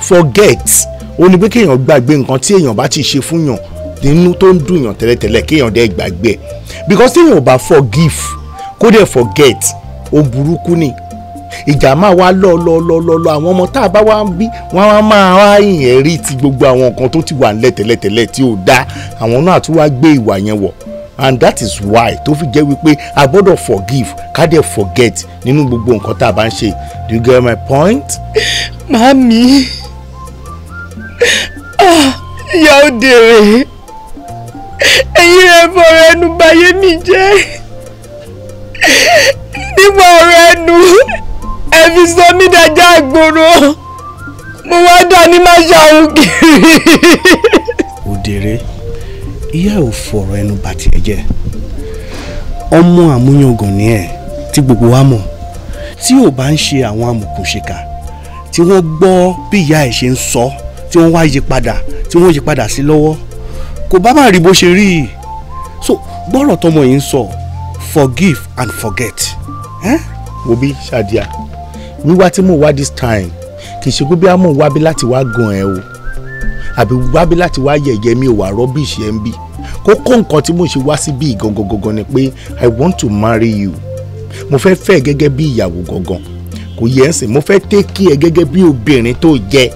I: forget ó ní pé kéèyàn gbàgbé nǹkan tí èèyàn bá ti ṣe fún yàn nínú tó ń dùn yàn tẹ́lẹ̀tẹ́lẹ̀ kéèyàn dẹ̀ gbàgbé ẹ̀, because téèyàn ò bá forgive kó dẹ̀ forget ó burúkú ni. Ìjà máa wá lọ lọ lọ lọ lọ àwọn ọmọ tá a bá wá ń bí wọn á máa wá inherit gbogbo àwọn nǹkan tó ti wà nílẹ̀ tẹ́lẹ̀tẹ́lẹ̀ tí ò dáa, àwọn náà tún wá gbé ìwà yẹn wọ̀. And that is why tó fi jẹ́ wípé a gbọ́dọ̀ forgive ká dẹ̀ forget nínú gbogbo nǹkan tá a bá ń ṣe. Do you get my point?
B: Màámi, ìyá Òdèrè, ẹ̀yin rẹ̀ fọ̀rọ̀ ẹnu báyé mi jẹ́. Nípa ọ̀rọ̀ ẹnu ẹ fi sọ mí dájà àgbòrò. Mo wá Ìyá ni máa ṣàwọn kiri.
A: Òdèrè, ìyá ò fọ̀rọ̀ ẹnu bà tiẹ̀ jẹ́. Ọmọ àmúyangàn ni ẹ̀ tí gbogbo wa mọ̀. Tí ò bá ń ṣe àwọn amòkùnṣìkà tí wọ́n gbọ́ bí ìyá ẹ̀ ṣe ń sọ, tí wọ́n wá yí padà, tí wọ́n yí padà sí lọ́wọ́, kò bá má rí bó ṣe rí i. So gbọ́rọ̀ tọmọ yìí ń sọ, forgive and forget.
I: Wo bí Ṣàdíà, wíwá tí mò ń wá this time kì í ṣe pé bí a mò ń wá bí láti wá gan ẹ o, àbí wá bí láti wá yẹ̀yẹ́ mi ò wá rubbish ẹ̀ ń bí. Kókó nǹkan tí mo ṣe wá síbí gangan gangan ni pé I want to marry you. Mo fẹ́ fẹ́ gẹ́gẹ́ bí ìyàwó gangan, kò yẹ ẹ́ sìn. Mo fẹ́ take care gẹ́gẹ́ bí obìnrin tó jẹ́.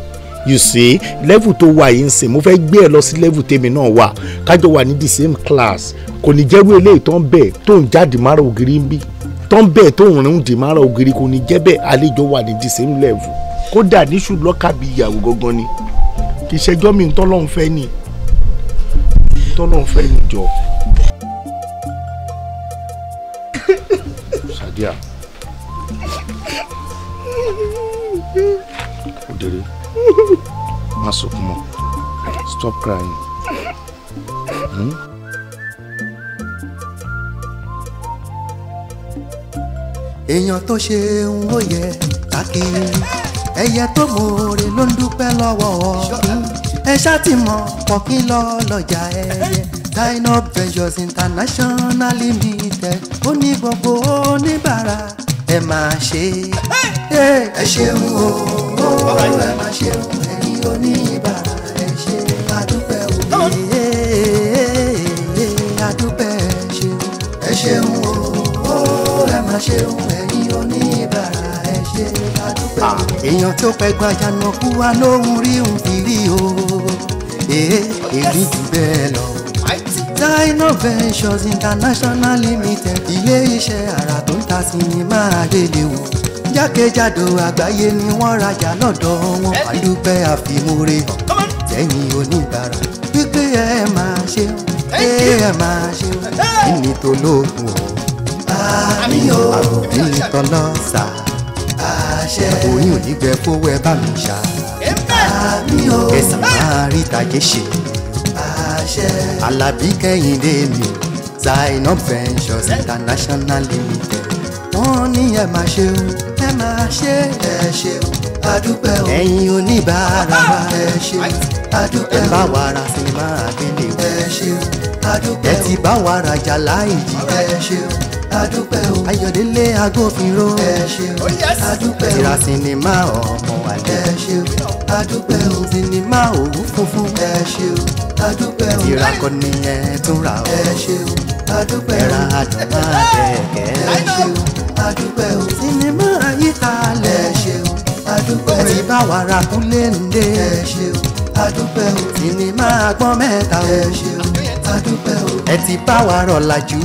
I: You see, level tó wà yìí ń sìn, mo fẹ́ gbé ẹ lọ sí level tèmi náà wà, kájọ wà ní the same class. Kò ní jẹ́rú eléyìí tó ń bẹ̀ tó ń jáde mára ògiri ń bí, tó ń bẹ̀ tó ń rìn dì mára ògiri, kò ní jẹ́ bẹ́ẹ̀. Àlejò wà ní the same level. Kódà níṣù lọ́kà bí ìyàwó gangan ni, kì í ṣẹjọ́ mi. Tọ́lọ́hún fẹ́ ni, tọ́lọ́hún fẹ́ ni jọ. Ṣàdíà, Òdèrè, má sunkún mọ́, stop crying.
F: Èèyàn tó ṣe ń wò yẹ káàkiri, ẹyẹ tó mòore ló ń dúpẹ́ lọ́wọ́ ọ̀hún. Ẹ ṣá ti mọ̀ pọ̀kí lọ lọ́jà ẹyẹ. Zainab Ventures International Limited, ó ní gbogbo oníbàárà ẹ máa ṣe. Ẹ ṣeun o, ẹ máa ṣeun, ẹ̀yin oníbàárà ẹ ṣe, àdúpẹ́ o, àdúpẹ́ ẹ ṣeun. Ẹ ṣeun o, ẹ máa ṣeun, ẹ̀yin oníbàárà ẹ ṣe, àdúpẹ́ o. Èèyàn tó pẹ́ gbajànà kú wa lóhùn rí òun fi rí o, èrí jù bẹ́ẹ̀ lọ. Zainab Ventures International Limited, ilé iṣẹ́ àrà tó ń ta sinimá àgbéléwò jákèjádò àgbáyé ni wọ́n rajà lọ́dọ̀ wọn. Àdúpẹ́ àfimúre hàn sẹ́yìn oníbàárà wípé ẹ máa ṣeun, ẹ máa ṣeun. Kí ni tó lóògùn o, àmì o, kí ni tọ́lọ́sà, àṣẹ òyìn ò ní gbẹ fowó ẹ bá mi ṣá, àmì o, kẹsì máa rí tàjé ṣe, àṣẹ Alábí Kẹ́hìndé mi. Zainab Ventures International Limited, wọ́n ní ẹ máa ṣeun, ẹ máa ṣe, ẹ ṣeun, àdúpẹ́ o, ẹ̀yin oníbàárà wa ẹ ṣeun, àdúpẹ́ o, ẹ bá wa ra sinimá àgbéléwò ẹ ṣeun, àdúpẹ́ o, ẹ ti bá wa rajà láì jí ẹ ṣeun, àdúpẹ́ o, Ayọ̀délé agbófinró ẹ ṣeun, àdúpẹ́ o, tìra sinimá ọmọ àlè ẹ ṣeun, àdúpẹ́ o, sinimá òwú funfun ẹ ṣeun, àdúpẹ́ o, tìra kọ́ni ẹ tún ra o ẹ ṣeun, àdúpẹ́ o, ẹ̀ra àdùn máa bẹ̀ẹ̀kẹ́ ẹ ṣeun, àdúpẹ́ o, sinimá ayíkalẹ̀ ẹ ṣeun, àdúpẹ́ o, ẹ ti bá wa ra kúnlé ńlé ẹ ṣeun, àdúpẹ́ o, sinimá agbọ́n mẹ́ta ẹ ṣeun, àdúpẹ́ o, ẹ ti bá wa rọ̀ làjú.